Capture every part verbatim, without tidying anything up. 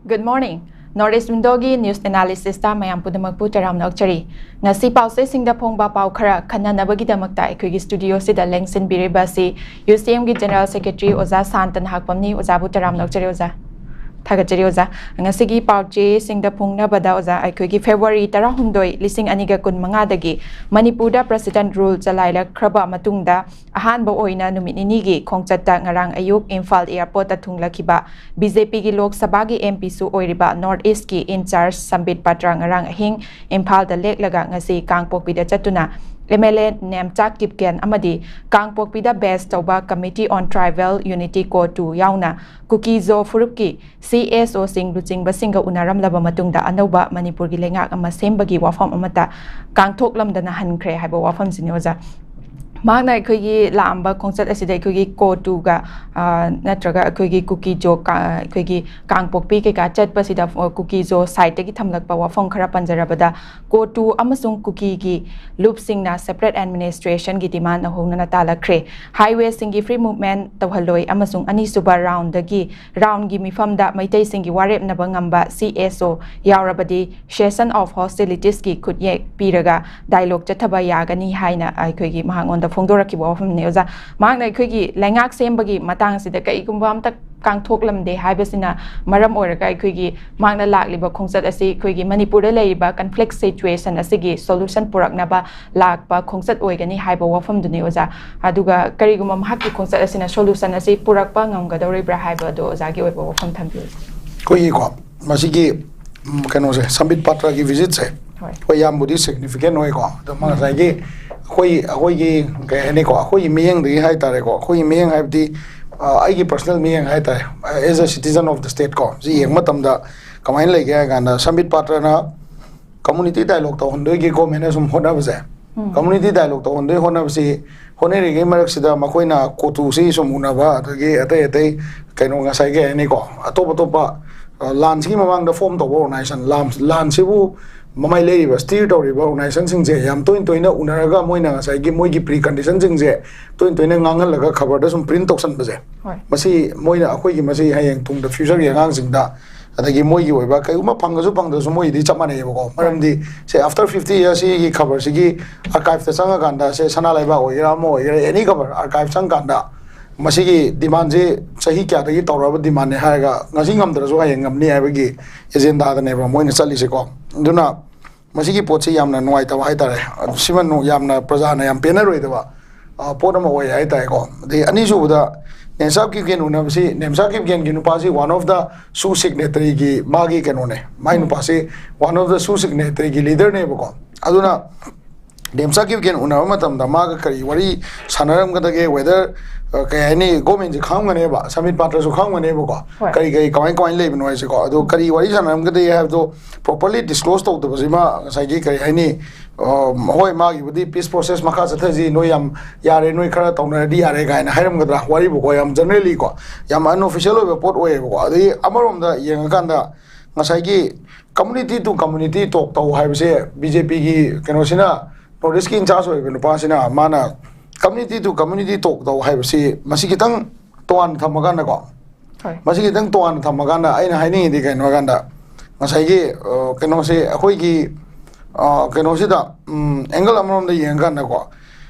Good morning. North East Windowꯒꯤ news analysisꯇ ꯃꯌꯥꯝ ꯄꯨꯝꯅꯃꯛꯄꯨ ꯇꯔꯥꯝꯅ ꯑꯣꯛꯆꯔꯤ꯫ ꯉꯁꯤ ꯄꯥꯎꯆꯦꯁꯤꯡꯗ ꯐꯣꯡꯕ ꯄꯥꯎ ꯈꯔ ꯈꯟꯅꯅꯕꯒꯤꯗꯃꯛꯇ ꯑꯩꯈꯣꯏꯒꯤ studioꯁꯤꯗ ꯂꯦꯡꯁꯤꯟꯕꯤꯔꯤꯕ ꯑꯁꯤ UCMꯒꯤ General Secretary ꯑꯣꯖꯥ ꯁꯥꯟꯇ ꯅꯍꯥꯛꯄꯝꯅꯤ꯫ ꯑꯣꯖꯥꯕꯨ ꯇꯔꯥꯝꯅ ꯑꯣꯛꯆꯔꯤ ꯑꯣꯖꯥ꯫ ꯊꯥꯒꯠꯆꯔꯤ ꯑꯣꯖꯥ꯫ ꯉꯁꯤꯒꯤ ꯄꯥꯎꯆꯦꯁꯤꯡꯗ ꯐꯣꯡꯅꯕꯗ ꯑꯣꯖꯥ, ꯑꯩꯈꯣꯏꯒꯤ February ꯇꯔꯥꯍꯨꯝꯗꯣꯏ, ꯂꯤꯁꯤꯡ ꯑꯅꯤꯒ ꯀꯨꯟꯃꯉꯥꯗꯒꯤ ꯃꯅꯤꯄꯨꯔꯗ President Rule ꯆꯂꯥꯏꯔꯛꯈ꯭ꯔꯕ ꯃꯇꯨꯡꯗ ꯑꯍꯥꯟꯕ ꯑꯣꯏꯅ ꯅꯨꯃꯤꯠ ꯅꯤꯅꯤꯒꯤ ꯈꯣꯡꯆꯠꯇ ꯉꯔꯥꯡ ꯑꯌꯨꯛ ꯏꯝꯐꯥꯜ airportꯇ ꯊꯨꯡꯂꯈꯤꯕ BJPꯒꯤ ꯂꯣꯛ ꯁꯚꯥꯒꯤ MPꯁꯨ ꯑꯣꯏꯔꯤꯕ North Eastꯀꯤ in-charge ꯁꯝꯕꯤꯠ ꯄꯥꯇ꯭ꯔ ꯉꯔꯥꯡ ꯑꯍꯤꯡ ꯏꯝꯐꯥꯜꯗ ꯂꯦꯛꯂꯒ ꯉꯁꯤ ꯀꯥꯡꯄꯣꯛꯄꯤꯗ ꯆꯠꯇꯨꯅ MLA ꯅꯦꯝꯆꯥ ꯀꯤꯞꯒꯦꯟ ꯑꯃꯗꯤ ꯀꯥꯡꯄꯣꯛꯄꯤꯗ base ꯇꯧꯕ Committee on Tribal Unity, CoTU ꯌꯥꯎꯅ ꯀꯨꯀꯤ-ꯖꯣ ꯐꯨꯔꯨꯞꯀꯤ CSOꯁꯤꯡ ꯂꯨꯆꯤꯡꯕꯁꯤꯡꯒ ꯎꯅꯔꯝꯂꯕ ꯃꯇꯨꯡꯗ ꯑꯅꯧꯕ ꯃꯅꯤꯄꯨꯔꯒꯤ ꯂꯩꯉꯥꯛ ꯑꯃ ꯁꯦꯝꯕꯒꯤ ꯋꯥꯐꯝ ꯑꯃꯠꯇ ꯀꯥꯡꯊꯣꯛꯂꯝꯗꯅ ꯍꯟꯈ꯭ꯔꯦ ꯍꯥꯏꯕ ꯋꯥꯐꯝꯁꯤꯅꯤ ꯑꯣꯖꯥ꯫ ꯃꯍꯥꯛꯅ ꯑꯩꯈꯣꯏꯒꯤ ꯂꯥꯛꯑꯝꯕ ꯈꯣꯡꯆꯠ ꯑꯁꯤꯗ ꯑꯩꯈꯣꯏꯒꯤ CoTUꯒ, ꯑ, ꯅꯠꯇ꯭ꯔꯒ ꯑꯩꯈꯣꯏꯒꯤ ꯀꯨꯀꯤ-ꯖꯣ ꯀ-, ꯑꯩꯈꯣꯏꯒꯤ ꯀꯥꯡꯄꯣꯛꯄꯤ ꯀꯩꯀꯥ ꯆꯠꯄꯁꯤꯗ, ꯑ, ꯀꯨꯀꯤ-ꯖꯣ sideꯇꯒꯤ ꯊꯝꯂꯛꯄ ꯋꯥꯐꯝ ꯈꯔ ꯄꯟꯖꯔꯕꯗ, CoTU ꯑꯃꯁꯨꯡ ꯀꯨꯀꯤꯒꯤ ꯂꯨꯞꯁꯤꯡꯅ separate administrationꯒꯤ demand ꯍꯧꯅꯅ ꯇꯥꯜꯂꯛꯈ꯭ꯔꯦ꯫ Highwayꯁꯤꯡꯒꯤ free movement ꯇꯧꯍꯜꯂꯣꯏ ꯑꯃꯁꯨꯡ ꯑꯅꯤꯁꯨꯕ roundꯗꯒꯤ, roundꯒꯤ ꯃꯤꯐꯝꯗ ꯃꯩꯇꯩꯁꯤꯡꯒꯤ ꯋꯥꯔꯦꯞꯅꯕ ꯉꯝꯕ CSO ꯌꯥꯎꯔꯕꯗꯤ cessation of hostilitiesꯀꯤ ꯈꯨꯠꯌꯦꯛ ꯄꯤꯔꯒ dialogue ꯆꯠꯊꯕ ꯌꯥꯒꯅꯤ ꯍꯥꯏꯅ ꯑꯩꯈꯣꯏꯒꯤ ꯃꯍꯥꯛꯉꯣꯟꯗ ꯐꯣꯡꯗꯣꯔꯛꯈꯤꯕ ꯋꯥꯐꯝꯅꯤ ꯑꯣꯖꯥ꯫ ꯃꯍꯥꯛꯅ ꯑꯩꯈꯣꯏꯒꯤ ꯂꯩꯉꯥꯛ ꯁꯦꯝꯕꯒꯤ ꯃꯇꯥꯡꯁꯤꯗ ꯀꯔꯤꯒꯨꯝꯕ ꯑꯝꯇ ꯀꯥꯡꯊꯣꯛꯂꯝꯗꯦ ꯍꯥꯏꯕꯁꯤꯅ ꯃꯔꯝ ꯑꯣꯏꯔꯒ ꯑꯩꯈꯣꯏꯒꯤ ꯃꯍꯥꯛꯅ ꯂꯥꯛꯂꯤꯕ ꯈꯣꯡꯆꯠ ꯑꯁꯤ ꯑꯩꯈꯣꯏꯒꯤ ꯃꯅꯤꯄꯨꯔꯗ ꯂꯩꯔꯤꯕ conflict situation ꯑꯁꯤꯒꯤ solution ꯄꯨꯔꯛꯅꯕ ꯂꯥꯛꯄ ꯈꯣꯡꯆꯠ ꯑꯣꯏꯒꯅꯤ ꯍꯥꯏꯕ ꯋꯥꯐꯝꯗꯨꯅꯤ ꯑꯣꯖꯥ꯫ ꯑꯗꯨꯒ ꯀꯔꯤꯒꯨꯝꯕ ꯃꯍꯥꯛꯀꯤ ꯈꯣꯡꯆꯠ ꯑꯁꯤꯅ solution ꯑꯁꯤ ꯄꯨꯔꯛꯄ ꯉꯝꯒꯗꯧꯔꯤꯕ꯭ꯔꯥ ꯍꯥꯏꯕ ꯑꯗꯨ ꯑꯣꯖꯥꯒꯤ ꯑꯣꯏꯕ ꯋꯥꯐꯝ ꯊꯝꯕꯤꯌꯨ꯫ ꯑꯩꯈꯣꯏꯒꯤꯀꯣ, ꯃꯁꯤꯒꯤ, ꯎꯝ, ꯀꯩꯅꯣꯁꯦ, ꯁꯝꯕꯤꯠ ꯄꯥꯇ꯭ꯔꯒꯤ visitꯁꯦ, ꯍꯣꯏ꯫ ꯍꯣꯏ, ꯌꯥꯝꯕꯨꯗꯤ significant ꯑꯣꯏꯀꯣ, ꯑꯗꯣ ꯃꯥ ꯉꯁꯥꯏꯒꯤ ꯑꯩꯈꯣꯏ, ꯑꯩꯈꯣꯏꯒꯤ, ꯀꯩ ꯍꯥꯏꯅꯤꯀꯣ, ꯑꯩꯈꯣꯏꯒꯤ ꯃꯤꯠꯌꯦꯡꯗꯒꯤ ꯍꯥꯏꯇꯥꯔꯦꯀꯣ, ꯑꯩꯈꯣꯏꯒꯤ ꯃꯤꯠꯌꯦꯡ ꯍꯥꯏꯕꯗꯤ, ꯑ, ꯑꯩꯒꯤ personal ꯃꯤꯠꯌꯦꯡ ꯍꯥꯏꯇꯥꯔꯦ, as a citizen of the state ꯀꯣ, ꯁꯤ ꯌꯦꯡꯕ ꯃꯇꯝꯗ ꯀꯃꯥꯏꯅ ꯂꯩꯒꯦ ꯍꯥꯏ ꯀꯥꯟꯗ, ꯁꯝꯕꯤꯠ ꯄꯥꯇ꯭ꯔꯅ community dialogue ꯇꯧꯍꯟꯗꯣꯏꯒꯤ governmentꯅ ꯁꯨꯝ ꯍꯣꯠꯅꯕꯁꯦ, community dialogue ꯇꯧꯍꯟꯗꯣꯏ ꯍꯣꯠꯅꯕꯁꯤ, ꯍꯣꯠꯅꯔꯤꯉꯩ ꯃꯔꯛꯁꯤꯗ ꯃꯈꯣꯏꯅ CoTUꯁꯤ ꯁꯨꯝ ꯎꯅꯕ, ꯑꯗꯒꯤ ꯑꯇꯩ ꯑꯇꯩ ꯀꯩꯅꯣ, ꯉꯁꯥꯏꯒꯤ ꯍꯥꯏꯅꯤꯀꯣ, ꯑꯇꯣꯞ ꯑꯇꯣꯞꯄ, ꯑ, ꯂꯥꯟꯁꯤꯒꯤ ꯃꯃꯥꯡꯗ form ꯇꯧꯕ organization, ꯂꯥꯟ, ꯂꯥꯟꯁꯤꯕꯨ ꯃꯃꯥꯏ ꯂꯩꯔꯤꯕ, steer ꯇꯧꯔꯤꯕ organizationꯁꯤꯡꯁꯦ ꯌꯥꯝ ꯇꯣꯏꯅ ꯇꯣꯏꯅ ꯎꯅꯔꯒ ꯃꯣꯏꯅ ꯉꯁꯥꯏꯒꯤ ꯃꯣꯏꯒꯤ preconditionꯁꯤꯡꯁꯦ ꯇꯣꯏꯅ ꯇꯣꯏꯅ ꯉꯥꯡꯍꯜꯂꯒ ꯈꯕꯔꯗ ꯁꯨꯝ print ꯇꯧꯁꯟꯕꯁꯦ, ꯍꯣꯏ꯫ ꯃꯁꯤ ꯃꯣꯏꯅ ꯑꯩꯈꯣꯏꯒꯤ ꯃꯁꯤ ꯍꯌꯦꯡ ꯇꯨꯡꯗ futureꯒꯤ ꯑꯉꯥꯡꯁꯤꯡꯗ ꯑꯗꯒꯤ ꯃꯣꯏꯒꯤ ꯑꯣꯏꯕ ꯀꯩꯒꯨꯝꯕ ꯐꯪꯉꯁꯨ ꯐꯪꯗ꯭ꯔꯁꯨ ꯃꯣꯏꯒꯤꯗꯤ ꯆꯞ ꯃꯥꯟꯅꯩꯌꯦꯕꯀꯣ꯫ ꯃꯔꯝꯗꯤ ꯁꯦ, after fifty years ꯁꯤꯒꯤ ꯈꯕꯔꯁꯤꯒꯤ archiveꯇ ꯆꯪꯉꯀꯥꯟꯗ, ꯁꯦ, ꯁꯅꯥ ꯂꯩꯕꯥꯛ ꯑꯣꯏꯒꯦꯔꯥ ꯑꯃ ꯑꯣꯏꯒꯦꯔꯥ, any ꯈꯕꯔ archive ꯆꯪꯉꯀꯥꯟꯗ ꯃꯁꯤꯒꯤ demandꯁꯦ ꯆꯍꯤ ꯀꯌꯥꯗꯒꯤ ꯇꯧꯔꯛꯑꯕ demandꯅꯦ ꯍꯥꯏꯔꯒ ꯉꯁꯤ ꯉꯝꯗ꯭ꯔꯁꯨ ꯍꯌꯦꯡ ꯉꯝꯅꯤ ꯍꯥꯏꯕꯒꯤ agendaꯗꯅꯦꯕ ꯃꯣꯏꯅ ꯆꯠꯂꯤꯁꯦꯀꯣ꯫ ꯑꯗꯨꯅ ꯃꯁꯤꯒꯤ ꯄꯣꯠꯁꯤ ꯌꯥꯝꯅ ꯅꯨꯡꯉꯥꯏꯇꯕ ꯍꯥꯏꯇꯥꯔꯦ꯫ ꯁꯤꯃ ꯅꯨ-, ꯌꯥꯝꯅ ꯄ꯭ꯔꯖꯥꯅ ꯌꯥꯝ ꯄꯦꯟꯅꯔꯣꯏꯗꯕ, ꯑ, ꯄꯣꯠ ꯑꯃ ꯑꯣꯏ ꯍꯥꯏꯇꯥꯔꯦꯀꯣ꯫ ꯑꯗꯩ ꯑꯅꯤꯁꯨꯕꯗ, ꯅꯦꯝꯆꯥ ꯀꯤꯞꯒꯦꯟ ꯎꯅꯕꯁꯤ, ꯅꯦꯝꯆꯥ ꯀꯤꯞꯒꯦꯟꯒꯤ ꯅꯨꯄꯥꯁꯤ one of the SoO signatoryꯒꯤ ꯃꯥꯒꯤ ꯀꯩꯅꯣꯅꯦ, ꯃꯥꯏ ꯅꯨꯄꯥꯁꯤ one of the SoO signatoryꯒꯤ leaderꯅꯦꯕꯀꯣ꯫ ꯑꯗꯨꯅ ꯅꯦꯝꯆꯥ ꯀꯤꯞꯒꯦꯟ ꯎꯅꯕ ꯃꯇꯝꯗ ꯃꯥꯒ ꯀꯔꯤ ꯋꯥꯔꯤ ꯁꯥꯟꯅꯔꯝꯒꯗꯒꯦ, whether, ꯑ, ꯀꯩ ꯍꯥꯏꯅꯤ, governmentꯁꯤ ꯈꯪꯉꯝꯒꯅꯦꯕ, ꯁꯃꯤꯠ ꯄꯥꯇ꯭ꯔꯁꯨ ꯈꯪꯉꯝꯒꯅꯦꯕꯀꯣ꯫ ꯍꯣꯏ꯫ ꯀꯔꯤ ꯀꯔꯤ, ꯀꯃꯥꯏ ꯀꯃꯥꯏꯅ ꯂꯩꯕꯅꯣ ꯍꯥꯏꯁꯦꯀꯣ꯫ ꯑꯗꯣ ꯀꯔꯤ ꯋꯥꯔꯤ ꯁꯥꯟꯅꯔꯝꯒꯗꯒꯦ ꯍꯥꯏꯕꯗꯣ properly disclose ꯇꯧꯗꯕꯁꯤꯃ ꯉꯁꯥꯏꯒꯤ ꯀꯔꯤ ꯍꯥꯏꯅꯤ, ꯑ, ꯍꯣꯏ, ꯃꯥꯒꯤꯕꯨꯗꯤ peace process ꯃꯈꯥ ꯆꯠꯊꯁꯤ, ꯅꯣꯏ ꯌꯥꯝ ꯌꯥꯔꯦ, ꯅꯣꯏ ꯈꯔ ꯇꯧꯅꯔꯗꯤ ꯌꯥꯔꯦ ꯀꯥꯏꯅ ꯍꯥꯏꯔꯝꯒꯗ꯭ꯔꯥ, ꯋꯥꯔꯤꯕꯨꯀꯣ, ꯌꯥꯝ generallyꯀꯣ, ꯌꯥꯝ unofficial ꯑꯣꯏꯕ ꯄꯣꯠ ꯑꯣꯏꯌꯦꯕꯀꯣ꯫ ꯑꯗꯒꯤ ꯑꯃꯔꯣꯝꯗ ꯌꯦꯡꯉꯀꯥꯟꯗ ꯉꯁꯥꯏꯒꯤ community to community talk ꯇꯧ ꯍꯥꯏꯕꯁꯦ BJPꯒꯤ ꯀꯩꯅꯣꯁꯤꯅ, North Eastꯀꯤ in charge ꯑꯣꯏꯕ ꯅꯨꯄꯥꯁꯤꯅ ꯃꯥꯅ community to community talk ꯇꯧ ꯍꯥꯏꯕꯁꯤ ꯃꯁꯤ ꯈꯤꯇꯪ ꯇꯣꯉꯥꯟꯅ ꯊꯝꯃꯀꯥꯟꯗꯀꯣ, ꯍꯣꯏ꯫ ꯃꯁꯤ ꯈꯤꯇꯪ ꯇꯣꯉꯥꯟꯅ ꯊꯝꯃꯀꯥꯟꯗ ꯑꯩꯅ ꯍꯥꯏꯅꯤꯡꯉꯤꯗꯤ ꯀꯩꯅꯣ ꯍꯥꯏꯀꯥꯟꯗ, ꯉꯁꯥꯏꯒꯤ, ꯑ, ꯀꯩꯅꯣꯁꯦ, ꯑꯩꯈꯣꯏꯒꯤ, ꯑ, ꯀꯩꯅꯣꯁꯤꯗ, ꯎꯝ, angle ꯑꯃꯔꯣꯝꯗ ꯌꯦꯡꯉꯀꯥꯟꯗꯀꯣ,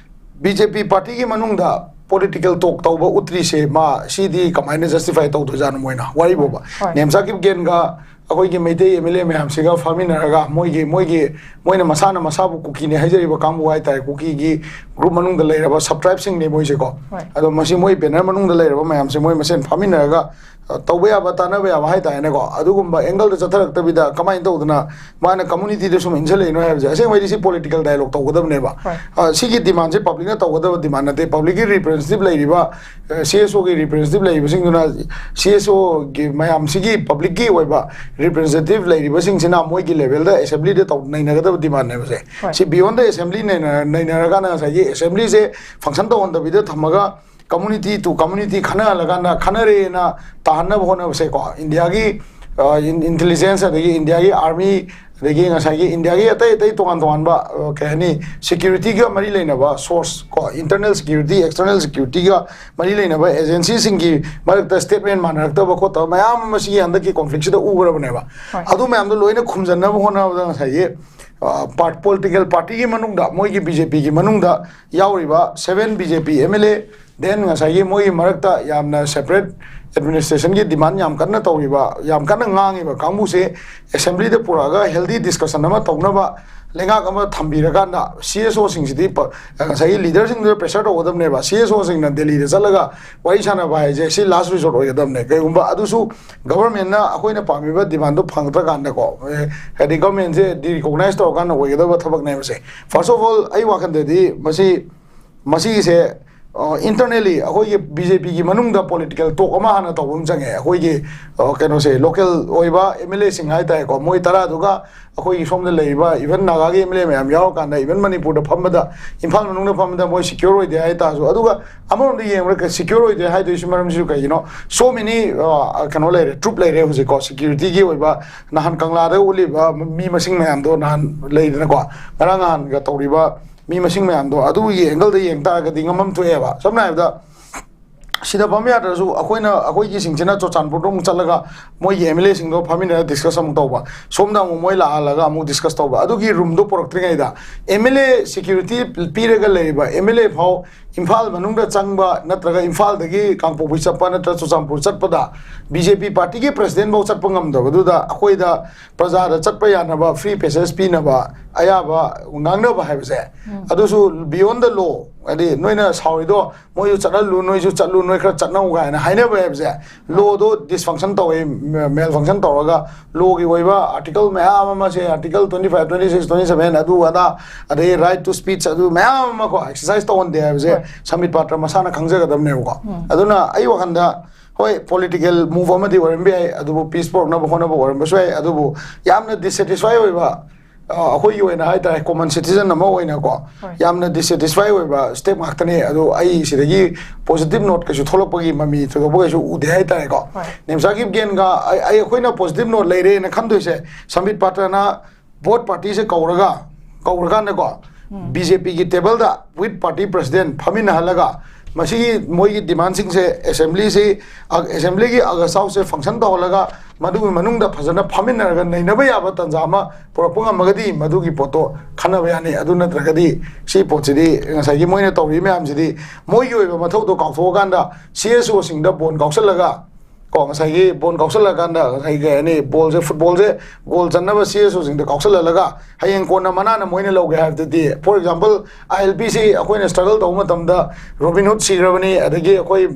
BJP partyꯒꯤ ꯃꯅꯨꯡꯗ political talk ꯇꯧꯕ ꯎꯠꯇ꯭ꯔꯤꯁꯦ, ꯃꯥ ꯁꯤꯗꯤ ꯀꯃꯥꯏꯅ justify ꯇꯧꯗꯣꯏꯖꯥꯠꯅꯣ ꯃꯣꯏꯅ? ꯋꯥꯔꯤꯕꯣꯕ꯫ ꯍꯣꯏ꯫ ꯅꯦꯝꯆꯥ ꯀꯤꯞꯒꯦꯟꯒ ꯑꯩꯈꯣꯏꯒꯤ ꯃꯩꯇꯩ MLA ꯃꯌꯥꯝꯁꯤꯒ ꯐꯝꯃꯤꯟꯅꯔꯒ ꯃꯣꯏꯒꯤ, ꯃꯣꯏꯒꯤ, ꯃꯣꯏꯅ ꯃꯁꯥꯅ ꯃꯁꯥꯕꯨ ꯀꯨꯀꯤꯅꯦ ꯍꯥꯏꯖꯔꯤꯕ ꯀꯥꯡꯕꯨ ꯍꯥꯏꯇꯥꯔꯦ, ꯀꯨꯀꯤꯒꯤ group ꯃꯅꯨꯡꯗ ꯂꯩꯔꯕ sub tribeꯁꯤꯡꯅꯦ ꯃꯣꯏꯁꯦꯀꯣ꯫ ꯍꯣꯏ꯫ ꯑꯗꯣ ꯃꯁꯤ ꯃꯣꯏ banner ꯃꯅꯨꯡꯗ ꯂꯩꯔꯕ ꯃꯌꯥꯝꯁꯦ ꯃꯣꯏ ꯃꯁꯦꯟ ꯐꯝꯃꯤꯟꯅꯔꯒ, ꯑ, ꯇꯧꯕ ꯌꯥꯕ, ꯇꯥꯟꯅꯕ ꯌꯥꯕ ꯍꯥꯏꯇꯥꯔꯦꯅꯦꯀꯣ, ꯑꯗꯨꯒꯨꯝꯕ angleꯗ ꯆꯠꯊꯔꯛꯇꯕꯤꯗ ꯀꯃꯥꯏꯅ ꯇꯧꯗꯅ ꯃꯥꯅ communityꯗ ꯁꯨꯝ ꯏꯟꯁꯤꯜꯂꯛꯏꯅꯣ ꯍꯥꯏꯕꯁꯦ꯫ ꯑꯁꯦꯡꯕꯩꯗꯤ ꯁꯤ political dialogue ꯇꯧꯒꯗꯕꯅꯦꯕ꯫ ꯍꯣꯏ꯫ ꯑ, ꯁꯤꯒꯤ demandꯁꯦ publicꯅ ꯇꯧꯒꯗꯕ demand ꯅꯠꯇꯦ꯫ Publicꯀꯤ representative ꯂꯩꯔꯤꯕ, ꯑ, CSOꯒꯤ representative ꯂꯩꯔꯤꯕꯁꯤꯡꯗꯨꯅ, CSOꯒꯤ ꯃꯌꯥꯝꯁꯤꯒꯤ publicꯀꯤ ꯑꯣꯏꯕ representative ꯂꯩꯔꯤꯕꯁꯤꯡꯁꯤꯅ ꯃꯣꯏꯒꯤ levelꯗ assemblyꯗ ꯇꯧ-, ꯅꯩꯅꯒꯗꯕ demandꯅꯦꯕꯁꯦ꯫ ꯍꯣꯏ꯫ ꯁꯤ beyondꯗ assembly ꯅꯩꯅ-, ꯅꯩꯅꯔꯀꯥꯟꯗ ꯉꯁꯥꯏꯒꯤ assemblyꯁꯦ function ꯇꯧꯍꯟꯗꯕꯤꯗ ꯊꯝꯃꯒ community to community ꯈꯟꯅꯍꯜꯂꯀꯥꯟꯗ, ꯈꯟꯅꯔꯦꯅ ꯇꯥꯍꯟꯅꯕ ꯍꯣꯠꯅꯕꯁꯦꯀꯣ, ꯏꯟꯗꯤꯌꯥꯒꯤ, ꯑ, in-, intelligence ꯑꯗꯒꯤ ꯏꯟꯗꯤꯌꯥꯒꯤ army ꯑꯗꯒꯤ ꯉꯁꯥꯏꯒꯤ ꯏꯟꯗꯤꯌꯥꯒꯤ ꯑꯇꯩ ꯑꯇꯩ ꯇꯣꯉꯥꯟ ꯇꯣꯉꯥꯟꯕ, ꯑ, ꯀꯩ ꯍꯥꯏꯅꯤ, ꯁꯦꯀ꯭ꯌꯨꯔꯤꯇꯤꯒ ꯃꯔꯤ ꯂꯩꯅꯕ ꯁꯣꯔꯁ ꯀꯣ, ꯏꯟꯇꯔꯅꯦꯜ ꯁꯦꯀ꯭ꯌꯨꯔꯤꯇꯤ, ꯑꯦꯛꯁꯇꯔꯅꯦꯜ ꯁꯦꯀ꯭ꯌꯨꯔꯤꯇꯤꯒ ꯃꯔꯤ ꯂꯩꯅꯕ ꯑꯦꯖꯦꯟꯁꯤꯁꯤꯡꯒꯤ ꯃꯔꯛꯇ ꯁ꯭ꯇꯦꯠꯃꯦꯟ ꯃꯥꯟꯅꯔꯛꯇꯕ ꯈꯣꯠꯇꯕ ꯃꯌꯥꯝ ꯑꯃ ꯁꯤꯒꯤ ꯍꯟꯗꯛꯀꯤ ꯀꯣꯟꯐ꯭ꯂꯤꯛꯁꯤꯗ ꯎꯈ꯭ꯔꯕꯅꯦꯕ꯫ ꯍꯣꯏ꯫ ꯑꯗꯨ ꯃꯌꯥꯝꯗꯣ ꯂꯣꯏꯅ ꯈꯨꯝꯖꯟꯅꯕ ꯍꯣꯠꯅꯕꯗ ꯉꯁꯥꯏꯒꯤ, ꯑ, ꯄꯥꯔꯠ-, ꯄꯣꯂꯤꯇꯤꯀꯦꯜ ꯄꯥꯔꯇꯤꯒꯤ ꯃꯅꯨꯡꯗ, ꯃꯣꯏꯒꯤ ꯕꯤ ꯖꯦ ꯄꯤꯒꯤ ꯃꯅꯨꯡꯗ ꯌꯥꯎꯔꯤꯕ seven B J P M L A, ꯗꯦꯟ ꯉꯁꯥꯏꯒꯤ ꯃꯣꯏꯒꯤ ꯃꯔꯛꯇ ꯌꯥꯝꯅ ꯁꯦꯄꯔꯦꯠ ꯑꯦꯗꯃꯤꯅꯤꯁꯇ꯭ꯔꯦꯁꯟꯒꯤ ꯗꯤꯃꯥꯟ ꯌꯥꯝ ꯀꯟꯅ ꯇꯧꯔꯤꯕ, ꯌꯥꯝ ꯀꯟꯅ ꯉꯥꯡꯉꯤꯕ ꯀꯥꯡꯕꯨꯁꯦ ꯑꯦꯁꯦꯝꯕ꯭ꯂꯤꯗ ꯄꯨꯔꯛꯑꯒ ꯍꯦꯜꯗꯤ ꯗꯤꯁꯀꯁꯟ ꯑꯃ ꯇꯧꯅꯕ ꯂꯩꯉꯥꯛ ꯑꯃ ꯊꯝꯕꯤꯔꯀꯥꯟꯗ, ꯁꯤ ꯑꯦꯁ ꯑꯣꯁꯤꯡꯁꯤꯗꯤ ꯉꯁꯥꯏꯒꯤ ꯂꯤꯗꯔꯁꯤꯡꯗꯨꯗ ꯄ꯭ꯔꯦꯁꯔ ꯇꯧꯒꯗꯕꯅꯦꯕ꯫ ꯁꯤ ꯑꯦꯁ ꯑꯣꯁꯤꯡꯅ ꯗꯦꯜꯂꯤꯗ ꯆꯠꯂꯒ ꯋꯥꯔꯤ ꯁꯥꯟꯅꯕ ꯍꯥꯏꯁꯦ ꯁꯤ ꯂꯥꯁ ꯔꯤꯖꯣꯔꯠ ꯑꯣꯏꯒꯗꯕꯅꯦ꯫ ꯀꯩꯒꯨꯝꯕ ꯑꯗꯨꯁꯨ ꯒꯚꯔꯟꯃꯦꯟꯠꯅ ꯑꯩꯈꯣꯏꯅ ꯄꯥꯝꯃꯤꯕ ꯗꯤꯃꯥꯟꯗꯣ ꯐꯪꯉꯛꯇ꯭ꯔꯀꯥꯟꯗꯀꯣ, ꯑꯦ, ꯍꯥꯏꯗꯤ ꯒꯚꯔꯟꯃꯦꯟꯠꯁꯦ ꯗꯤꯔꯤꯀꯣꯛꯅꯥꯏꯁ ꯇꯧꯔꯀꯥꯟꯗ ꯑꯣꯏꯒꯗꯕ ꯊꯕꯛꯅꯦꯕꯁꯦ꯫ ꯐꯥꯔꯁ ꯑꯣꯐ ꯑꯣꯜ, ꯑꯩ ꯋꯥꯈꯜꯗꯗꯤ ꯃꯁꯤ, ꯃꯁꯤꯒꯤꯁꯦ, ꯑ, ꯏꯟꯇꯔꯅꯦꯂꯤ ꯑꯩꯈꯣꯏꯒꯤ ꯕꯤ ꯖꯦ ꯄꯤꯒꯤ ꯃꯅꯨꯡꯗ ꯄꯣꯂꯤꯇꯤꯀꯦꯜ ꯇꯣꯛ ꯑꯃ ꯍꯥꯟꯅ ꯇꯧꯕ ꯑꯃ ꯆꯪꯉꯦ꯫ ꯑꯩꯈꯣꯏꯒꯤ, ꯑ, ꯀꯩꯅꯣꯁꯦ, ꯂꯣꯀꯦꯜ ꯑꯣꯏꯕ ꯑꯦꯝ ꯑꯦꯜ ꯑꯦꯁꯤꯡ ꯍꯥꯏ ꯇꯥꯔꯦꯀꯣ, ꯃꯣꯏ ꯇꯔꯥꯗꯨꯒ ꯑꯩꯈꯣꯏꯒꯤ ꯁꯣꯝꯗ ꯂꯩꯔꯤꯕ ꯏꯚꯟ ꯅꯥꯒꯥꯒꯤ ꯑꯦꯝ ꯑꯦꯜ ꯑꯦ ꯃꯌꯥꯝ ꯌꯥꯎꯔꯀꯥꯟꯗ, ꯏꯚꯟ ꯃꯅꯤꯄꯨꯔꯗ ꯐꯝꯕꯗ, ꯏꯝꯐꯥꯜ ꯃꯅꯨꯡꯗ ꯐꯝꯕꯗ ꯃꯣꯏ ꯁꯤꯀ꯭ꯌꯣꯔ ꯑꯣꯏꯗꯦ ꯍꯥꯏ ꯇꯥꯔꯁꯨ, ꯑꯗꯨꯒ ꯑꯃꯔꯣꯝꯗ ꯌꯦꯡꯕꯗ ꯁꯤꯀ꯭ꯌꯣꯔ ꯑꯣꯏꯗꯦ ꯍꯥꯏꯗꯣꯏꯁꯤ ꯃꯔꯝꯁꯤꯁꯨ ꯀꯩꯒꯤꯅꯣ? ꯁꯣ ꯃꯦꯅꯤ, ꯑ, ꯀꯩꯅꯣ ꯂꯩꯔꯦ, ꯇ꯭ꯔꯨꯞ ꯂꯩꯔꯦ ꯍꯧꯖꯤꯛꯀꯣ, ꯁꯦꯀ꯭ꯌꯨꯔꯤꯇꯤꯒꯤ ꯑꯣꯏꯕ꯫ ꯅꯍꯥꯟ ꯀꯪꯂꯥꯗ ꯎꯠꯂꯤꯕ ꯃꯤ ꯃꯁꯤꯡ ꯃꯌꯥꯝꯗꯣ, ꯅꯍꯥꯟ ꯂꯩꯗꯅꯀꯣ, ꯉꯔꯥꯡ ꯅꯍꯥꯟꯒ ꯇꯧꯔꯤꯕ ꯃꯤ ꯃꯁꯤꯡ ꯃꯌꯥꯝꯗꯣ, ꯑꯗꯨꯒꯤ ꯑꯦꯡꯒꯜꯗ ꯌꯦꯡ ꯇꯥꯔꯒꯗꯤ ꯉꯝꯐꯝ ꯊꯣꯛꯑꯦꯕ꯫ ꯁꯝꯅ ꯍꯥꯏꯔꯕꯗ, ꯁꯤꯗ ꯐꯝ ꯌꯥꯗ꯭ꯔꯁꯨ ꯑꯩꯈꯣꯏꯅ, ꯑꯩꯈꯣꯏꯒꯤꯁꯤꯡꯁꯤꯅ ꯆꯨꯔꯆꯥꯟꯄꯨꯔꯗ ꯑꯃꯨꯛ ꯆꯠꯂꯒ ꯃꯣꯏꯒꯤ ꯑꯦꯝ ꯑꯦꯜ ꯑꯦꯁꯤꯡꯗꯣ ꯐꯝꯃꯤꯟꯅꯔꯒ ꯗꯤꯁꯀꯁ ꯑꯃꯨꯛ ꯇꯧꯕ, ꯁꯣꯝꯗ ꯑꯃꯨꯛ ꯃꯣꯏ ꯂꯥꯛꯍꯜꯂꯒ ꯑꯃꯨꯛ ꯗꯤꯁꯀꯁ ꯇꯧꯕ, ꯑꯗꯨꯒꯤ ꯔꯨꯝꯗꯣ ꯄꯨꯔꯛꯇ꯭ꯔꯤꯉꯩꯗ ꯑꯦꯝ ꯑꯦꯜ ꯑꯦ ꯁꯦꯀ꯭ꯌꯨꯔꯤꯇꯤ ꯄꯤꯔꯒ ꯂꯩꯔꯤꯕ ꯑꯦꯝ ꯑꯦꯜ ꯑꯦ ꯐꯥꯎ ꯏꯝꯐꯥꯜ ꯃꯅꯨꯡꯗ ꯆꯪꯕ ꯅꯠꯇ꯭ꯔꯒ ꯏꯝꯐꯥꯜꯗꯒꯤ ꯀꯥꯡꯄꯣꯛꯄꯤ ꯆꯠꯄ ꯅꯠꯇ꯭ꯔꯒ ꯆꯨꯔꯆꯥꯟꯄꯨꯔ ꯆꯠꯄꯗ ꯕꯤ ꯖꯦ ꯄꯤ ꯄꯥꯔꯇꯤꯒꯤ ꯄ꯭ꯔꯁꯤꯗꯦꯟꯐꯥꯎ ꯆꯠꯄ ꯉꯝꯗꯕꯗꯨꯗ ꯑꯩꯈꯣꯏꯗ ꯄ꯭ꯔꯖꯥꯗ ꯆꯠꯄ ꯌꯥꯅꯕ ꯐ꯭ꯔꯤ ꯄꯦꯁꯦꯖ ꯄꯤꯅꯕ ꯑꯌꯥꯕ ꯉꯥꯡꯅꯕ ꯍꯥꯏꯕꯁꯦ, ꯑꯗꯨꯁꯨ beyond the law, ꯍꯥꯏꯗꯤ ꯅꯣꯏꯅ ꯁꯥꯎꯔꯤꯗꯣ ꯃꯣꯏꯁꯨ ꯆꯠꯍꯜꯂꯨ, ꯅꯣꯏꯁꯨ ꯆꯠꯂꯨ, ꯅꯣꯏ ꯈꯔ ꯆꯠꯅꯧ ꯀꯥꯏꯅ ꯍꯥꯏꯅꯕ ꯍꯥꯏꯕꯁꯦ, ꯂꯣꯗꯣ ꯗꯤꯁꯐꯪꯁꯟ ꯇꯧꯋꯦ, ꯃꯦꯜ ꯐꯪꯁꯟ ꯇꯧꯔꯒ ꯂꯣꯒꯤ ꯑꯣꯏꯕ ꯑꯥꯔꯇꯤꯀꯜ ꯃꯌꯥꯝ ꯑꯃꯁꯦ, article twenty five, twenty six, twenty seven, ꯑꯗꯨ ꯑꯗꯥ, ꯑꯗꯩ right to speech, ꯑꯗꯨ ꯃꯌꯥꯝ ꯑꯃ ꯀꯣ ꯑꯦꯛꯁꯔꯁꯥꯏꯁ ꯇꯧꯍꯟꯗꯦ ꯍꯥꯏꯕꯁꯦ ꯍꯣꯏ꯫ ꯁꯝꯕꯤꯠ ꯄꯥꯇ꯭ꯔ ꯃꯁꯥꯅ ꯈꯪꯖꯒꯗꯕꯅꯦꯕꯀꯣ꯫ ꯑꯗꯨꯅ ꯑꯩ ꯋꯥꯈꯜꯗ, ꯍꯣꯏ, ꯄꯣꯂꯤꯇꯤꯀꯦꯜ ꯃꯨꯚ ꯑꯃꯗꯤ ꯑꯣꯏꯔꯝꯕ ꯌꯥꯏ, ꯑꯗꯨꯕꯨ ꯄꯤꯁ ꯄꯨꯔꯛꯅꯕ ꯍꯣꯠꯅꯕ ꯑꯣꯏꯔꯝꯕꯁꯨ ꯌꯥꯏ, ꯑꯗꯨꯕꯨ ꯌꯥꯝꯅ ꯗꯤꯁꯁꯦꯇꯤꯁꯐꯥꯏ ꯑꯣꯏꯕ, ꯑ, ꯑꯩꯈꯣꯏꯒꯤ ꯑꯣꯏꯅ ꯍꯥꯏꯇꯥꯔꯦ, ꯀꯣꯃꯟ ꯁꯤꯇꯤꯖꯟ ꯑꯃ ꯑꯣꯏꯅꯀꯣ, ꯍꯣꯏ. ꯌꯥꯝꯅ ꯗꯤꯁꯁꯦꯇꯤꯁꯐꯥꯏ ꯑꯣꯏꯕ ꯁ꯭ꯇꯦꯞ ꯉꯥꯛꯇꯅꯦ꯫ ꯑꯗꯣ ꯑꯩ ꯁꯤꯗꯒꯤ ꯄꯣꯖꯤꯇꯤꯚ ꯅꯣꯠ ꯀꯩꯁꯨ ꯊꯣꯛꯂꯛꯄꯒꯤ ꯃꯃꯤ ꯊꯣꯏꯗꯣꯛꯄ ꯀꯩꯁꯨ ꯎꯗꯦ ꯍꯥꯏꯇꯥꯔꯦꯀꯣ꯫ ꯍꯣꯏ. ꯅꯦꯝꯁꯥꯒꯤꯞ ꯒꯦꯟꯒ ꯑꯩ, ꯑꯩ, ꯑꯩꯈꯣꯏꯅ ꯄꯣꯖꯤꯇꯤꯚ ꯅꯣꯠ ꯂꯩꯔꯦꯅ ꯈꯟꯗꯣꯏꯁꯦ, ꯁꯝꯕꯤꯠ ꯄꯥꯇ꯭ꯔꯅ ꯕꯣꯠ ꯄꯥꯔꯇꯤꯁꯦ ꯀꯧꯔꯒ, ꯀꯧꯔꯀꯥꯟꯗꯀꯣ, ꯕꯤ ꯖꯦ ꯄꯤꯒꯤ ꯇꯦꯕꯜꯗ ꯋꯤꯠ ꯄꯥꯔꯇꯤ ꯄ꯭ꯔꯁꯤꯗꯦꯟ ꯐꯝꯃꯤꯟꯅꯍꯜꯂꯒ, ꯃꯁꯤꯒꯤ ꯃꯣꯏꯒꯤ ꯗꯤꯃꯥꯟꯁꯤꯡꯁꯦ ꯑꯦꯁꯦꯝꯕ꯭ꯂꯤꯁꯤ, ꯑ-, ꯑꯦꯁꯦꯝꯕ꯭ꯂꯤꯒꯤ ꯑꯒꯁ ꯍꯥꯎꯁꯁꯦ ꯐꯪꯁꯟ ꯇꯧꯍꯜꯂꯒ, ꯃꯗꯨꯒꯤ ꯃꯅꯨꯡꯗ ꯐꯖꯅ ꯐꯝꯃꯤꯟꯅꯔꯒ ꯅꯩꯅꯕ ꯌꯥꯕ ꯇꯥꯟꯖꯥ ꯑꯃ ꯄꯨꯔꯛꯄ ꯉꯝꯃꯒꯗꯤ, ꯃꯗꯨꯒꯤ ꯄꯣꯠꯇꯣ ꯈꯟꯅꯕ ꯌꯥꯅꯤ꯫ ꯑꯗꯨ ꯅꯠꯇ꯭ꯔꯒꯗꯤ ꯁꯤ ꯄꯣꯠꯁꯤꯗꯤ, ꯉꯁꯥꯏꯒꯤ ꯃꯣꯏꯅ ꯇꯧꯔꯤ ꯃꯌꯥꯝꯁꯤꯗꯤ, ꯃꯣꯏꯒꯤ ꯑꯣꯏꯕ ꯃꯊꯧꯗꯣ ꯀꯥꯎꯊꯣꯛꯑꯀꯥꯟꯗ, ꯁꯤ ꯑꯦꯁ ꯑꯣꯁꯤꯡꯗ ꯕꯣꯟ ꯀꯥꯎꯁꯜꯂꯒ, ꯀꯣ, ꯉꯁꯥꯏꯒꯤ ꯕꯣꯟ ꯀꯥꯎꯁꯜꯂꯀꯥꯟꯗ, ꯉꯁꯥꯏꯒꯤ ꯀꯩ ꯍꯥꯏꯅꯤ, ꯕꯣꯜꯁꯦ, ꯐꯨꯠꯕꯣꯜꯁꯦ ꯒꯣꯜ ꯆꯟꯅꯕ ꯁꯤ ꯑꯦꯁ ꯑꯣꯁꯤꯡꯗ ꯀꯥꯎꯁꯜꯍꯜꯂꯒ, ꯍꯌꯦꯡ ꯀꯣꯟꯅ ꯃꯅꯥꯅ ꯃꯣꯏꯅ ꯂꯧꯒꯦ ꯍꯥꯏꯕꯗꯨꯗꯤ, ꯐꯣꯔ ꯑꯦꯛꯖꯥꯝꯄꯜ, ꯑꯥꯏ ꯑꯦꯜ ꯄꯤꯁꯤ ꯑꯩꯈꯣꯏꯅ ꯁ꯭ꯇ꯭ꯔꯒꯜ ꯇꯧꯕ ꯃꯇꯝꯗ, ꯔꯣꯕꯤꯟ ꯍꯨꯗ ꯁꯤꯈ꯭ꯔꯕꯅꯤ, ꯑꯗꯒꯤ ꯑꯩꯈꯣꯏ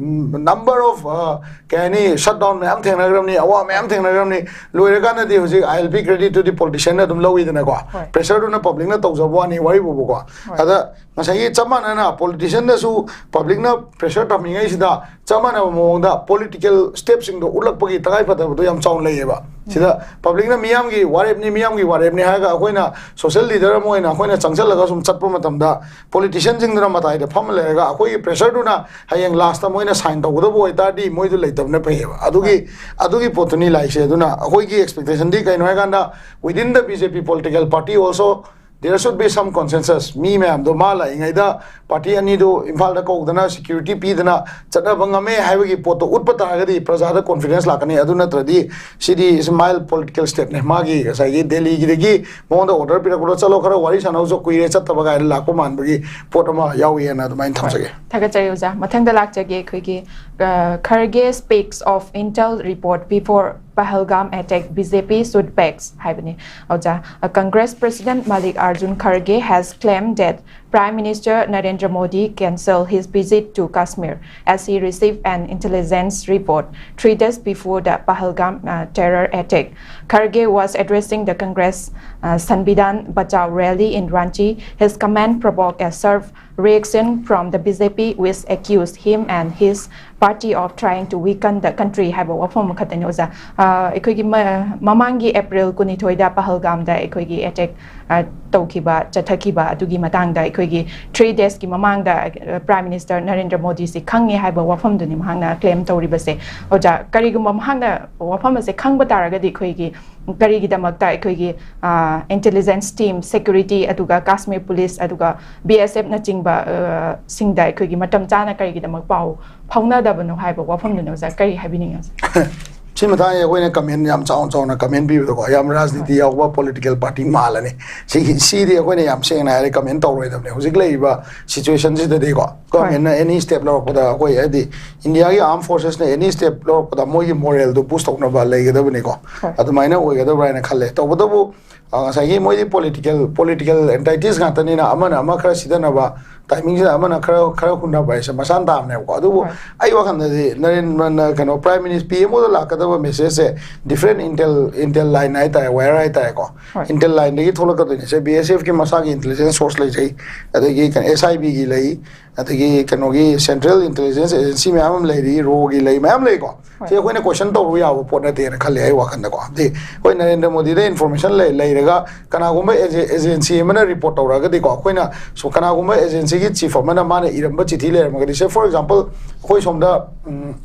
ꯅꯝꯕꯔ ꯑꯣꯐ, ꯀꯩ ꯍꯥꯏꯅꯤ, ꯁꯠ ꯗꯥꯎꯟ ꯃꯌꯥꯝ ꯊꯦꯡꯅꯈ꯭ꯔꯕꯅꯤ, ꯑꯋꯥ ꯃꯌꯥꯝ ꯊꯦꯡꯅꯈ꯭ꯔꯕꯅꯤ꯫ ꯂꯣꯏꯔꯀꯥꯟꯗꯗꯤ ꯍꯧꯖꯤꯛ ꯑꯥꯏ ꯑꯦꯜ ꯄꯤ ꯀ꯭ꯔꯦꯗꯤꯠꯇꯨꯗꯤ ꯄꯣꯂꯤꯇꯤꯁꯤꯌꯥꯟꯅ ꯑꯗꯨꯝ ꯂꯧꯋꯤꯗꯅꯀꯣ꯫ ꯍꯣꯏ. ꯄ꯭ꯔꯦꯁꯔꯗꯨꯅ ꯄꯕ꯭ꯂꯤꯛꯅ ꯇꯧꯖꯕ ꯋꯥꯅꯤ, ꯋꯥꯔꯤꯕꯨꯕꯀꯣ꯫ ꯍꯣꯏ. ꯑꯗ ꯉꯁꯥꯏꯒꯤ ꯆꯞ ꯃꯥꯟꯅꯅ ꯄꯣꯂꯤꯇꯤꯁꯤꯌꯥꯟꯗꯁꯨ ꯄꯕ꯭ꯂꯤꯛꯅ ꯄ꯭ꯔꯦꯁꯔ ꯊꯝꯃꯤꯉꯩꯁꯤꯗ, ꯆꯞ ꯃꯥꯟꯅꯕ ꯃꯑꯣꯡꯗ ꯄꯣꯂꯤꯇꯤꯀꯦꯜ ꯁ꯭ꯇꯦꯞꯁꯤꯡꯗꯣ ꯎꯠꯂꯛꯄꯒꯤ ꯇꯉꯥꯏꯐꯗꯕꯗꯣ ꯌꯥꯝ ꯆꯥꯎꯅ ꯂꯩꯌꯦꯕ꯫ ꯁꯤꯗ ꯄꯕ꯭ꯂꯤꯛꯅ ꯃꯤꯌꯥꯝꯒꯤ ꯋꯥꯔꯦꯞꯅꯤ, ꯃꯤꯌꯥꯝꯒꯤ ꯋꯥꯔꯦꯞꯅꯤ ꯍꯥꯏꯔꯒ ꯑꯩꯈꯣꯏꯅ ꯁꯣꯁꯤꯌꯦꯜ ꯂꯤꯗꯔ ꯑꯃ ꯑꯣꯏꯅ ꯑꯩꯈꯣꯏꯅ ꯆꯪꯁꯤꯜꯂꯒ ꯁꯨꯝ ꯆꯠꯄ ꯃꯇꯝꯗ, ꯄꯣꯂꯤꯇꯤꯁꯤꯌꯥꯟꯁꯤꯡꯗꯨꯅ ꯃꯇꯥꯏꯗ ꯐꯝꯃ ꯂꯩꯔꯒ, ꯑꯩꯈꯣꯏꯒꯤ ꯄ꯭ꯔꯦꯁꯔꯗꯨꯅ ꯍꯌꯦꯡ ꯂꯥꯁꯇ ꯃꯣꯏꯅ ꯁꯥꯏꯟ ꯇꯧꯒꯗꯕ ꯑꯣꯏꯇꯥꯔꯗꯤ, ꯃꯣꯏꯗꯨ ꯂꯩꯇꯕꯅ ꯐꯩꯌꯦꯕ꯫ ꯑꯗꯨꯒꯤ, ꯑꯗꯨꯒꯤ ꯄꯣꯠꯇꯨꯅꯤ ꯂꯥꯛꯏꯁꯦ꯫ ꯑꯗꯨꯅ ꯑꯩꯈꯣꯏꯒꯤ ꯑꯦꯛꯁꯄꯦꯛꯇꯦꯁꯟꯗꯤ ꯀꯩꯅꯣ ꯍꯥꯏꯀꯥꯟꯗ, within the B J P political party also, there should be some consensus. ꯃꯤ ꯃꯌꯥꯝꯗꯣ ꯃꯥ ꯂꯥꯛꯏꯉꯩꯗ ꯄꯥꯔꯇꯤ ꯑꯅꯤꯗꯨ ꯏꯝꯐꯥꯜꯗ ꯀꯧꯗꯅ, ꯁꯦꯀ꯭ꯌꯨꯔꯤꯇꯤ ꯄꯤꯗꯅ ꯆꯠꯅꯕ ꯉꯝꯃꯦ ꯍꯥꯏꯕꯒꯤ ꯄꯣꯠꯇꯣ ꯎꯠꯄ ꯇꯥꯔꯒꯗꯤ, ꯄ꯭ꯔꯖꯥꯗ ꯀꯣꯟꯐꯤꯗꯦꯟꯁ ꯂꯥꯛꯀꯅꯤ꯫ ꯑꯗꯨ ꯅꯠꯇ꯭ꯔꯗꯤ ꯁꯤꯗꯤ is mild political stepꯅꯦ꯫ ꯃꯥꯒꯤ ꯉꯁꯥꯏꯒꯤ ꯗꯦꯜꯂꯤꯒꯤꯗꯒꯤ ꯃꯉꯣꯟꯗ ꯑꯣꯔꯗꯔ ꯄꯤꯔꯛꯄꯗꯣ, "ꯆꯠꯂꯣ, ꯈꯔ ꯋꯥꯔꯤ ꯁꯥꯟꯅꯧꯁꯨ ꯀꯨꯏꯔꯦ ꯆꯠꯇꯕ" ꯀꯥꯏꯅ ꯂꯥꯛꯄ ꯃꯥꯟꯕꯒꯤ ꯄꯣꯠ ꯑꯃ ꯌꯥꯎꯏ ꯍꯥꯏꯅ ꯑꯗꯨꯃꯥꯏꯅ ꯊꯝꯖꯒꯦ꯫ ꯊꯥꯒꯠꯆꯔꯤ ꯑꯣꯖꯥ꯫ ꯃꯊꯪꯗ ꯂꯥꯛꯆꯒꯦ ꯑꯩꯈꯣꯏꯒꯤ, ꯑ, Kharge speaks of intel report before Pahalgam attack, B J P shoot backs ꯍꯥꯏꯕꯅꯤ꯫ ꯑꯣꯖꯥ, ꯑ, Congress President Mallikarjun Kharge has claimed that Prime Minister Narendra Modi cancelled his visit to Kashmir as he received an intelligence report three days before the Pahalgam uh, terror attack. Kharge was addressing the Congress uh, Sanbidan Bachao rally in Ranchi. His comment provoked a sharp reaction from the B J P, which accused him and his party of trying to weaken the country ꯍꯥꯏꯕ ꯋꯥꯐꯝ ꯑꯃꯈꯛꯇꯅꯤ ꯑꯣꯖꯥ꯫ ꯑ, ꯑꯩꯈꯣꯏꯒꯤ ꯃ-, ꯃꯃꯥꯡꯒꯤ April ꯀꯨꯟꯅꯤꯊꯣꯏꯗ ꯄꯍꯜꯒꯥꯝꯗ ꯑꯩꯈꯣꯏꯒꯤ attack ꯑ, ꯇꯧꯈꯤꯕ, ꯆꯠꯊꯈꯤꯕ ꯑꯗꯨꯒꯤ ꯃꯇꯥꯡꯗ ꯑꯩꯈꯣꯏꯒꯤ three days ꯀꯤ ꯃꯃꯥꯡꯗ ꯑ, Prime Minister ꯅꯔꯦꯟꯗ꯭ꯔ ꯃꯣꯗꯤꯁꯤ ꯈꯪꯉꯦ ꯍꯥꯏꯕ ꯋꯥꯐꯝꯗꯨꯅꯤ ꯃꯍꯥꯛꯅ claim ꯇꯧꯔꯤꯕꯁꯦ꯫ ꯑꯣꯖꯥ, ꯀꯔꯤꯒꯨꯝꯕ ꯃꯍꯥꯛꯅ ꯋꯥꯐꯝ ꯑꯁꯦ ꯈꯪꯕ ꯇꯥꯔꯒꯗꯤ ꯑꯩꯈꯣꯏꯒꯤ ꯀꯔꯤꯒꯤꯗꯃꯛꯇ ꯑꯩꯈꯣꯏꯒꯤ ꯑ, intelligence team, security, ꯑꯗꯨꯒ Kashmir Police, ꯑꯗꯨꯒ B S F ꯅꯆꯤꯡꯕ ꯑ, ꯁꯤꯡꯗ ꯑꯩꯈꯣꯏꯒꯤ ꯃꯇꯝ ꯆꯥꯅ ꯀꯔꯤꯒꯤꯗꯃꯛ ꯄꯥꯎ ꯐꯥꯎꯅꯗꯕꯅꯣ ꯍꯥꯏꯕ ꯋꯥꯐꯝꯗꯨꯅꯤ ꯑꯣꯖꯥ꯫ ꯀꯔꯤ ꯍꯥꯏꯕꯤꯅꯤꯡꯉꯤ ꯑꯣꯖꯥ? ꯁꯤ ꯃꯇꯥꯡꯁꯦ ꯑꯩꯈꯣꯏꯅ comment ꯌꯥꯝ ꯆꯥꯎꯅ ꯆꯥꯎꯅ comment ꯄꯤꯕꯗꯀꯣ, ꯌꯥꯝ ꯔꯥꯖꯅꯤꯇꯤ ꯌꯥꯎꯕ political party ꯃꯥꯜꯂꯅꯤ꯫ ꯁꯤꯒꯤ, ꯁꯤꯗꯤ ꯑꯩꯈꯣꯏꯅ ꯌꯥꯝ ꯁꯦꯡꯅ ꯍꯥꯏꯔꯦ comment ꯇꯧꯔꯣꯏꯗꯕꯅꯦ꯫ ꯍꯧꯖꯤꯛ ꯂꯩꯔꯤꯕ situation ꯁꯤꯗꯗꯤꯀꯣ, government ꯅ any step ꯂꯧꯔꯛꯄꯗ ꯑꯩꯈꯣꯏ ꯍꯥꯏꯗꯤ India ꯒꯤ armed forces ꯅ any step ꯂꯧꯔꯛꯄꯗ ꯃꯣꯏꯒꯤ moral ꯗꯨ boost ꯇꯧꯅꯕ ꯂꯩꯒꯗꯕꯅꯤꯀꯣ꯫ ꯍꯣꯏ꯫ ꯑꯗꯨꯃꯥꯏꯅ ꯑꯣꯏꯒꯗꯕ꯭ꯔꯥ ꯍꯥꯏꯅ ꯈꯜꯂꯦ꯫ ꯇꯧꯕꯇꯕꯨ ꯑ, ꯉꯁꯥꯏꯒꯤ ꯃꯣꯏꯗꯤ political, political entities ꯉꯥꯛꯇꯅꯤꯅ ꯑꯃꯅ ꯑꯃ ꯈꯔ ꯁꯤꯗꯅꯕ, timing ꯁꯤꯗ ꯑꯃꯅ ꯈꯔ, ꯈꯔ ꯍꯨꯟꯅꯕ ꯍꯥꯏꯁꯦ ꯃꯁꯥꯅ ꯇꯥꯕꯅꯦꯕꯀꯣ꯫ ꯑꯗꯨꯕꯨ ꯍꯣꯏ꯫ ꯑꯩ ꯋꯥꯈꯜꯗꯗꯤ ꯅꯔꯦꯟꯗ꯭ꯔ, ꯀꯩꯅꯣ, Prime Minister, P M O ꯗ ꯂꯥꯛꯀꯗꯕ message ꯁꯦ different intel, intel line ꯍꯥꯏꯇꯥꯔꯦ, wire ꯍꯥꯏꯇꯥꯔꯦꯀꯣ꯫ ꯍꯣꯏ꯫ Intel line ꯗꯒꯤ ꯊꯣꯛꯂꯛꯀꯗꯣꯏꯅꯦ꯫ ꯁꯦ B S F ꯀꯤ ꯃꯁꯥꯒꯤ intelligence source ꯂꯩꯖꯩ, ꯑꯗꯒꯤ ꯀꯩꯅꯣ, S I B ꯒꯤ ꯂꯩ, ꯑꯗꯒꯤ ꯀꯩꯅꯣꯒꯤ Central Intelligence Agency ꯃꯌꯥꯝ ꯑꯃ ꯂꯩꯔꯤ, RAW ꯒꯤ ꯂꯩ, ꯃꯌꯥꯝ ꯂꯩꯀꯣ꯫ ꯍꯣꯏ꯫ ꯁꯤ ꯑꯩꯈꯣꯏꯅ question ꯇꯧꯔꯨ ꯌꯥꯕ ꯄꯣꯠ ꯅꯠꯇꯦꯅ ꯈꯜꯂꯦ ꯑꯩ ꯋꯥꯈꯜꯗꯀꯣ꯫ ꯍꯥꯏꯗꯤ ꯑꯩꯈꯣꯏ ꯅꯔꯦꯟꯗ꯭ꯔ ꯃꯣꯗꯤꯗ information ꯂꯩ-, ꯂꯩꯔꯒ ꯀꯅꯥꯒꯨꯝꯕ ꯑꯦꯖꯦ-, agency ꯑꯃꯅ report ꯇꯧꯔꯛꯑꯒꯗꯤꯀꯣ, ꯑꯩꯈꯣꯏꯅ ꯁꯣ-, ꯀꯅꯥꯒꯨꯝꯕ agency ꯒꯤ chief ꯑꯃꯅ ꯃꯥꯅ ꯏꯔꯝꯕ ꯆꯤꯊꯤ ꯂꯩꯔꯝꯃꯒꯗꯤ, say for example, ꯑꯩꯈꯣꯏ ꯁꯣꯝꯗ, ꯎꯝ,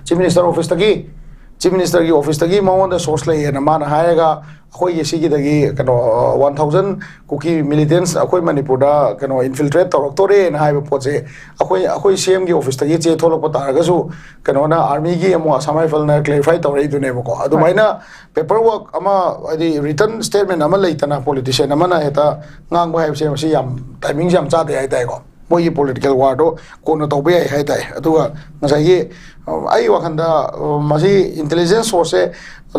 Chief Minister office ꯇꯒꯤ, Chief Minister ꯒꯤ office ꯇꯒꯤ ꯃꯉꯣꯟꯗ source ꯂꯩꯌꯦꯅ ꯃꯥꯅ ꯍꯥꯏꯔꯒ, ꯑꯩꯈꯣꯏꯒꯤ ꯁꯤꯒꯤꯗꯒꯤ ꯀꯩꯅꯣ, one thousand Kuki militants ꯑꯩꯈꯣꯏ ꯃꯅꯤꯄꯨꯔꯗ ꯀꯩꯅꯣ infiltrate ꯇꯧꯔꯛꯇꯣꯔꯦꯅ ꯍꯥꯏꯕ ꯄꯣꯠꯁꯦ, ꯑꯩꯈꯣꯏ, ꯑꯩꯈꯣꯏ C M ꯒꯤ office ꯇꯒꯤ ꯆꯦ ꯊꯣꯛꯂꯛꯄ ꯇꯥꯔꯒꯁꯨ, ꯀꯩꯅꯣꯅ, army ꯒꯤ ꯑꯃꯨꯛ Assam Rifles ꯅ clarify ꯇꯧꯔꯛꯏꯗꯨꯅꯦꯕꯀꯣ꯫ ꯑꯗꯨꯃꯥꯏꯅ paperwork ꯑꯃ, ꯍꯥꯏꯗꯤ written statement ꯑꯃ ꯂꯩꯇꯅ politician ꯑꯃꯅ ꯍꯦꯛꯇ ꯉꯥꯡꯕ ꯍꯥꯏꯕꯁꯦ, ꯃꯁꯤ ꯌꯥꯝ timing ꯁꯦ ꯌꯥꯝ ꯆꯥꯗꯦ ꯍꯥꯏꯇꯥꯔꯦꯀꯣ꯫ ꯃꯣꯏꯒꯤ ꯄꯣꯂꯤꯇꯤꯀꯦꯜ ꯋꯥꯔꯗꯣ ꯀꯣꯟꯅ ꯇꯧꯕ ꯌꯥꯏ ꯍꯥꯏ ꯇꯥꯏ꯫ ꯑꯗꯨꯒ ꯉꯁꯥꯏꯒꯤ ꯑ, ꯑꯩ ꯋꯥꯈꯜꯗ ꯑ, ꯃꯁꯤ ꯏꯟꯇꯦꯂꯤꯖꯦꯟꯁ ꯁꯣꯔꯁꯁꯦ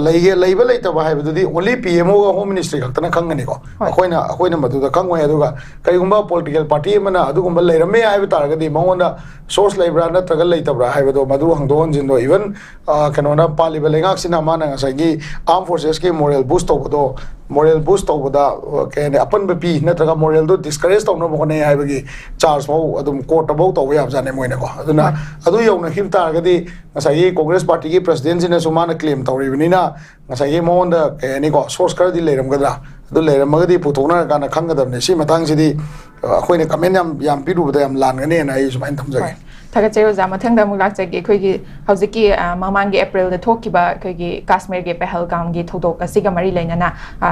ꯂꯩꯒꯦ, ꯂꯩꯕ ꯂꯩꯇꯕ ꯍꯥꯏꯕꯗꯨꯗꯤ ꯑꯣꯟꯂꯤ ꯄꯤ ꯑꯦꯝ ꯑꯣꯒ ꯍꯣꯝ ꯃꯤꯅꯤꯁꯇ꯭ꯔꯤ ꯈꯛꯇꯅ ꯈꯪꯒꯅꯤꯀꯣ꯫ ꯍꯣꯏ꯫ ꯑꯩꯈꯣꯏꯅ ꯑꯩꯈꯣꯏꯅ ꯃꯗꯨꯗ ꯈꯪꯉꯣꯏ꯫ ꯑꯗꯨꯒ ꯀꯔꯤꯒꯨꯝꯕ ꯄꯣꯂꯤꯇꯤꯀꯦꯜ ꯄꯥꯔꯇꯤ ꯑꯃꯅ ꯑꯗꯨꯒꯨꯝꯕ ꯂꯩꯔꯝꯃꯦ ꯍꯥꯏꯕ ꯇꯥꯔꯒꯗꯤ ꯃꯉꯣꯟꯗ ꯁꯣꯔꯁ ꯂꯩꯕ꯭ꯔꯥ ꯅꯠꯇ꯭ꯔꯒ ꯂꯩꯇꯕ꯭ꯔꯥ ꯍꯥꯏꯕꯗꯣ, ꯃꯗꯨ ꯍꯪꯗꯣꯛ ꯍꯟꯖꯤꯟꯗꯣ, ꯏꯚꯟ ꯀꯩꯅꯣꯅ, ꯄꯥꯜꯂꯤꯕ ꯂꯩꯉꯥꯛꯁꯤꯅ ꯃꯥꯅ ꯉꯁꯥꯏꯒꯤ ꯑꯥꯔꯝ ꯐꯣꯔꯁꯦꯁꯀꯤ ꯃꯣꯔꯦꯜ ꯕꯨꯁ ꯇꯧꯕꯗꯣ, ꯃꯣꯔꯦꯜ ꯕꯨꯁ ꯇꯧꯕꯗ ꯑ, ꯀꯩ ꯍꯥꯏꯅꯤ, ꯑꯄꯟꯕ ꯄꯤ ꯅꯠꯇ꯭ꯔꯒ ꯃꯣꯔꯦꯜꯗꯣ ꯗꯤꯁꯀꯔꯦꯖ ꯇꯧꯅꯕ ꯍꯣꯠꯅꯩ ꯍꯥꯏꯕꯒꯤ ꯆꯥꯔꯖ ꯐꯥꯎ ꯑꯗꯨꯝ ꯀꯣꯔꯠꯇ ꯐꯥꯎ ꯇꯧꯕ ꯌꯥꯕꯖꯥꯠꯅꯦ ꯃꯣꯏꯅꯀꯣ꯫ ꯑꯗꯨꯅ ꯍꯣꯏ꯫ ꯑꯗꯨ ꯌꯧꯅꯈꯤꯕ ꯇꯥꯔꯒꯗꯤ ꯉꯁꯥꯏꯒꯤ ꯀꯣꯡꯒ꯭ꯔꯦꯁ ꯄꯥꯔꯇꯤꯒꯤ ꯄ꯭ꯔꯁꯤꯗꯦꯟꯁꯤꯅꯁꯨ ꯃꯥꯅ ꯀ꯭ꯂꯦꯝ ꯇꯧꯔꯤꯕꯅꯤꯅ ꯉꯁꯥꯏꯒꯤ ꯃꯉꯣꯟꯗ, ꯀꯩ ꯍꯥꯏꯅꯤꯀꯣ, ꯁꯣꯔꯁ ꯈꯔꯗꯤ ꯂꯩꯔꯝꯒꯗ꯭ꯔꯥ? ꯑꯗꯨ ꯂꯩꯔꯝꯃꯒꯗꯤ ꯄꯨꯊꯣꯛꯅꯔꯀꯥꯟꯗ ꯈꯪꯒꯗꯕꯅꯤ꯫ ꯁꯤ ꯃꯇꯥꯡꯁꯤꯗꯤ ꯑ, ꯑꯩꯈꯣꯏꯅ ꯀꯃꯦꯟ ꯌꯥꯝ ꯌꯥꯝ ꯄꯤꯔꯨꯕꯗ ꯌꯥꯝ ꯂꯥꯟꯒꯅꯦꯅ ꯑꯩ ꯁꯨꯃꯥꯏꯅ ꯊꯝꯖꯒꯦ꯫ ꯍꯣꯏ꯫ ꯊꯥꯒꯠꯆꯔꯤ ꯑꯣꯖꯥ꯫ ꯃꯊꯪꯗ ꯑꯃꯨꯛ ꯂꯥꯛꯆꯒꯦ꯫ ꯑꯩꯈꯣꯏꯒꯤ ꯍꯧꯖꯤꯛꯀꯤ, ꯑ, ꯃꯃꯥꯡꯒꯤ ꯑꯦꯄ꯭ꯔꯤꯜꯗ ꯊꯣꯛꯈꯤꯕ ꯑꯩꯈꯣꯏꯒꯤ ꯀꯥꯁꯃꯤꯔꯒꯤ ꯄꯍꯜꯒꯥꯝꯒꯤ ꯊꯧꯗꯣꯛ ꯑꯁꯤꯒ ꯃꯔꯤ ꯂꯩꯅꯅ, ꯑ,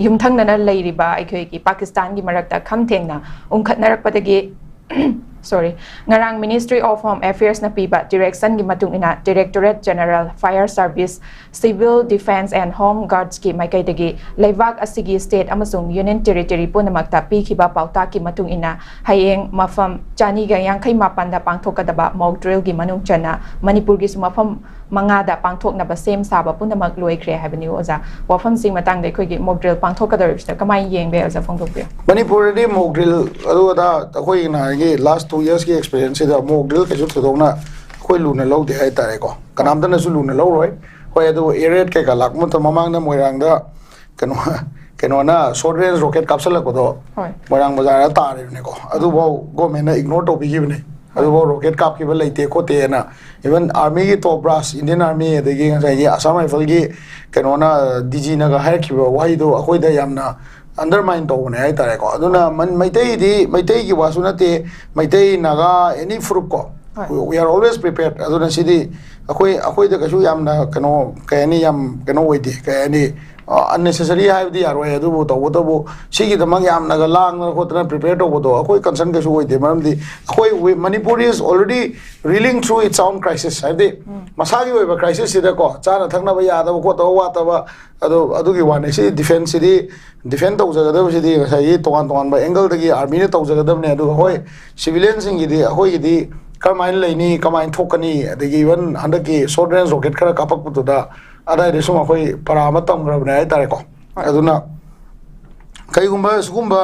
ꯌꯨꯝꯊꯪꯅꯅ ꯂꯩꯔꯤꯕ ꯑꯩꯈꯣꯏꯒꯤ ꯄꯥꯀꯤꯁꯇꯥꯟꯒꯤ ꯃꯔꯛꯇ ꯈꯝ ꯊꯦꯡꯅ ꯎꯪꯈꯠꯅꯔꯛꯄꯗꯒꯤ, sorry, ꯉꯔꯥꯡ Ministry of Home Affairsꯅ ꯄꯤꯕ directionꯒꯤ ꯃꯇꯨꯡ ꯏꯟꯅ Directorate General Fire Service, Civil Defence and Home Guardsꯀꯤ ꯃꯥꯏꯀꯩꯗꯒꯤ ꯂꯩꯕꯥꯛ ꯑꯁꯤꯒꯤ state ꯑꯃꯁꯨꯡ union territory ꯄꯨꯝꯅꯃꯛꯇ ꯄꯤꯈꯤꯕ ꯄꯥꯎꯇꯥꯛꯀꯤ ꯃꯇꯨꯡ ꯏꯟꯅ ꯍꯌꯦꯡ ꯃꯐꯝ ꯆꯅꯤꯒ ꯌꯥꯡꯈꯩ ꯃꯥꯄꯟꯗ ꯄꯥꯡꯊꯣꯛꯀꯗꯕ mock drillꯒꯤ ꯃꯅꯨꯡ ꯆꯟꯅ ꯃꯅꯤꯄꯨꯔꯒꯤꯁꯨ ꯃꯐꯝ ꯃꯉꯥꯗ ꯄꯥꯡꯊꯣꯛꯅꯕ ꯁꯦꯝ ꯁꯥꯕ ꯄꯨꯝꯅꯃꯛ ꯂꯣꯏꯈ꯭ꯔꯦ ꯍꯥꯏꯕꯅꯤ ꯑꯣꯖꯥ꯫ ꯋꯥꯐꯝꯁꯤꯒꯤ ꯃꯇꯥꯡꯗ ꯑꯩꯈꯣꯏꯒꯤ mock drill ꯄꯥꯡꯊꯣꯛꯀꯗꯧꯔꯤꯕꯁꯤꯗ ꯀꯃꯥꯏꯅ ꯌꯦꯡꯕ ꯌꯥꯏ ꯑꯣꯖꯥ, ꯐꯣꯡꯗꯣꯛꯄꯤꯌꯨ꯫ ꯃꯅꯤꯄꯨꯔꯗꯗꯤ mock drill ꯑꯗꯨ ꯑꯗꯥ ꯑꯩꯈꯣꯏꯒꯤ ꯅꯍꯥꯟꯒꯤ last two yearsꯀꯤ experienceꯁꯤꯗ mock drill ꯀꯩꯁꯨ ꯊꯣꯏꯗꯣꯛꯅ ꯑꯩꯈꯣꯏ ꯂꯨꯅ ꯂꯧꯗꯦ ꯍꯥꯏꯇꯥꯔꯦꯀꯣ꯫ ꯀꯅꯥꯝꯇꯅꯁꯨ ꯂꯨꯅ ꯂꯧꯔꯣꯏ꯫ ꯍꯣꯏ, ꯑꯗꯨ air raid ꯀꯩꯀꯥ ꯂꯥꯛꯄ ꯃꯇꯝ, ꯃꯃꯥꯡꯗ ꯃꯣꯏꯔꯥꯡꯗ ꯀꯩꯅꯣ, ꯀꯩꯅꯣꯅ short range rocket ꯀꯥꯞꯁꯤꯜꯂꯛꯄꯗꯣ ꯍꯣꯏ꯫ ꯃꯣꯏꯔꯥꯡ ꯕꯖꯥꯔꯗ ꯇꯥꯔꯤꯕꯅꯤꯀꯣ꯫ ꯑꯗꯨꯐꯥꯎ governmentꯅ ignore ꯇꯧꯕꯤꯈꯤꯕꯅꯤ꯫ ꯑꯗꯨꯐꯥꯎ rocket ꯀꯥꯞꯈꯤꯕ ꯂꯩꯇꯦ ꯈꯣꯠꯇꯦꯅ꯫ Even armyꯒꯤ top brass, Indian Army, ꯑꯗꯒꯤ ꯉꯁꯥꯏꯒꯤ Assam Riflesꯀꯤ ꯀꯩꯅꯣꯅ, DGꯅꯒ ꯍꯥꯏꯔꯛꯈꯤꯕ ꯋꯥꯍꯩꯗꯣ ꯑꯩꯈꯣꯏꯗ ꯌꯥꯝꯅ undermine ꯇꯧꯕꯅꯦ ꯍꯥꯏꯇꯥꯔꯦꯀꯣ꯫ ꯑꯗꯨꯅ ꯃꯟ-, ꯃꯩꯇꯩꯗꯤ, ꯃꯩꯇꯩꯒꯤ ꯋꯥꯁꯨ ꯅꯠꯇꯦ, ꯃꯩꯇꯩ, ꯅꯥꯒꯥ, any ꯐꯨꯔꯨꯞ ꯀꯣ, ꯍꯣꯏ꯫ We are always prepared. ꯑꯗꯨꯅ ꯁꯤꯗꯤ ꯑꯩꯈꯣꯏ ꯑꯩꯈꯣꯏꯗ ꯀꯩꯁꯨ ꯌꯥꯝꯅ ꯀꯩꯅꯣ ꯀꯩ ꯍꯥꯏꯅꯤ, ꯌꯥꯝ ꯀꯩꯅꯣ ꯑꯣꯏꯗꯦ, ꯀꯩ ꯍꯥꯏꯅꯤ, ꯑꯟꯅꯦꯁꯦꯁꯔꯤ ꯍꯥꯏꯕꯗꯤ ꯌꯥꯔꯣꯏ꯫ ꯑꯗꯨꯕꯨ ꯇꯧꯕꯇꯕꯨ ꯁꯤꯒꯤꯗꯃꯛ ꯌꯥꯝꯅꯒ ꯂꯥꯡꯗꯅ ꯈꯣꯠꯇꯅ ꯄ꯭ꯔꯤꯄꯦꯌꯔ ꯇꯧꯕꯗꯣ ꯑꯩꯈꯣꯏ ꯀꯟꯁꯔꯟ ꯀꯩꯁꯨ ꯑꯣꯏꯗꯦ꯫ ꯃꯔꯝꯗꯤ ꯑꯩꯈꯣꯏ Manipur is already reeling through its own crisis. ꯍꯥꯏꯕꯗꯤ ꯃꯁꯥꯒꯤ ꯑꯣꯏꯕ ꯀ꯭ꯔꯥꯏꯁꯤꯁꯁꯤꯗꯀꯣ, ꯆꯥꯅ ꯊꯛꯅꯕ ꯌꯥꯗꯕ ꯈꯣꯠꯇꯕ ꯋꯥꯠꯇꯕ, ꯑꯗꯣ ꯑꯗꯨꯒꯤ ꯋꯥꯅꯤ꯫ ꯁꯤ ꯗꯤꯐꯦꯟꯁꯁꯤꯗꯤ, ꯗꯤꯐꯦꯟ ꯇꯧꯖꯒꯗꯕꯁꯤꯗꯤ ꯉꯁꯥꯏꯒꯤ ꯇꯣꯉꯥꯟ ꯇꯣꯉꯥꯟꯕ ꯑꯦꯡꯒꯜꯗꯒꯤ ꯑꯥꯔꯃꯤꯅ ꯇꯧꯖꯒꯗꯕꯅꯦ꯫ ꯑꯗꯨꯒ ꯍꯣꯏ, ꯁꯤꯚꯤꯂꯤꯌꯟꯁꯤꯡꯒꯤꯗꯤ ꯑꯩꯈꯣꯏꯒꯤꯗꯤ ꯀꯔꯝꯍꯥꯏꯅ ꯂꯩꯅꯤ, ꯀꯃꯥꯏꯅ ꯊꯣꯛꯀꯅꯤ, ꯑꯗꯒꯤ ꯏꯚꯟ ꯍꯟꯗꯛꯀꯤ ꯁꯣꯔꯠ ꯔꯦꯟꯖ ꯔꯣꯀꯦꯠ ꯈꯔ ꯀꯥꯞꯄꯛꯄꯗꯨꯗ ꯑꯗꯥꯏꯗ ꯁꯨꯝ ꯑꯩꯈꯣꯏ ꯄꯔꯥ ꯑꯃ ꯇꯝꯈ꯭ꯔꯕꯅꯦ ꯍꯥꯏꯇꯥꯔꯦꯀꯣ꯫ ꯑꯗꯨꯅ ꯀꯩꯒꯨꯝꯕ ꯁꯤꯒꯨꯝꯕ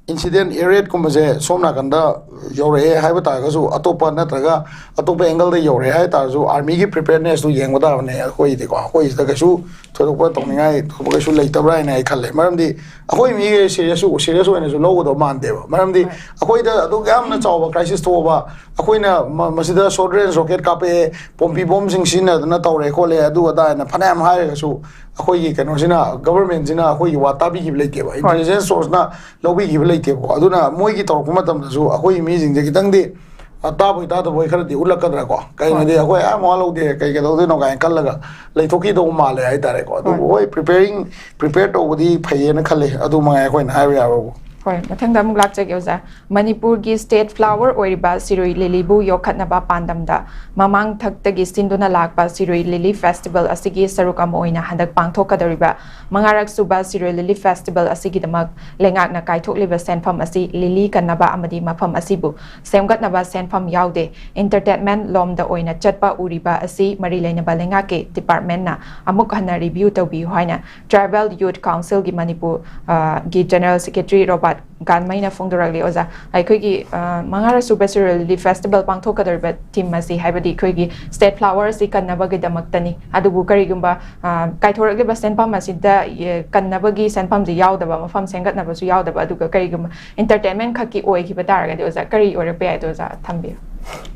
ꯏꯟꯁꯤꯗꯦꯟ ꯑꯦꯔꯦꯠꯀꯨꯝꯕꯁꯦ ꯁꯣꯝ ꯅꯥꯀꯟꯗ ꯌꯧꯔꯛꯑꯦ ꯍꯥꯏꯕ ꯇꯥꯔꯒꯁꯨ, ꯑꯇꯣꯞꯄ ꯅꯠꯇ꯭ꯔꯒ ꯑꯇꯣꯞꯄ ꯑꯦꯡꯒꯜꯗ ꯌꯧꯔꯛꯑꯦ ꯍꯥꯏ ꯇꯥꯔꯁꯨ, ꯑꯥꯔꯃꯤꯒꯤ ꯄ꯭ꯔꯤꯄꯦꯌꯔꯅꯦꯁꯇꯨ ꯌꯦꯡꯕ ꯇꯥꯕꯅꯦ꯫ ꯑꯩꯈꯣꯏꯗꯤꯀꯣ, ꯑꯩꯈꯣꯏꯁꯤꯗ ꯀꯩꯁꯨ ꯊꯣꯏꯗꯣꯛꯄ ꯇꯧꯅꯤꯡꯉꯥꯏ ꯊꯣꯏꯗꯣꯛꯄ ꯀꯩꯁꯨ ꯂꯩꯇꯕ꯭ꯔꯥ ꯍꯥꯏꯅ ꯑꯩ ꯈꯜꯂꯦ꯫ ꯃꯔꯝꯗꯤ ꯑꯩꯈꯣꯏ ꯃꯤꯒꯤ ꯁꯤꯔꯤꯌꯁ ꯁꯤꯔꯤꯌꯁ ꯑꯣꯏꯅꯁꯨ ꯂꯧꯒꯗꯧ ꯃꯥꯟꯗꯦꯕ꯫ ꯃꯔꯝꯗꯤ ꯑꯩꯈꯣꯏꯗ ꯑꯗꯨꯛ ꯌꯥꯝꯅ ꯆꯥꯎꯕ ꯀ꯭ꯔꯥꯏꯁꯤꯁ ꯊꯣꯛꯑꯕ, ꯑꯩꯈꯣꯏꯅ ꯃ- ꯃꯁꯤꯗ ꯁꯣꯔꯠ ꯔꯦꯟꯖ ꯔꯣꯀꯦꯠ ꯀꯥꯞꯄꯛꯑꯦ, ꯄꯣꯝꯄꯤ ꯕꯣꯝꯁꯤꯡ ꯁꯤꯖꯤꯟꯅꯗꯅ ꯇꯧꯔꯦ ꯈꯣꯠꯂꯦ, ꯑꯗꯨ ꯑꯗꯥ ꯍꯥꯏꯅ ꯐꯅꯌꯥꯝ ꯍꯥꯏꯔꯒꯁꯨ, ꯑꯩꯈꯣꯏꯒꯤ ꯀꯩꯅꯣꯁꯤꯅ, ꯒꯕꯔꯃꯦꯟꯁꯤꯅ ꯑꯩꯈꯣꯏꯒꯤ ꯋꯥ ꯇꯥꯕꯤꯈꯤꯕ ꯂꯩꯇꯦꯕ꯫ ꯏꯟꯇꯦꯂꯤꯖꯦꯟꯁ ꯁꯣꯔꯁꯅ ꯂꯧꯕꯤꯈꯤꯕ ꯂꯩꯇꯦꯕꯀꯣ꯫ ꯑꯗꯨꯅ ꯃꯣꯏꯒꯤ ꯇꯧꯔꯛꯄ ꯃꯇꯝꯗꯁꯨ ꯑꯩꯈꯣꯏꯒꯤ ꯃꯤꯁꯤꯡꯁꯦ ꯈꯤꯇꯪꯗꯤ, ꯑ, ꯇꯥꯕꯣꯏ ꯇꯥꯗꯕꯣꯏ ꯈꯔꯗꯤ ꯎꯠꯂꯛꯀꯗ꯭ꯔꯥꯀꯣ꯫ ꯀꯩꯅꯣꯗꯤ ꯑꯩꯈꯣꯏ ꯑꯌꯥꯝꯕ ꯋꯥ ꯂꯧꯗꯦ, ꯀꯩ ꯀꯩꯗꯧꯗꯣꯏꯅꯣ ꯀꯥꯏꯅ ꯈꯜꯂꯒ ꯂꯩꯊꯣꯛꯈꯤꯗꯧꯕ ꯃꯥꯜꯂꯦ ꯍꯥꯏꯇꯥꯔꯦꯀꯣ꯫ ꯑꯗꯨꯕꯨ ꯍꯣꯏ, ꯄ꯭ꯔꯤꯄꯦꯌꯔꯤꯡ ꯄ꯭ꯔꯤꯄꯦꯌꯔ ꯇꯧꯕꯗꯤ ꯐꯩꯌꯦꯅ ꯈꯜꯂꯦ꯫ ꯑꯗꯨ ꯃꯉꯥꯏ ꯑꯩꯈꯣꯏꯅ ꯍꯥꯏꯕ ꯌꯥꯕꯕꯨ꯫ ꯍꯣꯏ, ꯃꯊꯪꯗ ꯑꯃꯨꯛ ꯂꯥꯛꯆꯒꯦ ꯑꯣꯖꯥ꯫ ꯃꯅꯤꯄꯨꯔꯒꯤ ꯁ꯭ꯇꯦꯠ ꯐ꯭ꯂꯥꯋꯔ ꯑꯣꯏꯔꯤꯕ ꯁꯤꯔꯣꯏ ꯂꯤꯂꯤꯕꯨ ꯌꯣꯛꯈꯠꯅꯕ ꯄꯥꯟꯗꯝꯗ ꯃꯃꯥꯡ ꯊꯛꯇꯒꯤ ꯁꯤꯟꯗꯨꯅ ꯂꯥꯛꯄ ꯁꯤꯔꯣꯏ ꯂꯤꯂꯤ ꯐꯦꯁꯇꯤꯚꯦꯜ ꯑꯁꯤꯒꯤ ꯁꯔꯨꯛ ꯑꯃ ꯑꯣꯏꯅ ꯍꯟꯗꯛ ꯄꯥꯡꯊꯣꯛꯀꯗꯧꯔꯤꯕ ꯃꯉꯥꯔꯛ ꯁꯨꯕ ꯁꯤꯔꯣꯏ ꯂꯤꯂꯤ ꯐꯦꯁꯇꯤꯚꯦꯜ ꯑꯁꯤꯒꯤꯗꯃꯛ ꯂꯩꯉꯥꯛꯅ ꯀꯥꯏꯊꯣꯛꯂꯤꯕ ꯁꯦꯟꯐꯝ ꯑꯁꯤ ꯂꯤꯂꯤ ꯀꯟꯅꯕ ꯑꯃꯗꯤ ꯃꯐꯝ ꯑꯁꯤꯕꯨ ꯁꯦꯝꯒꯠꯅꯕ ꯁꯦꯟꯐꯝ ꯌꯥꯎꯗꯦ꯫ ꯏꯟꯇꯔꯇꯦꯟꯃꯦꯟ ꯂꯣꯝꯗ ꯑꯣꯏꯅ ꯆꯠꯄ ꯎꯔꯤꯕ ꯑꯁꯤ ꯃꯔꯤ ꯂꯩꯅꯕ ꯂꯩꯉꯥꯛꯀꯤ ꯗꯤꯄꯥꯔꯠꯃꯦꯟꯅ ꯑꯃꯨꯛ ꯍꯟꯅ ꯔꯤꯚ꯭ꯌꯨ ꯇꯧꯕꯤꯌꯨ ꯍꯥꯏꯅ ꯇ꯭ꯔꯥꯏꯕꯦꯜ ꯌꯨꯠ ꯀꯥꯎꯟꯁꯤꯜꯒꯤ ꯃꯅꯤꯄꯨꯔ, ꯑ, ꯒꯤ ꯖꯦꯅꯔꯦꯜ ꯁꯦꯀ꯭ꯔꯦꯇꯔꯤ ꯔꯣꯕꯥꯔꯠ ꯒꯥꯟꯃꯩꯅ ꯐꯣꯡꯗꯣꯔꯛꯂꯤ꯫ ꯑꯣꯖꯥ, ꯑꯩꯈꯣꯏꯒꯤ, ꯑ, ꯃꯉꯥꯔꯛ ꯁꯨꯕ ꯁꯤꯔꯣꯏ ꯂꯤꯂꯤ ꯐꯦꯁꯇꯤꯚꯦꯜ ꯄꯥꯡꯊꯣꯛꯀꯗꯧꯔꯤꯕ ꯊꯤꯝ ꯑꯁꯤ, ꯍꯥꯏꯕꯗꯤ ꯑꯩꯈꯣꯏꯒꯤ ꯁ꯭ꯇꯦꯠ ꯐ꯭ꯂꯥꯋꯔ ꯑꯁꯤ ꯀꯟꯅꯕꯒꯤꯗꯃꯛꯇꯅꯤ꯫ ꯑꯗꯨꯕꯨ ꯀꯔꯤꯒꯨꯝꯕ, ꯑ, ꯀꯥꯏꯊꯣꯔꯛꯂꯤꯕ ꯁꯦꯟꯐꯝ ꯑꯁꯤꯗ, ꯑ, ꯀꯟꯅꯕꯒꯤ ꯁꯦꯟꯐꯝꯁꯤ ꯌꯥꯎꯗꯕ, ꯃꯐꯝ ꯁꯦꯝꯒꯠꯅꯕꯁꯨ ꯌꯥꯎꯗꯕ, ꯑꯗꯨꯒ ꯀꯔꯤꯒꯨꯝꯕ ꯏꯟꯇꯔꯇꯦꯟꯃꯦꯟ ꯈꯛꯀꯤ ꯑꯣꯏꯈꯤꯕ ꯇꯥꯔꯒꯗꯤ, ꯑꯣꯖꯥ, ꯀꯔꯤ ꯑꯣꯏꯔꯛꯄ ꯌꯥꯏꯗꯣ, ꯑꯣꯖꯥ, ꯊꯝꯕꯤꯌꯨ꯫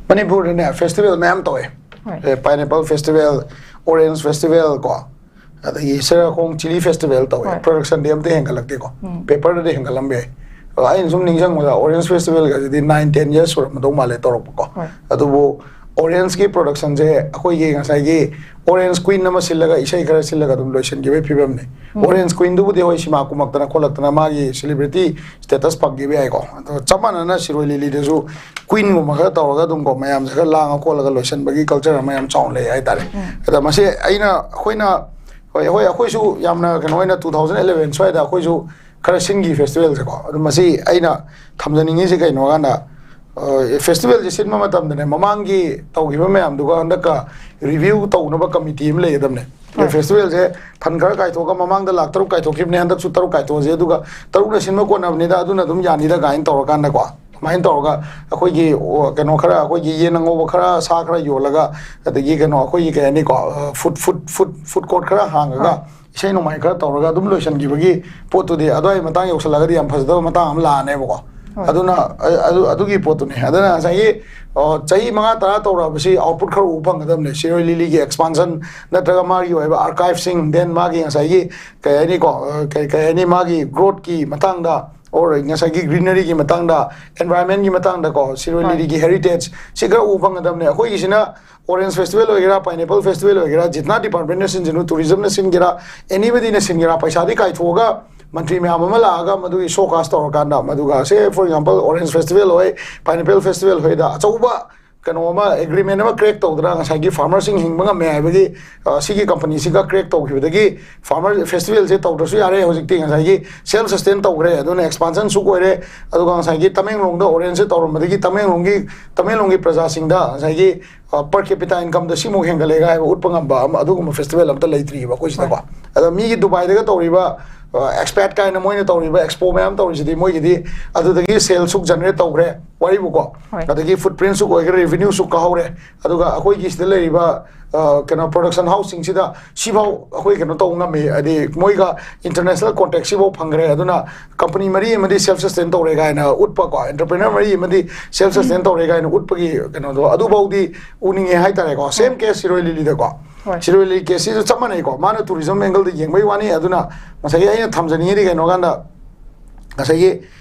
ꯃꯅꯤꯄꯨꯔꯗꯅꯦ, ꯐꯦꯁꯇꯤꯚꯦꯜ ꯃꯌꯥꯝ ꯇꯧꯋꯦ꯫ ꯍꯣꯏ꯫ ꯑꯦ, ꯄꯥꯏꯅꯦꯄꯜ ꯐꯦꯁꯇꯤꯚꯦꯜ, ꯑꯣꯔꯦꯟꯖ ꯐꯦꯁꯇꯤꯚꯦꯜ ꯀꯣ, ꯑꯗꯒꯤ ꯁꯦꯔꯥꯈꯣꯡ ꯆꯤꯂꯤ ꯐꯦꯁꯇꯤꯚꯦꯜ ꯇꯧꯋꯦ꯫ ꯍꯣꯏ꯫ ꯄ꯭ꯔꯗꯛꯁꯟꯗꯤ ꯑꯝꯇ ꯍꯦꯟꯒꯠꯂꯛꯇꯦꯀꯣ꯫ ꯎꯝ꯫ ꯄꯦꯄꯔꯗꯗꯤ ꯍꯦꯟꯒꯠꯂꯝꯕ ꯌꯥꯏ꯫ ꯑꯩꯅ ꯁꯨꯝ ꯅꯤꯡꯁꯤꯡꯕꯗ ꯑꯣꯔꯦꯟꯖ ꯐꯦꯁꯇꯤꯚꯦꯜꯒꯁꯤꯗꯤ ꯅꯥꯏꯟ ꯇꯦꯟ ꯌꯔꯁ ꯁꯨꯔꯝꯃꯗꯧ ꯃꯥꯜꯂꯦ ꯇꯧꯔꯛꯄꯀꯣ꯫ ꯍꯣꯏ꯫ ꯑꯗꯨꯕꯨ ꯑꯣꯔꯦꯟꯖꯀꯤ ꯄ꯭ꯔꯣꯗꯛꯁꯟꯁꯦ ꯑꯩꯈꯣꯏꯒꯤ ꯉꯁꯥꯏꯒꯤ ꯑꯣꯔꯦꯟꯖ ꯀ꯭ꯋꯤꯟ ꯑꯃ ꯁꯤꯜꯂꯒ ꯏꯁꯩ ꯈꯔ ꯁꯤꯜꯂꯒ ꯑꯗꯨꯝ ꯂꯣꯏꯁꯤꯟꯈꯤꯕꯒꯤ ꯐꯤꯕꯝꯅꯤ꯫ ꯑꯣꯔꯦꯟꯖ ꯀ꯭ꯋꯤꯟꯗꯨꯕꯨꯗꯤ ꯍꯣꯏ ꯁꯤꯃꯥ ꯀꯨꯝꯃꯛꯇꯅ ꯈꯣꯠꯂꯛꯇꯅ ꯃꯥꯒꯤ ꯁꯦꯂꯤꯕ꯭ꯔꯤꯇꯤ ꯁ꯭ꯇꯦꯇꯁ ꯐꯪꯈꯤꯕ ꯌꯥꯏꯀꯣ꯫ ꯑꯗꯣ ꯆꯞ ꯃꯥꯟꯅꯅ ꯁꯤꯔꯣꯏ ꯂꯤꯂꯤꯗꯁꯨ ꯀ꯭ꯋꯤꯟꯒꯨꯝꯕ ꯈꯔ ꯇꯧꯔꯒ ꯑꯗꯨꯝꯀꯣ ꯃꯌꯥꯝꯁꯦ ꯈꯔ ꯂꯥꯡꯉ ꯈꯣꯠꯂꯒ ꯂꯣꯏꯁꯤꯟꯕꯒꯤ ꯀꯜꯆꯔ ꯑꯃ ꯌꯥꯝ ꯆꯥꯎꯅ ꯂꯩ ꯍꯥꯏꯇꯥꯔꯦ꯫ ꯑꯗ ꯃꯁꯤ ꯑꯩꯅ ꯑꯩꯈꯣꯏꯅ ꯍꯣꯏ ꯍꯣꯏ ꯑꯩꯈꯣꯏꯁꯨ ꯌꯥꯝꯅ ꯀꯩꯅꯣ ꯑꯣꯏꯅ ꯇꯨ ꯊꯥꯎꯖꯟ ꯑꯦꯂꯚꯦꯟ ꯁ꯭ꯋꯥꯏꯗ ꯑꯩꯈꯣꯏꯁꯨ ꯈꯔ ꯁꯤꯟꯈꯤ ꯐꯦꯁꯇꯤꯚꯦꯜꯁꯦꯀꯣ꯫ ꯑꯗꯨ ꯃꯁꯤ ꯑꯩꯅ ꯊꯝꯖꯅꯤꯡꯉꯤꯁꯦ ꯀꯩꯅꯣ ꯍꯥꯏꯀꯥꯟꯗ ꯐꯦꯁꯇꯤꯚꯦꯜꯁꯦ ꯁꯤꯟꯕ ꯃꯇꯝꯗꯅꯦ ꯃꯃꯥꯡꯒꯤ ꯇꯧꯈꯤꯕ ꯃꯌꯥꯝꯗꯨꯒ ꯍꯟꯗꯛꯀ ꯔꯤꯚ꯭ꯌꯨ ꯇꯧꯅꯕ ꯀꯃꯤꯇꯤ ꯑꯃ ꯂꯩꯒꯗꯕꯅꯦ꯫ ꯍꯣꯏ꯫ ꯐꯦꯁꯇꯤꯚꯦꯜꯁꯦ ꯐꯟ ꯈꯔ ꯀꯥꯏꯊꯣꯛꯑꯒ ꯃꯃꯥꯡꯗ ꯂꯥꯛ ꯇꯔꯨꯛ ꯀꯥꯏꯊꯣꯛꯈꯤꯕꯅꯦ, ꯍꯟꯗꯛꯁꯨ ꯇꯔꯨꯛ ꯀꯥꯏꯊꯣꯛꯑꯁꯦ, ꯑꯗꯨꯒ ꯇꯔꯨꯛꯅ ꯁꯤꯟꯕ ꯀꯣꯟꯅꯕꯅꯤꯗ ꯑꯗꯨꯅ ꯑꯗꯨꯝ ꯌꯥꯅꯤꯗ ꯀꯥꯏꯅ ꯇꯧꯔꯀꯥꯟꯗꯀꯣ ꯑꯗꯨꯃꯥꯏꯅ ꯇꯧꯔꯒ ꯑꯩꯈꯣꯏꯒꯤ ꯑꯣ, ꯀꯩꯅꯣ ꯈꯔ ꯑꯩꯈꯣꯏꯒꯤ ꯌꯦꯟ ꯑꯉꯧꯕ ꯈꯔ ꯁꯥ ꯈꯔ ꯌꯣꯜꯂꯒ ꯑꯗꯒꯤ ꯀꯩꯅꯣ ꯑꯩꯈꯣꯏꯒꯤ ꯀꯩ ꯍꯥꯏꯅꯤꯀꯣ food food food food court ꯈꯔ ꯍꯥꯡꯉꯒ ꯍꯣꯏ꯫ ꯏꯁꯩ ꯅꯣꯡꯃꯥꯏ ꯈꯔ ꯇꯧꯔꯒ ꯑꯗꯨꯝ ꯂꯣꯏꯁꯤꯟꯈꯤꯕꯒꯤ ꯄꯣꯠꯇꯨꯗꯤ ꯑꯗꯨꯋꯥꯏ ꯃꯇꯥꯡ ꯌꯧꯁꯜꯂꯒꯗꯤ ꯌꯥꯝ ꯐꯖꯗꯕ ꯃꯇꯥꯡ ꯑꯃ ꯂꯥꯛꯑꯅꯦꯕꯀꯣ꯫ ꯍꯣꯏ꯫ ꯑꯗꯨꯅ ꯑ- ꯑꯗꯨ ꯑꯗꯨꯒꯤ ꯄꯣꯠꯇꯨꯅꯦ꯫ ꯑꯗꯨꯅ ꯉꯁꯥꯏꯒꯤ ꯑ, ꯆꯍꯤ ꯃꯉꯥ ꯇꯔꯥ ꯇꯧꯔꯛꯑꯕꯁꯤ ꯑꯥꯎꯠꯄꯨꯠ ꯈꯔ ꯎꯕ ꯐꯪꯒꯗꯕꯅꯦ꯫ ꯁꯤꯔꯣꯏ ꯂꯤꯂꯤꯒꯤ ꯑꯦꯛꯁꯄꯥꯟꯁꯟ ꯅꯠꯇ꯭ꯔꯒ ꯃꯥꯒꯤ ꯑꯣꯏꯕ ꯑꯥꯔꯀꯥꯏꯚꯁꯤꯡ, ꯗꯦꯟ ꯃꯥꯒꯤ ꯉꯁꯥꯏꯒꯤ ꯀꯩ ꯍꯥꯏꯅꯤꯀꯣ ꯑ, ꯀꯩ ꯀꯩ ꯍꯥꯏꯅꯤ ꯃꯥꯒꯤ ꯒ꯭ꯔꯣꯠꯀꯤ ꯃꯇꯥꯡꯗ ꯑꯣꯔ ꯉꯁꯥꯏꯒꯤ ꯒ꯭ꯔꯤꯅꯔꯤꯒꯤ ꯃꯇꯥꯡꯗ, ꯑꯦꯟꯚꯥꯏꯔꯟꯃꯦꯟꯒꯤ ꯃꯇꯥꯡꯗꯀꯣ ꯁꯤꯔꯣꯏ ꯍꯣꯏ꯫ ꯂꯤꯂꯤꯒꯤ ꯍꯦꯔꯤꯇꯦꯖ ꯁꯤ ꯈꯔ ꯎꯕ ꯐꯪꯒꯗꯕꯅꯦ꯫ ꯑꯩꯈꯣꯏꯒꯤꯁꯤꯅ ꯑꯣꯔꯦꯟꯖ ꯐꯦꯁꯇꯤꯚꯦꯜ ꯑꯣꯏꯒꯦꯔꯥ, ꯄꯥꯏꯅꯦꯄꯜ ꯐꯦꯁꯇꯤꯚꯦꯜ ꯑꯣꯏꯒꯦꯔꯥ, ꯖꯤꯠꯅꯥ ꯗꯤꯄꯥꯔꯠꯃꯦꯟꯅ ꯁꯤꯟꯁꯤꯅꯨ, ꯇꯨꯔꯤꯖꯝꯅ ꯁꯤꯟꯒꯦꯔꯥ, ꯑꯦꯅꯤꯕꯗꯤꯅ ꯁꯤꯟꯒꯦꯔꯥ, ꯄꯩꯁꯥꯗꯤ ꯀꯥꯏꯊꯣꯛꯑꯒ ꯃꯟꯇ꯭ꯔꯤ ꯃꯌꯥꯝ ꯑꯃ ꯂꯥꯛꯑꯒ ꯃꯗꯨꯒꯤ ꯁꯣ ꯀꯥꯁ ꯇꯧꯔꯀꯥꯟꯗ ꯃꯗꯨꯒ ꯁꯦ ꯐꯣꯔ ꯑꯦꯛꯖꯥꯝꯄꯜ ꯑꯣꯔꯦꯟꯖ ꯐꯦꯁꯇꯤꯚꯦꯜ ꯍꯣꯏ, ꯄꯥꯏꯅꯦꯄꯜ ꯐꯦꯁꯇꯤꯚꯦꯜ ꯍꯣꯏꯗ ꯑꯆꯧꯕ ꯀꯩꯅꯣ ꯑꯃ ꯑꯦꯒ꯭ꯔꯤꯃꯦꯟ ꯑꯃ ꯀ꯭ꯔꯦꯛ ꯇꯧꯗꯅ ꯉꯁꯥꯏꯒꯤ ꯐꯥꯔꯃꯔꯁꯤꯡ ꯍꯤꯡꯕ ꯉꯝꯃꯦ ꯍꯥꯏꯕꯒꯤ ꯑ, ꯁꯤꯒꯤ ꯀꯝꯄꯅꯤꯁꯤꯒ ꯀ꯭ꯔꯦꯛ ꯇꯧꯈꯤꯕꯗꯒꯤ ꯐꯥꯔꯃꯔ ꯐꯦꯁꯇꯤꯚꯦꯜꯁꯦ ꯇꯧꯗ꯭ꯔꯁꯨ ꯌꯥꯔꯦ, ꯍꯧꯖꯤꯛꯇꯤ ꯉꯁꯥꯏꯒꯤ ꯁꯦꯜꯐ ꯁꯁꯇꯦꯟ ꯇꯧꯈ꯭ꯔꯦ꯫ ꯑꯗꯨꯅ ꯑꯦꯛꯁꯄꯥꯟꯁꯟ ꯁꯨꯛ ꯑꯣꯏꯔꯦ꯫ ꯑꯗꯨꯒ ꯉꯁꯥꯏꯒꯤ ꯇꯃꯦꯡꯂꯣꯡꯗ ꯑꯣꯔꯦꯟꯖꯁꯦ ꯇꯧꯔꯝꯕꯗꯒꯤ ꯇꯃꯦꯡꯂꯣꯡꯒꯤ ꯇꯃꯦꯡꯂꯣꯡꯒꯤ ꯄ꯭ꯔꯖꯥꯁꯤꯡꯗ ꯉꯁꯥꯏꯒꯤ ꯄꯔ ꯀꯦꯄꯤꯇꯥ ꯏꯟꯀꯝꯗ ꯁꯤꯃꯨꯛ ꯍꯦꯟꯒꯠꯂꯦꯒ ꯍꯥꯏꯕ ꯎꯠꯄ ꯉꯝꯕ ꯑꯃ ꯑꯗꯨꯒꯨꯝꯕ ꯐꯦꯁꯇꯤꯚꯦꯜ ꯑꯝꯇ ꯂꯩꯇ꯭ꯔꯤꯕ ꯑꯩꯈꯣꯏ ꯁꯤꯗꯀꯣ꯫ ꯑꯗꯣ ꯃꯤꯒꯤ ꯗꯨꯕꯥꯏꯗꯒ ꯇꯧꯔꯤꯕ ꯑꯦꯛꯁꯄꯦꯠ ꯀꯥꯏꯅ ꯃꯣꯏꯅ ꯇꯧꯔꯤꯕ ꯑꯦꯛꯁꯄꯣ ꯃꯌꯥꯝ ꯇꯧꯔꯤꯁꯤꯗꯤ ꯃꯣꯏꯒꯤꯗꯤ ꯑꯗꯨꯗꯒꯤ ꯁꯦꯜ ꯁꯨꯛ ꯖꯦꯅꯔꯦꯠ ꯇꯧꯈ꯭ꯔꯦ ꯋꯥꯔꯤꯕꯨꯀꯣ꯫ ꯍꯣꯏ꯫ ꯑꯗꯒꯤ ꯐꯨꯠ ꯄ꯭ꯔꯤꯟꯠ ꯁꯨꯛ ꯑꯣꯏꯈ꯭ꯔꯦ, ꯔꯦꯚꯤꯅ꯭ꯌꯨ ꯁꯨꯛ ꯀꯥꯍꯧꯔꯦ꯫ ꯑꯗꯨꯒ ꯑꯩꯈꯣꯏꯒꯤ ꯁꯤꯗ ꯂꯩꯔꯤꯕ ꯑ, ꯀꯩꯅꯣ ꯄ꯭ꯔꯣꯗꯛꯁꯟ ꯍꯥꯎꯁꯁꯤꯡꯁꯤꯗ ꯁꯤꯐꯥꯎ ꯑꯩꯈꯣꯏ ꯀꯩꯅꯣ ꯇꯧꯕ ꯉꯝꯃꯤ, ꯍꯥꯏꯗꯤ ꯃꯣꯏꯒ ꯏꯟꯇꯔꯅꯦꯁꯅꯦꯜ ꯀꯣꯟꯇꯦꯛ ꯁꯤꯐꯥꯎ ꯐꯪꯈ꯭ꯔꯦ꯫ ꯑꯗꯨꯅ ꯀꯝꯄꯅꯤ ꯃꯔꯤ ꯑꯃꯗꯤ ꯁꯦꯜꯐ ꯁꯁꯇꯦꯟ ꯇꯧꯔꯦ ꯀꯥꯏꯅ ꯎꯠꯄꯀꯣ, ꯑꯦꯟꯇꯔꯄ꯭ꯔꯦꯅꯔ ꯃꯔꯤ ꯑꯃꯗꯤ ꯁꯦꯜꯐ ꯁꯁꯇꯦꯟ ꯇꯧꯔꯦ ꯀꯥꯏꯅ ꯎꯠꯄꯒꯤ ꯀꯩꯅꯣꯗꯣ ꯑꯗꯨꯐꯥꯎꯗꯤ ꯎꯅꯤꯡꯉꯦ ꯍꯥꯏꯇꯥꯔꯦꯀꯣ꯫ ꯁꯦꯝ ꯀꯦꯁ ꯁꯤꯔꯣꯏ ꯂꯤꯂꯤꯗꯀꯣ꯫ ꯍꯣꯏ꯫ ꯁꯤꯔꯣꯏ ꯂꯤꯂꯤ ꯀꯦꯁꯁꯤꯁꯨ ꯆꯞ ꯃꯥꯟꯅꯩꯀꯣ꯫ ꯃꯥꯅ ꯇꯨꯔꯤꯖꯝ ꯑꯦꯡꯒꯜꯗ ꯌꯦꯡꯕꯩ ꯋꯥꯅꯤ꯫ ꯑꯗꯨꯅ ꯉꯁꯥꯏꯒꯤ ꯑꯩꯅ ꯊꯝꯖꯅꯤꯡꯉꯤꯗꯤ ꯀꯩꯅꯣ ꯀꯥꯟꯗ ꯉꯁꯥꯏꯒꯤ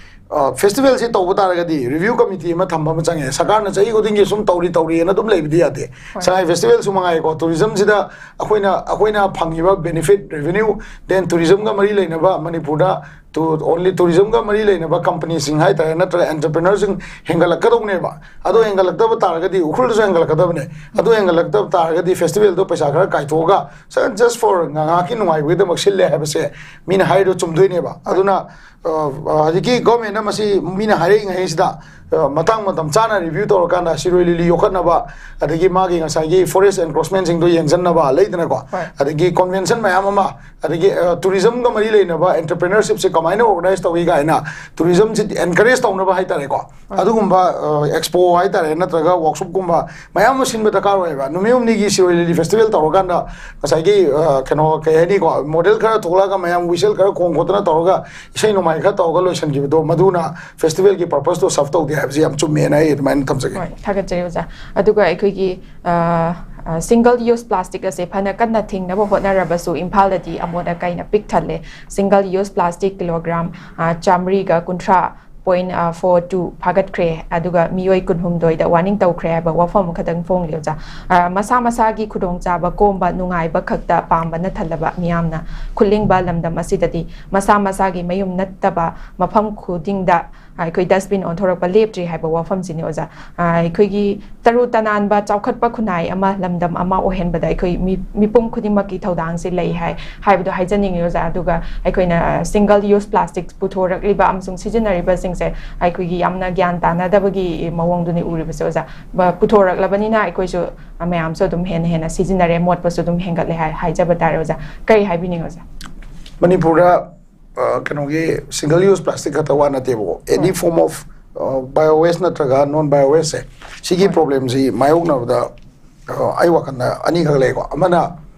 ꯐꯦꯁꯇꯤꯚꯦꯜꯁꯤ ꯇꯧꯕ ꯇꯥꯔꯒꯗꯤ ꯔꯤꯚ꯭ꯌꯨ ꯀꯃꯤꯇꯤ ꯑꯃ ꯊꯝꯕ ꯑꯃ ꯆꯪꯉꯦ꯫ ꯁꯔꯀꯥꯔꯅ ꯆꯍꯤ ꯈꯨꯗꯤꯡꯒꯤ ꯁꯨꯝ ꯇꯧꯔꯤ ꯇꯧꯔꯤꯅ ꯑꯗꯨꯝ ꯂꯩꯕꯗꯤ ꯌꯥꯗꯦ꯫ ꯁꯉꯥꯏ ꯐꯦꯁꯇꯤꯚꯦꯜꯁꯨ ꯃꯉꯥꯏꯀꯣ, ꯇꯨꯔꯤꯖꯝꯁꯤꯗ ꯑꯩꯈꯣꯏꯅ ꯑꯩꯈꯣꯏꯅ ꯐꯪꯉꯤꯕ ꯕꯦꯅꯤꯐꯤꯠ, ꯔꯦꯚꯦꯅ꯭ꯌꯨ, ꯗꯦꯟ ꯇꯨꯔꯤꯖꯝꯒ ꯃꯔꯤ ꯂꯩꯅꯕ ꯃꯅꯤꯄꯨꯔꯗ ꯇꯨ ꯑꯣꯟꯂꯤ ꯇꯨꯔꯤꯖꯝꯒ ꯃꯔꯤ ꯂꯩꯅꯕ ꯀꯝꯄꯅꯤꯁꯤꯡ ꯍꯥꯏꯇꯥꯔꯦ, ꯅꯠꯇ꯭ꯔꯒ ꯑꯦꯟꯇꯔꯄ꯭ꯔꯤꯅꯔꯁꯤꯡ ꯍꯦꯟꯒꯠꯂꯛꯀꯗꯧꯅꯦꯕ꯫ ꯑꯗꯣ ꯍꯦꯟꯒꯠꯂꯛꯇꯕ ꯇꯥꯔꯒꯗꯤ ꯎꯈ꯭ꯔꯨꯜꯗꯁꯨ ꯍꯦꯟꯒꯠꯂꯛꯀꯗꯕꯅꯦ꯫ ꯑꯗꯣ ꯍꯦꯟꯒꯠꯂꯛꯇꯕ ꯇꯥꯔꯒꯗꯤ ꯐꯦꯁꯇꯤꯚꯦꯜꯗꯣ ꯄꯩꯁꯥ ꯈꯔ ꯀꯥꯏꯊꯣꯛꯑꯒ just for ꯉꯥꯏꯍꯥꯛꯀꯤ ꯅꯨꯡꯉꯥꯏꯕꯒꯤꯗꯃꯛ ꯁꯤꯜꯂꯦ ꯍꯥꯏꯕꯁꯦ ꯃꯤꯅ ꯍꯥꯏꯔꯤꯗꯣ ꯆꯨꯝꯗꯣꯏꯅꯦꯕ꯫ ꯑꯗꯨꯅ ꯑ, ꯑ, ꯍꯧꯖꯤꯛꯀꯤ ꯒꯣꯔꯃꯦꯟꯅ ꯃꯁꯤ ꯃꯤꯅ ꯍꯥꯏꯔꯛꯏꯉꯩꯁꯤꯗ, ꯑ, ꯃꯇꯥꯡ ꯃꯇꯝ ꯆꯥꯅ ꯔꯤꯚ꯭ꯌꯨ ꯇꯧꯔꯀꯥꯟꯗ ꯁꯤꯔꯣꯏ ꯂꯤꯂꯤ ꯌꯣꯛꯈꯠꯅꯕ, ꯑꯗꯒꯤ ꯃꯥꯒꯤ ꯉꯁꯥꯏꯒꯤ ꯐꯣꯔꯦꯁ ꯑꯦꯟꯀ꯭ꯔꯣꯆꯃꯦꯟꯁꯤꯡꯗꯣ ꯌꯦꯡꯁꯤꯟꯅꯕ ꯂꯩꯗꯅꯀꯣ, ꯍꯣꯏ꯫ ꯑꯗꯒꯤ ꯀꯣꯟꯚꯦꯟꯁꯟ ꯃꯌꯥꯝ ꯑꯃ, ꯑꯗꯒꯤ ꯇꯨꯔꯤꯖꯝꯒ ꯃꯔꯤ ꯂꯩꯅꯕ ꯑꯦꯟꯇꯔꯄ꯭ꯔꯤꯅꯔꯁꯤꯞꯁꯦ ꯀꯃꯥꯏꯅ ꯑꯣꯔꯒꯅꯥꯏꯖ ꯇꯧꯏ ꯀꯥꯏꯅ ꯇꯨꯔꯤꯖꯝꯁꯤ ꯑꯦꯟꯀꯔꯦꯖ ꯇꯧꯅꯕ ꯍꯥꯏꯇꯥꯔꯦꯀꯣ, ꯑꯗꯨꯒꯨꯝꯕ ꯑꯦꯛꯁꯄꯣ ꯍꯥꯏꯇꯥꯔꯦ, ꯅꯠꯇ꯭ꯔꯒ ꯋꯥꯔꯛꯁꯣꯞꯀꯨꯝꯕ ꯃꯌꯥꯝ ꯑꯃ ꯁꯤꯟꯕ ꯗꯔꯀꯥꯔ ꯑꯣꯏꯌꯦꯕ꯫ ꯅꯨꯃꯤꯠ ꯍꯨꯝꯅꯤꯒꯤ ꯁꯤꯔꯣꯏ ꯂꯤꯂꯤ ꯐꯦꯁꯇꯤꯚꯦꯜ ꯇꯧꯔꯀꯥꯟꯗ ꯉꯁꯥꯏꯒꯤ, ꯑ, ꯀꯩꯅꯣ, ꯀꯩ ꯍꯥꯏꯅꯤꯀꯣ, ꯃꯣꯗꯦꯜ ꯈꯔ ꯊꯣꯛꯂꯛꯑꯒ ꯃꯌꯥꯝ ꯋꯤꯁꯦꯜ ꯈꯔ ꯈꯣꯡ ꯈꯣꯠꯇꯅ ꯇꯧꯔꯒ ꯏꯁꯩ ꯅꯣꯡꯃꯥꯏ ꯈꯔ ꯇꯧꯔꯒ ꯂꯣꯏꯁꯤꯟꯈꯤꯕꯗꯣ, ꯃꯗꯨꯅ ꯐꯦꯁꯇꯤꯚꯦꯜꯒꯤ ꯄꯔꯄꯁꯇꯣ ꯁꯔꯚ ꯇꯧꯗꯦ ꯍꯥꯏꯕꯁꯤ ꯌꯥꯝ ꯆꯨꯝꯃꯦꯅ ꯑꯩ ꯑꯗꯨꯃꯥꯏꯅ ꯊꯝꯖꯒꯦ꯫ ꯍꯣꯏ, ꯊꯥꯒꯠꯆꯔꯤ ꯑꯣꯖꯥ꯫ ꯑꯗꯨꯒ ꯑꯩꯈꯣꯏꯒꯤ ꯁꯤꯡꯒꯜ ꯌꯨꯁ ꯄ꯭ꯂꯥꯁꯇꯤꯛ ꯑꯁꯦ ꯐꯅ ꯀꯟꯅ ꯊꯤꯡꯅꯕ ꯍꯣꯠꯅꯔꯕꯁꯨ, ꯏꯝꯐꯥꯜꯗꯗꯤ ꯑꯃꯣꯠ ꯑꯀꯥꯏꯅ ꯄꯤꯛ ꯊꯜꯂꯦ꯫ ꯁꯤꯡꯒꯜ ꯌꯨꯁ ꯄ꯭ꯂꯥꯁꯇꯤꯛ ꯀꯤꯂꯣꯒ꯭ꯔꯥꯝ ꯆꯥꯃꯔꯤꯒ ꯀꯨꯟꯊ꯭ꯔꯥ ꯄꯣꯏꯟ ꯐꯣꯔ ꯇꯨ ꯐꯥꯒꯠꯈ꯭ꯔꯦ, ꯑꯗꯨꯒ ꯃꯤꯑꯣꯏ ꯀꯨꯟꯍꯨꯝꯗꯣꯏꯗ ꯋꯥꯔꯅꯤꯡ ꯇꯧꯈ꯭ꯔꯦ ꯍꯥꯏꯕ ꯋꯥꯐꯝ ꯑꯃꯈꯛꯇꯪ ꯐꯣꯡꯂꯤ ꯑꯣꯖꯥ꯫ ꯑ, ꯃꯁꯥ ꯃꯁꯥꯒꯤ ꯈꯨꯗꯣꯡꯆꯥꯕ ꯀꯣꯝꯕ, ꯅꯨꯡꯉꯥꯏꯕ ꯈꯛꯇ ꯄꯥꯝꯕꯅ ꯊꯜꯂꯕ ꯃꯤꯌꯥꯝꯅ ꯈꯨꯜꯂꯤꯡꯕ ꯂꯝꯗꯝ ꯑꯁꯤꯗꯗꯤ ꯃꯁꯥ ꯃꯁꯥꯒꯤ ꯃꯌꯨꯝ ꯅꯠꯇꯕ ꯃꯐꯝ ꯈꯨꯗꯤꯡꯗ ꯑꯩꯈꯣꯏ ꯗꯁꯕꯤꯟ ꯑꯣꯟꯊꯣꯔꯛꯄ ꯂꯦꯞꯇ꯭ꯔꯤ ꯍꯥꯏꯕ ꯋꯥꯐꯝꯁꯤꯅꯤ ꯑꯣꯖꯥ꯫ ꯑ, ꯑꯩꯈꯣꯏꯒꯤ ꯇꯔꯨ ꯇꯅꯥꯟꯕ ꯆꯥꯎꯈꯠꯄ ꯈꯨꯟꯅꯥꯏ ꯑꯃ, ꯂꯝꯗꯝ ꯑꯃ ꯑꯣꯏꯍꯟꯕꯗ ꯑꯩꯈꯣꯏ ꯃꯤ-, ꯃꯤꯄꯨꯝ ꯈꯨꯗꯤꯡꯃꯛꯀꯤ ꯊꯧꯗꯥꯡꯁꯤ ꯂꯩ ꯍꯥꯏ ꯍꯥꯏꯕꯗꯣ ꯍꯥꯏꯖꯅꯤꯡꯉꯤ ꯑꯣꯖꯥ꯫ ꯑꯗꯨꯒ ꯑꯩꯈꯣꯏꯅ ꯁꯤꯡꯒꯜ ꯌꯨꯁ ꯄ꯭ꯂꯥꯁꯇꯤꯛ ꯄꯨꯊꯣꯔꯛꯂꯤꯕ ꯑꯃꯁꯨꯡ ꯁꯤꯖꯤꯟꯅꯔꯤꯕꯁꯤꯡꯁꯦ ꯑꯩꯈꯣꯏꯒꯤ ꯌꯥꯝꯅ ꯒ꯭ꯌꯥꯟ ꯇꯥꯅꯗꯕꯒꯤ ꯃꯑꯣꯡꯗꯨꯅꯤ ꯎꯔꯤꯕꯁꯦ ꯑꯣꯖꯥ꯫ ꯕ-, ꯄꯨꯊꯣꯔꯛꯂꯕꯅꯤꯅ ꯑꯩꯈꯣꯏꯁꯨ ꯃꯌꯥꯝꯁꯨ ꯑꯗꯨꯝ ꯍꯦꯟꯅ ꯍꯦꯟꯅ ꯁꯤꯖꯤꯟꯅꯔꯦ, ꯃꯣꯠꯄꯁꯨ ꯑꯗꯨꯝ ꯍꯦꯟꯒꯠꯂꯦ ꯍꯥꯏ-, ꯍꯥꯏꯖꯕ ꯇꯥꯔꯦ ꯑꯣꯖꯥ꯫ ꯀꯔꯤ ꯍꯥꯏꯕꯤꯅꯤꯡꯉꯤ ꯑꯣꯖꯥ? ꯃꯅꯤꯄꯨꯔꯗ, ꯑ, ꯀꯩꯅꯣꯒꯤ ꯁꯤꯡꯒꯜ ꯌꯨꯁ ꯄ꯭ꯂꯥꯁꯇꯤꯛ ꯈꯛꯇ ꯋꯥ ꯅꯠꯇꯦꯕꯀꯣ, ꯑꯦꯅꯤ ꯐꯣꯔꯝ ꯑꯣꯐ ꯕꯥꯏꯑꯣ ꯋꯦꯁ ꯅꯠꯇ꯭ꯔꯒ ꯅꯣꯟ ꯕꯥꯏꯑꯣ ꯋꯦꯁꯁꯦ, ꯁꯤꯒꯤ ꯄ꯭ꯔꯣꯕ꯭ꯂꯦꯝꯁꯤ ꯃꯥꯌꯣꯛꯅꯕꯗ, ꯑ, ꯑꯩ ꯋꯥꯈꯜꯗ ꯑꯅꯤꯈꯛ ꯂꯩꯀꯣ꯫ ꯑꯃꯅ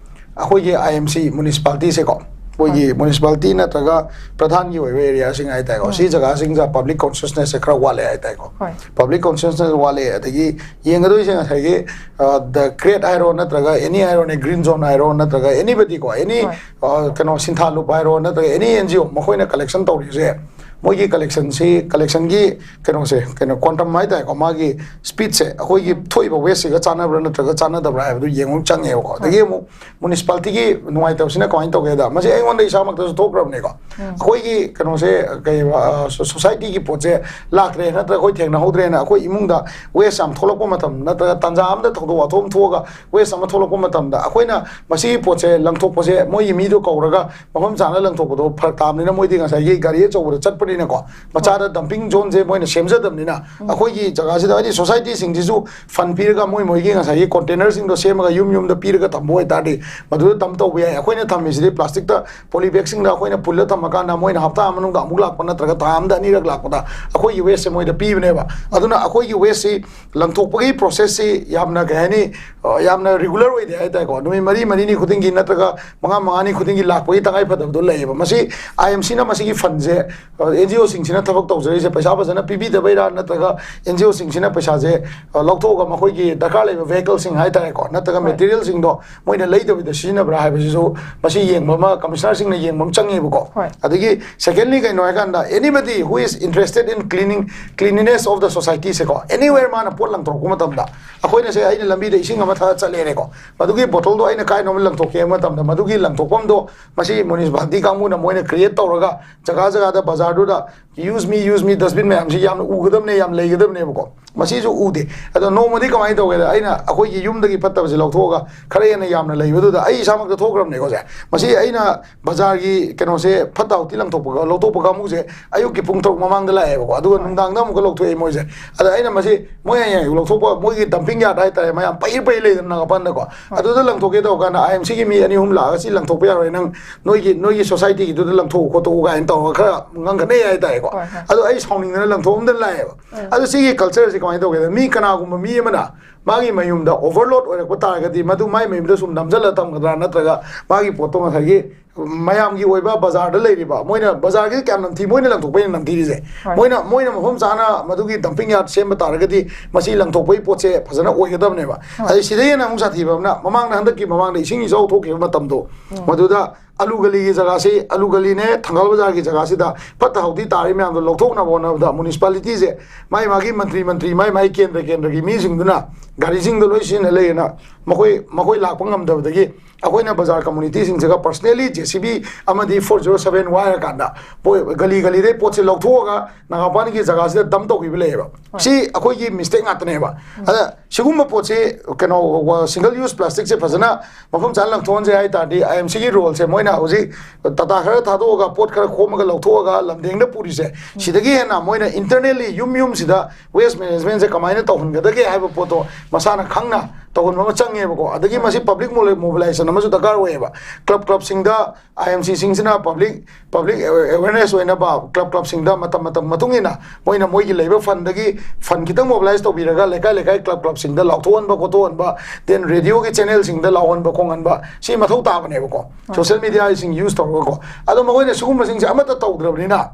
ꯑꯩꯈꯣꯏꯒꯤ ꯑꯥꯏ ꯑꯦꯝ ꯁꯤ ꯃ꯭ꯌꯨꯅꯤꯁꯤꯄꯥꯂꯤꯇꯤꯁꯦꯀꯣ, ꯑꯩꯈꯣꯏꯒꯤ ꯃ꯭ꯌꯨꯅꯤꯁꯤꯄꯥꯂꯤꯇꯤ ꯅꯠꯇ꯭ꯔꯒ ꯄ꯭ꯔꯙꯥꯟꯒꯤ ꯑꯣꯏꯕ ꯑꯦꯔꯤꯌꯥꯁꯤꯡ ꯍꯥꯏꯇꯥꯔꯦꯀꯣ, ꯁꯤ ꯖꯒꯥꯁꯤꯡꯁꯦ ꯄꯕ꯭ꯂꯤꯛ ꯀꯣꯟꯁꯤꯌꯁꯅꯦꯁꯁꯦ ꯈꯔ ꯋꯥꯠꯂꯦ ꯍꯥꯏꯇꯥꯔꯦꯀꯣ꯫ ꯍꯣꯏ꯫ ꯄꯕ꯭ꯂꯤꯛ ꯀꯣꯟꯁꯤꯌꯁꯅꯦꯁ ꯋꯥꯠꯂꯦ, ꯑꯗꯒꯤ ꯌꯦꯡꯒꯗꯣꯏꯁꯦ ꯉꯁꯥꯏꯒꯤ, ꯑ, ꯗ ꯀ꯭ꯔꯦꯠ ꯍꯥꯏꯔꯣ, ꯅꯠꯇ꯭ꯔꯒ ꯑꯦꯅꯤ ꯍꯥꯏꯔꯣꯅꯦ, ꯒ꯭ꯔꯤꯟ ꯖꯣꯟ ꯍꯥꯏꯔꯣ, ꯅꯠꯇ꯭ꯔꯒ ꯑꯦꯅꯤꯕꯗꯤꯀꯣ, ꯑꯦꯅꯤ, ꯍꯣꯏ꯫ ꯑ, ꯀꯩꯅꯣ, ꯁꯤꯟꯊꯥ ꯂꯨꯞ ꯍꯥꯏꯔꯣ, ꯅꯠꯇ꯭ꯔꯒ ꯑꯦꯅꯤ ꯑꯦꯟ ꯖꯤ ꯑꯣ, ꯃꯈꯣꯏꯅ ꯀꯂꯦꯛꯁꯟ ꯇꯧꯔꯤꯁꯦ ꯃꯣꯏꯒꯤ ꯀꯂꯦꯛꯁꯟꯁꯤ, ꯀꯂꯦꯛꯁꯟꯒꯤ ꯀꯩꯅꯣꯁꯦ, ꯀꯩꯅꯣ, ꯀ꯭ꯋꯥꯟꯇꯝ ꯍꯥꯏꯇꯥꯔꯦꯀꯣ, ꯃꯥꯒꯤ ꯁ꯭ꯄꯤꯠꯁꯦ ꯑꯩꯈꯣꯏꯒꯤ ꯊꯣꯛꯏꯕ ꯋꯦꯁꯁꯤꯒ ꯆꯥꯟꯅꯕ꯭ꯔꯥ ꯅꯠꯇ꯭ꯔꯒ ꯆꯥꯟꯅꯗꯕ꯭ꯔꯥ ꯍꯥꯏꯕꯗꯨ ꯌꯦꯡꯕ ꯑꯃ ꯆꯪꯉꯦꯕꯀꯣ꯫ ꯑꯗꯒꯤ ꯑꯃꯨꯛ ꯃ꯭ꯌꯨꯅꯤꯁꯤꯄꯥꯂꯤꯇꯤꯒꯤ ꯅꯨꯡꯉꯥꯏꯇꯕꯁꯤꯅ ꯀꯃꯥꯏꯅ ꯇꯧꯒꯦꯗ, ꯃꯁꯤ ꯑꯩꯉꯣꯟꯗ ꯏꯁꯥꯃꯛꯇꯁꯨ ꯊꯣꯛꯈ꯭ꯔꯕꯅꯤꯀꯣ꯫ ꯑꯩꯈꯣꯏꯒꯤ ꯀꯩꯅꯣꯁꯦ, ꯀꯩ, ꯑ, ꯁꯣ-, ꯁꯣꯁꯥꯏꯇꯤꯒꯤ ꯄꯣꯠꯁꯦ ꯂꯥꯛꯇ꯭ꯔꯦ ꯅꯠꯇ꯭ꯔꯒ ꯑꯩꯈꯣꯏ ꯊꯦꯡꯅꯍꯧꯗ꯭ꯔꯦꯅ ꯑꯩꯈꯣꯏ ꯏꯃꯨꯡꯗ ꯋꯦꯁ ꯌꯥꯝ ꯊꯣꯛꯂꯛꯄ ꯃꯇꯝ ꯅꯠꯇ꯭ꯔꯒ ꯇꯥꯟꯖꯥ ꯑꯃꯗ ꯊꯧꯗꯣꯛ ꯋꯥꯊꯣꯛ ꯑꯃ ꯊꯣꯛꯑꯒ ꯋꯦꯁ ꯑꯃ ꯊꯣꯛꯂꯛꯄ ꯃꯇꯝꯗ ꯑꯩꯈꯣꯏꯅ ꯃꯁꯤꯒꯤ ꯄꯣꯠꯁꯦ ꯂꯪꯊꯣꯛꯄꯁꯦ ꯃꯣꯏꯒꯤ ꯃꯤꯗꯣ ꯀꯧꯔꯒ ꯃꯐꯝ ꯆꯥꯅ ꯂꯪꯊꯣꯛꯄꯗꯣ ꯐꯔꯛ ꯇꯥꯕꯅꯤꯅ, ꯃꯣꯏꯗꯤ ꯉꯁꯥꯏꯒꯤ ꯒꯥꯔꯤ ꯑꯆꯧꯕꯗ ꯆꯠꯄꯅꯤꯅꯀꯣ, ꯃꯆꯥꯗ ꯗꯝꯄꯤꯡ ꯖꯣꯟꯁꯦ ꯃꯣꯏꯅ ꯁꯦꯝꯖꯗꯕꯅꯤꯅ, ꯑꯩꯈꯣꯏꯒꯤ ꯖꯒꯥꯁꯤꯗ, ꯍꯥꯏꯗꯤ ꯁꯣꯁꯥꯏꯇꯤꯁꯤꯡꯁꯤꯁꯨ ꯐꯟ ꯄꯤꯔꯒ ꯃꯣꯏ ꯃꯣꯏꯒꯤ ꯉꯁꯥꯏꯒꯤ ꯀꯣꯟꯇꯦꯅꯔꯁꯤꯡꯗꯣ ꯁꯦꯝꯃꯒ ꯌꯨꯝ ꯌꯨꯝꯗ ꯄꯤꯔꯒ ꯊꯝꯕ ꯑꯣꯏꯇꯥꯔꯗꯤ ꯃꯗꯨꯗ ꯗꯝ ꯇꯧꯕ ꯌꯥꯏ꯫ ꯑꯩꯈꯣꯏꯅ ꯊꯝꯃꯤꯁꯤꯗꯤ ꯄ꯭ꯂꯥꯁꯇꯤꯛꯇ, ꯄꯣꯂꯤ ꯕꯦꯒꯁꯤꯡꯗ ꯑꯩꯈꯣꯏꯅ ꯄꯨꯜꯂ ꯊꯝꯃꯀꯥꯟꯗ ꯃꯣꯏꯅ ꯍꯞꯇꯥ ꯃꯅꯨꯡꯗ ꯑꯃꯨꯛ ꯂꯥꯛꯄ ꯅꯠꯇ꯭ꯔꯒ ꯊꯥ ꯑꯃꯗ ꯑꯅꯤꯔꯛ ꯂꯥꯛꯄꯗ ꯑꯩꯈꯣꯏꯒꯤ ꯋꯦꯁꯁꯦ ꯃꯣꯏꯗ ꯄꯤꯕꯅꯦꯕ꯫ ꯑꯗꯨꯅ ꯑꯩꯈꯣꯏꯒꯤ ꯋꯦꯁꯁꯤ ꯂꯪꯊꯣꯛꯄꯒꯤ ꯄ꯭ꯔꯣꯁꯦꯁꯁꯤ ꯌꯥꯝꯅ, ꯀꯩ ꯍꯥꯏꯅꯤ, ꯑ, ꯌꯥꯝꯅ ꯔꯤꯒꯨꯂꯔ ꯑꯣꯏꯗꯦ ꯍꯥꯏꯇꯥꯔꯦꯀꯣ꯫ ꯅꯨꯃꯤꯠ ꯃꯔꯤ ꯃꯔꯤꯅꯤ ꯈꯨꯗꯤꯡꯒꯤ ꯅꯠꯇ꯭ꯔꯒ ꯃꯉꯥ ꯃꯉꯥꯅꯤ ꯈꯨꯗꯤꯡꯒꯤ ꯂꯥꯛꯄꯒꯤ ꯇꯉꯥꯏ ꯐꯗꯕꯗꯣ ꯂꯩꯌꯦꯕ꯫ ꯃꯁꯤ ꯑꯥꯏ ꯑꯦꯝ ꯁꯤꯅ ꯃꯁꯤꯒꯤ ꯐꯟꯁꯦ, ꯑ, ꯑꯦꯟ ꯖꯤ ꯑꯣꯁꯤꯡꯁꯤꯅ ꯊꯕꯛ ꯇꯧꯖꯔꯤꯁꯦ ꯄꯩꯁꯥ ꯐꯖꯅ ꯄꯤꯕꯤꯗꯕꯩꯔꯥ ꯅꯠꯇ꯭ꯔꯒ ꯑꯦꯟ ꯖꯤ ꯑꯣꯁꯤꯡꯁꯤꯅ ꯄꯩꯁꯥꯁꯦ, ꯑ, ꯂꯧꯊꯣꯛꯑꯒ ꯃꯈꯣꯏꯒꯤ ꯗꯔꯀꯥꯔ ꯂꯩꯕ ꯚꯦꯍꯤꯀꯜꯁꯤꯡ ꯍꯥꯏꯇꯥꯔꯦꯀꯣ, ꯅꯠꯇ꯭ꯔꯒ ꯃꯦꯇꯤꯔꯤꯌꯦꯜꯁꯤꯡꯗꯣ ꯃꯣꯏꯅ ꯂꯩꯗꯕꯤꯗ ꯁꯤꯖꯤꯟꯅꯕ꯭ꯔꯥ ꯍꯥꯏꯕꯁꯤꯁꯨ ꯃꯁꯤ ꯌꯦꯡꯕ ꯑꯃ, ꯀꯃꯤꯁꯅꯔꯁꯤꯡꯅ ꯌꯦꯡꯕ ꯑꯃ ꯆꯪꯉꯦꯕꯀꯣ꯫ ꯍꯣꯏ꯫ ꯑꯗꯒꯤ secondly ꯀꯩꯅꯣ ꯍꯥꯏꯀꯥꯟꯗ, anybody who is interested in cleaning, cleanliness of the society ꯁꯦꯀꯣ, anywhere ꯃꯥꯅ ꯄꯣꯠ ꯂꯪꯊꯣꯔꯛꯄ ꯃꯇꯝꯗ, ꯑꯩꯈꯣꯏꯅ ꯁꯦ, ꯑꯩꯅ ꯂꯝꯕꯤꯗ ꯏꯁꯤꯡ ꯑꯃ ꯊꯛꯑ ꯆꯠꯂꯦꯅꯦꯀꯣ, ꯃꯗꯨꯒꯤ ꯕꯣꯇꯜꯗꯣ ꯑꯩꯅ ꯀꯥꯏꯅꯣꯝ ꯂꯪꯊꯣꯛꯀꯦ ꯍꯥꯏꯕ ꯃꯇꯝꯗ ꯃꯗꯨꯒꯤ ꯂꯪꯊꯣꯛꯐꯝꯗꯣ ꯃꯁꯤ ꯃ꯭ꯌꯨꯅꯤꯁꯤꯄꯥꯂꯤꯇꯤ ꯀꯥꯡꯕꯨꯅ ꯃꯣꯏꯅ ꯀ꯭ꯔꯤꯌꯦꯠ ꯇꯧꯔꯒ ꯖꯒꯥ ꯖꯒꯥꯗ ꯕꯖꯥꯔꯗꯨꯗ "use me, use me" ꯗꯁꯕꯤꯟ ꯃꯌꯥꯝꯁꯤ ꯌꯥꯝꯅ ꯎꯒꯗꯕꯅꯦ, ꯌꯥꯝ ꯂꯩꯒꯗꯕꯅꯦꯕꯀꯣ꯫ ꯃꯁꯤꯁꯨ ꯎꯗꯦ꯫ ꯑꯗꯣ ꯅꯣꯡꯃꯗꯤ ꯀꯃꯥꯏꯅ ꯇꯧꯒꯦꯗ, ꯑꯩꯅ ꯑꯩꯈꯣꯏꯒꯤ ꯌꯨꯝꯗꯒꯤ ꯐꯠꯇꯕꯁꯦ ꯂꯧꯊꯣꯛꯑꯒ ꯈꯔ ꯍꯦꯟꯅ ꯌꯥꯝꯅ ꯂꯩꯕꯗꯨꯗ ꯑꯩ ꯏꯁꯥꯃꯛꯇ ꯊꯣꯛꯈ꯭ꯔꯕꯅꯦꯀꯣ ꯁꯦ꯫ ꯃꯁꯤ ꯑꯩꯅ ꯕꯖꯥꯔꯒꯤ ꯀꯩꯅꯣꯁꯦ, ꯐꯠꯇ ꯍꯥꯎꯊꯤ ꯂꯪꯊꯣꯛꯄꯒ, ꯂꯧꯊꯣꯛꯄ ꯀꯥꯡꯕꯨꯁꯦ ꯑꯌꯨꯛꯀꯤ ꯄꯨꯡ ꯇꯔꯨꯛ ꯃꯃꯥꯡꯗ ꯂꯥꯛꯑꯦꯕꯀꯣ, ꯑꯗꯨꯒ ꯅꯨꯡꯗꯥꯡꯗ ꯑꯃꯨꯛꯀ ꯂꯧꯊꯣꯛꯑꯦ ꯃꯣꯏꯁꯦ꯫ ꯑꯗ ꯑꯩꯅ ꯃꯁꯤ ꯃꯣꯏ ꯍꯌꯦꯡ ꯑꯌꯨꯛ ꯂꯧꯊꯣꯛꯄ, ꯃꯣꯏꯒꯤ ꯗꯝꯄꯤꯡ ꯌꯥꯔꯗ ꯍꯥꯏꯇꯥꯔꯦ, ꯃꯌꯥꯝ ꯄꯩꯔ ꯄꯩꯔ ꯂꯩꯗꯅ ꯅꯥꯀꯟꯗꯀꯣ, ꯑꯗꯨꯗ ꯂꯪꯊꯣꯛꯀꯦ ꯇꯧꯔ ꯀꯥꯟꯗ ꯑꯥꯏ ꯑꯦꯝ ꯁꯤꯒꯤ ꯃꯤ ꯑꯅꯤ ꯑꯍꯨꯝ ꯂꯥꯛꯑꯒ "ꯁꯤ ꯂꯪꯊꯣꯛꯄ ꯌꯥꯔꯣꯏ, ꯅꯪ ꯅꯣꯏꯒꯤ, ꯅꯣꯏꯒꯤ ꯁꯣꯁꯥꯏꯇꯤꯒꯤꯗꯨꯗ ꯂꯪꯊꯣꯛꯎ ꯈꯣꯠꯇꯣꯛꯎ" ꯀꯥꯏꯅ ꯇꯧꯔꯒ ꯈꯔ ꯉꯥꯡꯈꯠꯅꯩ ꯍꯥꯏꯇꯥꯔꯦꯀꯣ꯫ ꯍꯣꯏ, ꯍꯣꯏ꯫ ꯑꯗꯣ ꯑꯩ ꯁꯥꯎꯅꯤꯡꯗꯅ ꯂꯪꯊꯣꯛꯑꯝꯗꯅ ꯂꯥꯛꯑꯦꯕ꯫ ꯑꯗꯣ ꯁꯤꯒꯤ ꯀꯜꯆꯔꯁꯦ ꯀꯃꯥꯏꯅ ꯇꯧꯒꯦꯗ, ꯃꯤ ꯀꯅꯥꯒꯨꯝꯕ ꯃꯤ ꯑꯃꯅ ꯃꯥꯒꯤ ꯃꯌꯨꯝꯗ ꯑꯣꯚꯔꯂꯣꯗ ꯑꯣꯏꯔꯛꯄ ꯇꯥꯔꯒꯗꯤ ꯃꯗꯨ ꯃꯥꯏ ꯃꯌꯨꯝꯗ ꯁꯨꯝ ꯅꯝꯁꯤꯜꯂ ꯊꯝꯒꯗ꯭ꯔꯥ, ꯅꯠꯇ꯭ꯔꯒ ꯃꯥꯒꯤ ꯄꯣꯠꯇꯣ ꯉꯁꯥꯏꯒꯤ ꯃꯌꯥꯝꯒꯤ ꯑꯣꯏꯕ ꯕꯖꯥꯔꯗ ꯂꯩꯔꯤꯕ, ꯃꯣꯏꯅ ꯕꯖꯥꯔꯒꯤ ꯀꯌꯥꯝ ꯅꯝꯊꯤ, ꯃꯣꯏꯅ ꯂꯪꯊꯣꯛꯄꯩꯅ ꯅꯝꯊꯤꯔꯤꯁꯦ꯫ ꯍꯣꯏ꯫ ꯃꯣꯏꯅ, ꯃꯣꯏꯅ ꯃꯐꯝ ꯆꯥꯅ ꯃꯗꯨꯒꯤ ꯗꯝꯄꯤꯡ ꯌꯥꯔꯗ ꯁꯦꯝꯕ ꯇꯥꯔꯒꯗꯤ ꯃꯁꯤ ꯂꯪꯊꯣꯛꯄꯒꯤ ꯄꯣꯠꯁꯦ ꯐꯖꯅ ꯑꯣꯏꯒꯗꯕꯅꯦꯕ꯫ ꯑꯗꯩ ꯁꯤꯗꯩ ꯍꯦꯟꯅ ꯑꯃꯨꯛ ꯁꯥꯊꯤꯕ ꯑꯃꯅ, ꯃꯃꯥꯡꯗ, ꯍꯟꯗꯛꯀꯤ ꯃꯃꯥꯡꯗ ꯏꯁꯤꯡ ꯏꯆꯥꯎ ꯊꯣꯛꯈꯤꯕ ꯃꯇꯝꯗꯣ, ꯃꯗꯨꯗ ꯑꯂꯨ ꯒꯂꯤꯒꯤ ꯖꯒꯥꯁꯤ, ꯑꯂꯨ ꯒꯂꯤꯅꯦ, ꯊꯪꯒꯥꯜ ꯕꯖꯥꯔꯒꯤ ꯖꯒꯥꯁꯤꯗ ꯐꯠꯇ ꯍꯥꯎꯗꯤ ꯇꯥꯔꯤ ꯃꯌꯥꯝꯗꯣ ꯂꯧꯊꯣꯛꯅꯕ ꯍꯣꯠꯅꯕꯗ ꯃ꯭ꯌꯨꯅꯤꯁꯤꯄꯥꯂꯤꯇꯤꯁꯦ ꯃꯥꯏ ꯃꯥꯒꯤ ꯃꯟꯇ꯭ꯔꯤ, ꯃꯟꯇ꯭ꯔꯤ, ꯃꯥꯏ ꯃꯥꯒꯤ ꯀꯦꯟꯗ꯭ꯔ, ꯀꯦꯟꯗ꯭ꯔꯒꯤ ꯃꯤꯁꯤꯡꯗꯨꯅ ꯒꯥꯔꯤꯁꯤꯡꯗꯣ ꯂꯣꯏ ꯁꯤꯖꯤꯟꯅ ꯂꯩꯌꯦꯅ ꯃꯈꯣꯏ, ꯃꯈꯣꯏ ꯂꯥꯛꯄ ꯉꯝꯗꯕꯗꯒꯤ ꯑꯩꯈꯣꯏꯅ ꯕꯖꯥꯔ ꯀꯝꯃꯨꯅꯤꯇꯤꯁꯤꯡꯁꯤꯒ personally JCB ꯑꯃꯗꯤ four zero seven ꯋꯥꯏꯔꯀꯥꯟꯗ ꯄꯣ-, ꯒꯂꯤ ꯒꯂꯤꯗꯩ ꯄꯣꯠꯁꯦ ꯂꯧꯊꯣꯛꯑꯒ ꯅꯥꯒꯥꯃꯄꯥꯟꯒꯤ ꯖꯒꯥꯁꯤꯗ dump ꯇꯧꯈꯤꯕ ꯂꯩꯌꯦꯕ꯫ ꯁꯤ ꯑꯩꯈꯣꯏꯒꯤ mistake ꯉꯥꯛꯇꯅꯦꯕ꯫ ꯑꯗ ꯁꯤꯒꯨꯝꯕ ꯄꯣꯠꯁꯤ, ꯀꯩꯅꯣ, single use plasticꯁꯦ ꯐꯖꯅ ꯃꯐꯝ ꯆꯥꯅ ꯂꯪꯊꯣꯛꯍꯟꯁꯦ ꯍꯥꯏ ꯇꯥꯔꯗꯤ, IMCꯒꯤ roleꯁꯦ ꯃꯣꯏꯅ ꯍꯧꯖꯤꯛ ꯇꯥꯇꯥ ꯈꯔ ꯊꯥꯗꯣꯛꯑꯒ, ꯄꯣꯠ ꯈꯔ ꯈꯣꯝꯃꯒ ꯂꯧꯊꯣꯛꯑꯒ ꯂꯝꯗꯦꯡꯗ ꯄꯨꯔꯤꯁꯦ, ꯁꯤꯗꯒꯤ ꯍꯦꯟꯅ ꯃꯣꯏꯅ internally ꯌꯨꯝ ꯌꯨꯝꯁꯤꯗ waste managementꯁꯦ ꯀꯃꯥꯏꯅ ꯇꯧꯍꯟꯒꯗꯒꯦ ꯍꯥꯏꯕ ꯄꯣꯠꯇꯣ ꯃꯁꯥꯅ ꯈꯪꯅ ꯇꯧꯍꯟꯕ ꯑꯃ ꯆꯪꯉꯦꯕꯀꯣ꯫ ꯑꯗꯒꯤ ꯃꯁꯤ public mobilizationꯑꯃꯁꯨ ꯗꯔꯀꯥꯔ ꯑꯣꯏꯌꯦꯕ꯫ ꯀ꯭ꯂꯕ, ꯀ꯭ꯂꯕꯁꯤꯡꯗ IMCꯁꯤꯡꯁꯤꯅ public, public awareness ꯑꯣꯏꯅꯕ ꯀ꯭ꯂꯕ, ꯀ꯭ꯂꯕꯁꯤꯡꯗ ꯃꯇꯝ, ꯃꯇꯝ ꯃꯇꯨꯡ ꯏꯟꯅ ꯃꯣꯏꯅ ꯃꯣꯏꯒꯤ ꯂꯩꯕ fundꯗꯒꯤ fund ꯈꯤꯇꯪ mobilize ꯇꯧꯕꯤꯔꯒ ꯂꯩꯀꯥꯏ, ꯂꯩꯀꯥꯏ ꯀ꯭ꯂꯕ, ꯀ꯭ꯂꯕꯁꯤꯡꯗ ꯂꯥꯎꯊꯣꯛꯍꯟꯕ ꯈꯣꯠꯇꯣꯛꯍꯟꯕ, then radioꯒꯤ channelꯁꯤꯡꯗ ꯂꯥꯎꯍꯟꯕ ꯈꯣꯡꯍꯟꯕ, ꯁꯤ ꯃꯊꯧ ꯇꯥꯕꯅꯦꯕꯀꯣ꯫ Social mediaꯁꯤꯡ use ꯇꯧꯔꯒꯀꯣ꯫ ꯑꯗꯣ ꯃꯈꯣꯏꯅ ꯁꯤꯒꯨꯝꯕꯁꯤꯡꯁꯦ ꯑꯃꯠꯇ ꯇꯧꯗ꯭ꯔꯕꯅꯤꯅ,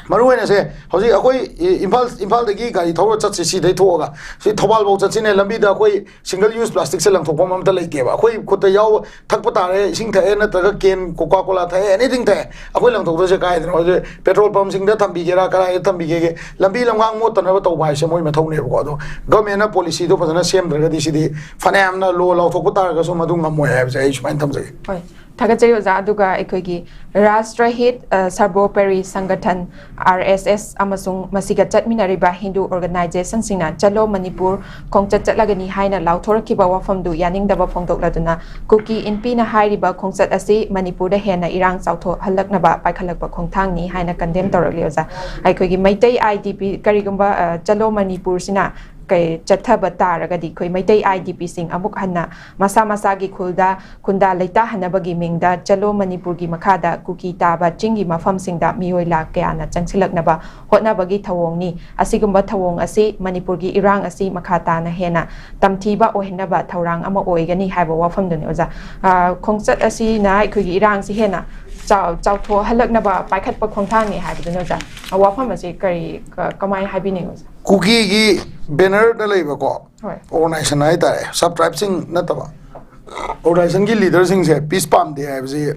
ꯃꯔꯨ ꯑꯣꯏꯅ ꯁꯦ, ꯍꯧꯖꯤꯛ ꯑꯩꯈꯣꯏ ꯏ-, ꯏꯝꯐꯥꯜ, ꯏꯝꯐꯥꯜꯗꯒꯤ ꯒꯥꯔꯤ ꯊꯧꯔ ꯆꯠꯁꯤ, ꯁꯤꯗꯩ ꯊꯣꯛꯑꯒ ꯁꯤ ꯊꯧꯕꯥꯜ ꯐꯥꯎ ꯆꯠꯁꯤꯅꯦ, ꯂꯝꯕꯤꯗ ꯑꯩꯈꯣꯏ single use plasticꯁꯦ ꯂꯪꯊꯣꯛꯐꯝ ꯑꯝꯇ ꯂꯩꯇꯦꯕ꯫ ꯑꯩꯈꯣꯏ ꯈꯨꯠꯇ ꯌꯥꯎ, ꯊꯛꯄ ꯇꯥꯔꯦ, ꯏꯁꯤꯡ ꯊꯛꯑꯦ, ꯅꯠꯇ꯭ꯔꯒ can, Coca Cola ꯊꯛꯑꯦ, anything ꯊꯛꯑꯦ, ꯑꯩꯈꯣꯏ ꯂꯪꯊꯣꯛꯇꯣꯏꯁꯦ ꯀꯥꯏꯗꯅꯣ? ꯍꯧꯖꯤꯛ petrol pumpꯁꯤꯡꯗ ꯊꯝꯕꯤꯒꯦꯔꯥ, ꯀꯗꯥꯏꯗ ꯊꯝꯕꯤꯒꯦꯒꯦ? ꯂꯝꯕꯤ ꯂꯝꯈꯥꯡ ꯃꯣꯠꯇꯅꯕ ꯇꯧꯕ ꯍꯥꯏꯁꯦ ꯃꯣꯏ ꯃꯊꯧꯅꯦꯕꯀꯣ꯫ ꯑꯗꯣ governmentꯅ policyꯗꯣ ꯐꯖꯅ ꯁꯦꯝꯗ꯭ꯔꯒꯗꯤ ꯁꯤꯗꯤ ꯐꯅꯌꯥꯝꯅ law ꯂꯥꯎꯊꯣꯛꯄ ꯇꯥꯔꯒꯁꯨ ꯃꯗꯨ ꯉꯝꯃꯣꯏ ꯍꯥꯏꯕꯁꯦ ꯑꯩ ꯁꯨꯃꯥꯏꯅ ꯊꯝꯖꯒꯦ꯫ ꯍꯣꯏ, ꯊꯥꯒꯠꯆꯔꯤ ꯑꯣꯖꯥ꯫ ꯑꯗꯨꯒ ꯑꯩꯈꯣꯏꯒꯤ ꯔꯥꯁꯇ꯭ꯔ ꯍꯤꯠ, ꯑ, ꯁꯔꯕꯣꯄꯔꯤ ꯁꯪꯒꯊꯟ, RSS, ꯑꯃꯁꯨꯡ ꯃꯁꯤꯒ ꯆꯠꯃꯤꯟꯅꯔꯤꯕ ꯍꯤꯟꯗꯨ organizationꯁꯤꯡꯅ ꯆꯂꯣ ꯃꯅꯤꯄꯨꯔ ꯈꯣꯡꯆꯠ ꯆꯠꯂꯒꯅꯤ ꯍꯥꯏꯅ ꯂꯥꯎꯊꯣꯔꯛꯈꯤꯕ ꯋꯥꯐꯝꯗꯨ ꯌꯥꯅꯤꯡꯗꯕ ꯐꯣꯡꯗꯣꯛꯂꯗꯨꯅ, ꯀꯨꯀꯤ ꯏꯟꯄꯤꯅ ꯍꯥꯏꯔꯤꯕ ꯈꯣꯡꯆꯠ ꯑꯁꯤ ꯃꯅꯤꯄꯨꯔꯗ ꯍꯦꯟꯅ ꯏꯔꯥꯡ ꯆꯥꯎꯊꯣꯛꯍꯜꯂꯛꯅꯕ ꯄꯥꯏꯈꯠꯂꯛꯄ ꯈꯣꯡꯊꯥꯡꯅꯤ ꯍꯥꯏꯅ condemn ꯇꯧꯔꯛꯂꯤ ꯑꯣꯖꯥ꯫ ꯑꯩꯈꯣꯏꯒꯤ ꯃꯩꯇꯩ IDP, ꯀꯔꯤꯒꯨꯝꯕ, ꯑ, ꯆꯂꯣ ꯃꯅꯤꯄꯨꯔꯁꯤꯅ ꯀꯩ ꯆꯠꯊꯕ ꯇꯥꯔꯒꯗꯤ, ꯑꯩꯈꯣꯏ ꯃꯩꯇꯩ IDPꯁꯤꯡ ꯑꯃꯨꯛ ꯍꯟꯅ ꯃꯁꯥ ꯃꯁꯥꯒꯤ ꯈꯨꯜꯗ ꯈꯨꯟꯗꯥ ꯂꯩꯇꯥꯍꯟꯅꯕꯒꯤ ꯃꯤꯡꯗ ꯆꯂꯣ ꯃꯅꯤꯄꯨꯔꯒꯤ ꯃꯈꯥꯗ ꯀꯨꯀꯤ ꯇꯥꯕ ꯆꯤꯡꯒꯤ ꯃꯐꯝꯁꯤꯡꯗ ꯃꯤꯑꯣꯏ ꯂꯥꯈ ꯀꯌꯥꯅ ꯆꯪꯁꯤꯜꯂꯛꯅꯕ ꯍꯣꯠꯅꯕꯒꯤ ꯊꯧꯑꯣꯡꯅꯤ꯫ ꯑꯁꯤꯒꯨꯝꯕ ꯊꯧꯑꯣꯡ ꯑꯁꯤ ꯃꯅꯤꯄꯨꯔꯒꯤ ꯏꯔꯥꯡ ꯑꯁꯤ ꯃꯈꯥ ꯇꯥꯅ ꯍꯦꯟꯅ ꯇꯝꯊꯤꯕ ꯑꯣꯏꯍꯟꯅꯕ ꯊꯧꯔꯥꯡ ꯑꯃ ꯑꯣꯏꯒꯅꯤ ꯍꯥꯏꯕ ꯋꯥꯐꯝꯗꯨꯅꯤ ꯑꯣꯖꯥ꯫ ꯑ, ꯈꯣꯡꯆꯠ ꯑꯁꯤꯅ ꯑꯩꯈꯣꯏꯒꯤ ꯏꯔꯥꯡꯁꯤ ꯍꯦꯟꯅ ꯆꯥꯎ-, ꯆꯥꯎꯊꯣꯛꯍꯜꯂꯛꯅꯕ ꯄꯥꯏꯈꯠꯄ ꯈꯣꯡꯊꯥꯡꯅꯤ ꯍꯥꯏꯕꯗꯨꯅꯤ ꯑꯣꯖꯥ꯫ ꯑ, ꯋꯥꯐꯝ ꯑꯁꯤ ꯀꯔꯤ, ꯀ-, ꯀꯃꯥꯏꯅ ꯍꯥꯏꯕꯤꯅꯤꯡꯉꯤ ꯑꯣꯖꯥ? ꯀꯨꯀꯤꯒꯤ bannerꯗ ꯂꯩꯕꯀꯣ, ꯍꯣꯏ꯫ Organization ꯍꯥꯏꯇꯥꯔꯦ, subtribeꯁꯤꯡ ꯅꯠꯇꯕ organizationꯒꯤ leaderꯁꯤꯡꯁꯦ peace ꯄꯥꯝꯗꯦ ꯍꯥꯏꯕꯁꯤ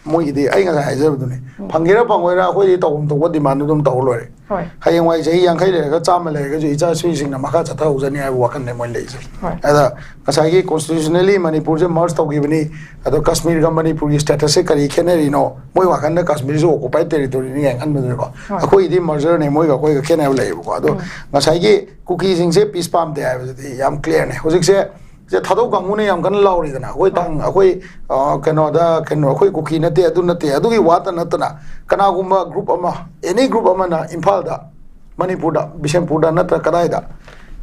ꯃꯣꯏꯒꯤꯗꯤ ꯑꯩ ꯉꯁꯥꯏ ꯍꯥꯏꯖꯕꯗꯨꯅꯤ꯫ ꯐꯪꯒꯦꯔꯥ ꯐꯪꯉꯣꯏꯔꯥ, ꯑꯩꯈꯣꯏꯗꯤ ꯇꯧꯐꯝ ꯊꯣꯛꯄ demand ꯑꯗꯨꯝ ꯇꯧꯔ ꯂꯣꯏꯔꯦ꯫ ꯍꯣꯏ꯫ ꯍꯌꯦꯡꯋꯥꯏ ꯆꯍꯤ ꯌꯥꯡꯈꯩ ꯂꯩꯔꯒ ꯆꯥꯝꯃ ꯂꯩꯔꯒꯁꯨ ꯏꯆꯥ ꯏꯁꯨꯁꯤꯡꯅ ꯃꯈꯥ ꯆꯠꯊꯍꯧꯖꯅꯤ ꯍꯥꯏꯕ ꯋꯥꯈꯜꯅꯦ ꯃꯣꯏꯅ ꯂꯩꯔꯤꯁꯦ꯫ ꯍꯣꯏ꯫ ꯑꯗ ꯉꯁꯥꯏꯒꯤ constitutionally ꯃꯅꯤꯄꯨꯔꯁꯦ merge ꯇꯧꯈꯤꯕꯅꯤ, ꯑꯗꯣ ꯀꯥꯁꯃꯤꯔꯒ ꯃꯅꯤꯄꯨꯔꯒꯤ status ꯁꯦ ꯀꯔꯤ ꯈꯦꯠꯅꯔꯤꯅꯣ? ꯃꯣꯏ ꯋꯥꯈꯜꯗ ꯀꯥꯁꯃꯤꯔꯁꯨ occupied territory ꯅꯤ ꯀꯥꯏꯅ ꯈꯟꯕꯗꯨꯅꯤꯀꯣ꯫ ꯍꯣꯏ꯫ ꯑꯩꯈꯣꯏꯒꯤꯗꯤ merger ꯅꯦ, ꯃꯣꯏꯒ ꯑꯩꯈꯣꯏꯒ ꯈꯦꯠꯅꯕ ꯂꯩꯌꯦꯕꯀꯣ꯫ ꯑꯗꯣ ꯉꯁꯥꯏꯒꯤ ꯀꯨꯀꯤꯁꯤꯡꯁꯦ peace ꯄꯥꯝꯗꯦ ꯍꯥꯏꯕꯗꯨꯗꯤ ꯌꯥꯝ clear ꯅꯦ꯫ ꯍꯧꯖꯤꯛꯁꯦ ꯁꯦ ꯊꯥꯗꯧ ꯀꯥꯡꯕꯨꯅ ꯌꯥꯝ ꯀꯟꯅ ꯂꯥꯎꯔꯤꯗꯅ, ꯑꯩꯈꯣꯏ ꯇꯥꯡ-, ꯑꯩꯈꯣꯏ, ꯑ, ꯀꯩꯅꯣꯗ, ꯀꯩꯅꯣ, ꯑꯩꯈꯣꯏ ꯀꯨꯀꯤ ꯅꯠꯇꯦ, ꯑꯗꯨ ꯅꯠꯇꯦ, ꯑꯗꯨꯒꯤ ꯋꯥꯇ ꯅꯠꯇꯅ ꯀꯅꯥꯒꯨꯝꯕ group ꯑꯃ, any group ꯑꯃꯅ ꯏꯝꯐꯥꯜꯗ, ꯃꯅꯤꯄꯨꯔꯗ, ꯕꯤꯁꯦꯝꯄꯨꯔꯗ ꯅꯠꯇ꯭ꯔ ꯀꯗꯥꯏꯗ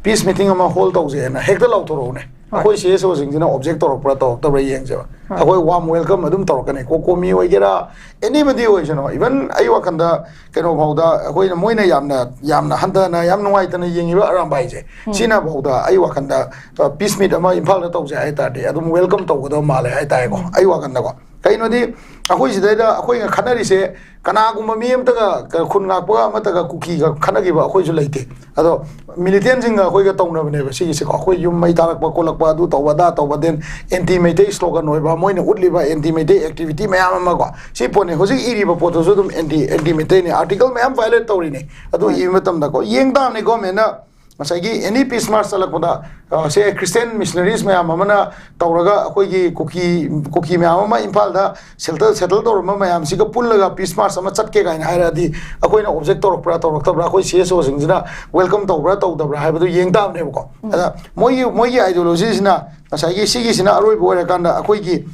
peace meeting ꯑꯃ hold ꯇꯧꯁꯦꯅ ꯍꯦꯛꯇ ꯂꯥꯎꯊꯣꯔꯛꯎꯅꯦ꯫ ꯍꯣꯏ꯫ ꯑꯩꯈꯣꯏ C S O ꯁꯤꯡꯁꯤꯅ object ꯇꯧꯔꯛꯄ꯭ꯔꯥ ꯇꯧꯔꯛꯇꯕ꯭ꯔꯥ ꯌꯦꯡꯁꯦꯕ꯫ ꯍꯣꯏ꯫ ꯑꯩꯈꯣꯏ warm welcome ꯑꯗꯨꯝ ꯇꯧꯔꯛꯀꯅꯤ꯫ COCOMI ꯑꯣꯏꯒꯦꯔꯥ, anybody ꯑꯣꯏꯁꯅꯣ, even ꯑꯩ ꯋꯥꯈꯜꯗ ꯀꯩꯅꯣ ꯐꯥꯎꯗ ꯑꯩꯈꯣꯏꯅ, ꯃꯣꯏꯅ ꯌꯥꯝꯅ, ꯌꯥꯝꯅ ꯍꯟꯊꯅ, ꯌꯥꯝ ꯅꯨꯡꯉꯥꯏꯇꯅ ꯌꯦꯡꯉꯤꯕ ꯑꯔꯥꯝꯕꯥꯏꯁꯦ, ꯁꯤꯅ ꯐꯥꯎꯗ ꯑꯩ ꯋꯥꯈꯜꯗ, ꯑ, peace meet ꯑꯃ ꯏꯝꯐꯥꯜꯗ ꯇꯧꯁꯦ ꯍꯥꯏ ꯇꯥꯔꯗꯤ ꯑꯗꯨꯝ welcome ꯇꯧꯒꯗꯕ ꯃꯥꯜꯂꯦ ꯍꯥꯏ ꯇꯥꯔꯦꯀꯣ, ꯑꯩ ꯋꯥꯈꯜꯗꯀꯣ꯫ ꯀꯩꯅꯣꯗꯤ ꯑꯩꯈꯣꯏ ꯁꯤꯗꯩꯗ ꯑꯩꯈꯣꯏꯅ ꯈꯠꯅꯔꯤꯁꯦ, ꯀꯅꯥꯒꯨꯝꯕ ꯃꯤ ꯑꯃꯇꯒ, ꯀ-, ꯈꯨꯟ ꯉꯥꯛꯄꯒ ꯑꯃꯠꯇꯒ ꯀꯨꯀꯤꯒ ꯈꯠꯅꯈꯤꯕ ꯑꯩꯈꯣꯏꯁꯨ ꯂꯩꯇꯦ꯫ ꯑꯗꯣ militantꯁꯤꯡꯒ ꯑꯩꯈꯣꯏꯒ ꯇꯧꯅꯕꯅꯦꯕ ꯁꯤꯒꯤꯁꯦꯀꯣ꯫ ꯑꯩꯈꯣꯏ ꯌꯨꯝ ꯃꯩ ꯊꯥꯔꯛꯄ ꯈꯣꯠꯂꯛꯄ, ꯑꯗꯨ ꯇꯧꯕ ꯑꯗꯥ ꯇꯧꯕ, then anti ꯃꯩꯇꯩ slogan ꯑꯣꯏꯕ, ꯃꯣꯏꯅ ꯎꯠꯂꯤꯕ anti ꯃꯩꯇꯩ activity ꯃꯌꯥꯝ ꯑꯃꯀꯣ꯫ ꯁꯤ ꯄꯣꯠꯅꯦ꯫ ꯍꯧꯖꯤꯛ ꯏꯔꯤꯕ ꯄꯣꯠꯇꯨꯁꯨ ꯑꯗꯨꯝ anti, anti ꯃꯩꯇꯩꯅꯦ꯫ Article ꯃꯌꯥꯝ violate ꯇꯧꯔꯤꯅꯦ꯫ ꯑꯗꯨ ꯏꯕ ꯃꯇꯝꯗꯀꯣ, ꯌꯦꯡ ꯇꯥꯕꯅꯦ governmentꯅ꯫ ꯉꯁꯥꯏꯒꯤ any peace march ꯆꯠꯂꯛꯄꯗ, ꯑ, ꯁꯦ Christian missionaries ꯃꯌꯥꯝ ꯑꯃꯅ ꯇꯧꯔꯒ ꯑꯩꯈꯣꯏꯒꯤ ꯀꯨꯀꯤ, ꯀꯨꯀꯤ ꯃꯌꯥꯝ ꯑꯃ ꯏꯝꯐꯥꯜꯗ settle, settle ꯇꯧꯔꯝꯕ ꯃꯌꯥꯝꯁꯤꯒ ꯄꯨꯜꯂꯒ peace march ꯑꯃ ꯆꯠꯀꯦ ꯀꯥꯏꯅ ꯍꯥꯏꯔꯛꯑꯗꯤ, ꯑꯩꯈꯣꯏꯅ object ꯇꯧꯔꯛꯄ꯭ꯔꯥ ꯇꯧꯔꯛꯇꯕ꯭ꯔꯥ, ꯑꯩꯈꯣꯏ C S O ꯁꯤꯡꯁꯤꯅ welcome ꯇꯧꯕ꯭ꯔꯥ ꯇꯧꯗꯕ꯭ꯔꯥ ꯍꯥꯏꯕꯗꯨ ꯌꯦꯡ ꯇꯥꯕꯅꯦꯕꯀꯣ꯫ ꯑꯗ ꯃꯣꯏꯒꯤ, ꯃꯣꯏꯒꯤ ideologyꯁꯤꯅ ꯉꯁꯥꯏꯒꯤ ꯁꯤꯒꯤꯁꯤꯅ ꯑꯔꯣꯏꯕ ꯑꯣꯏꯔꯀꯥꯟꯗ ꯑꯩꯈꯣꯏꯒꯤ,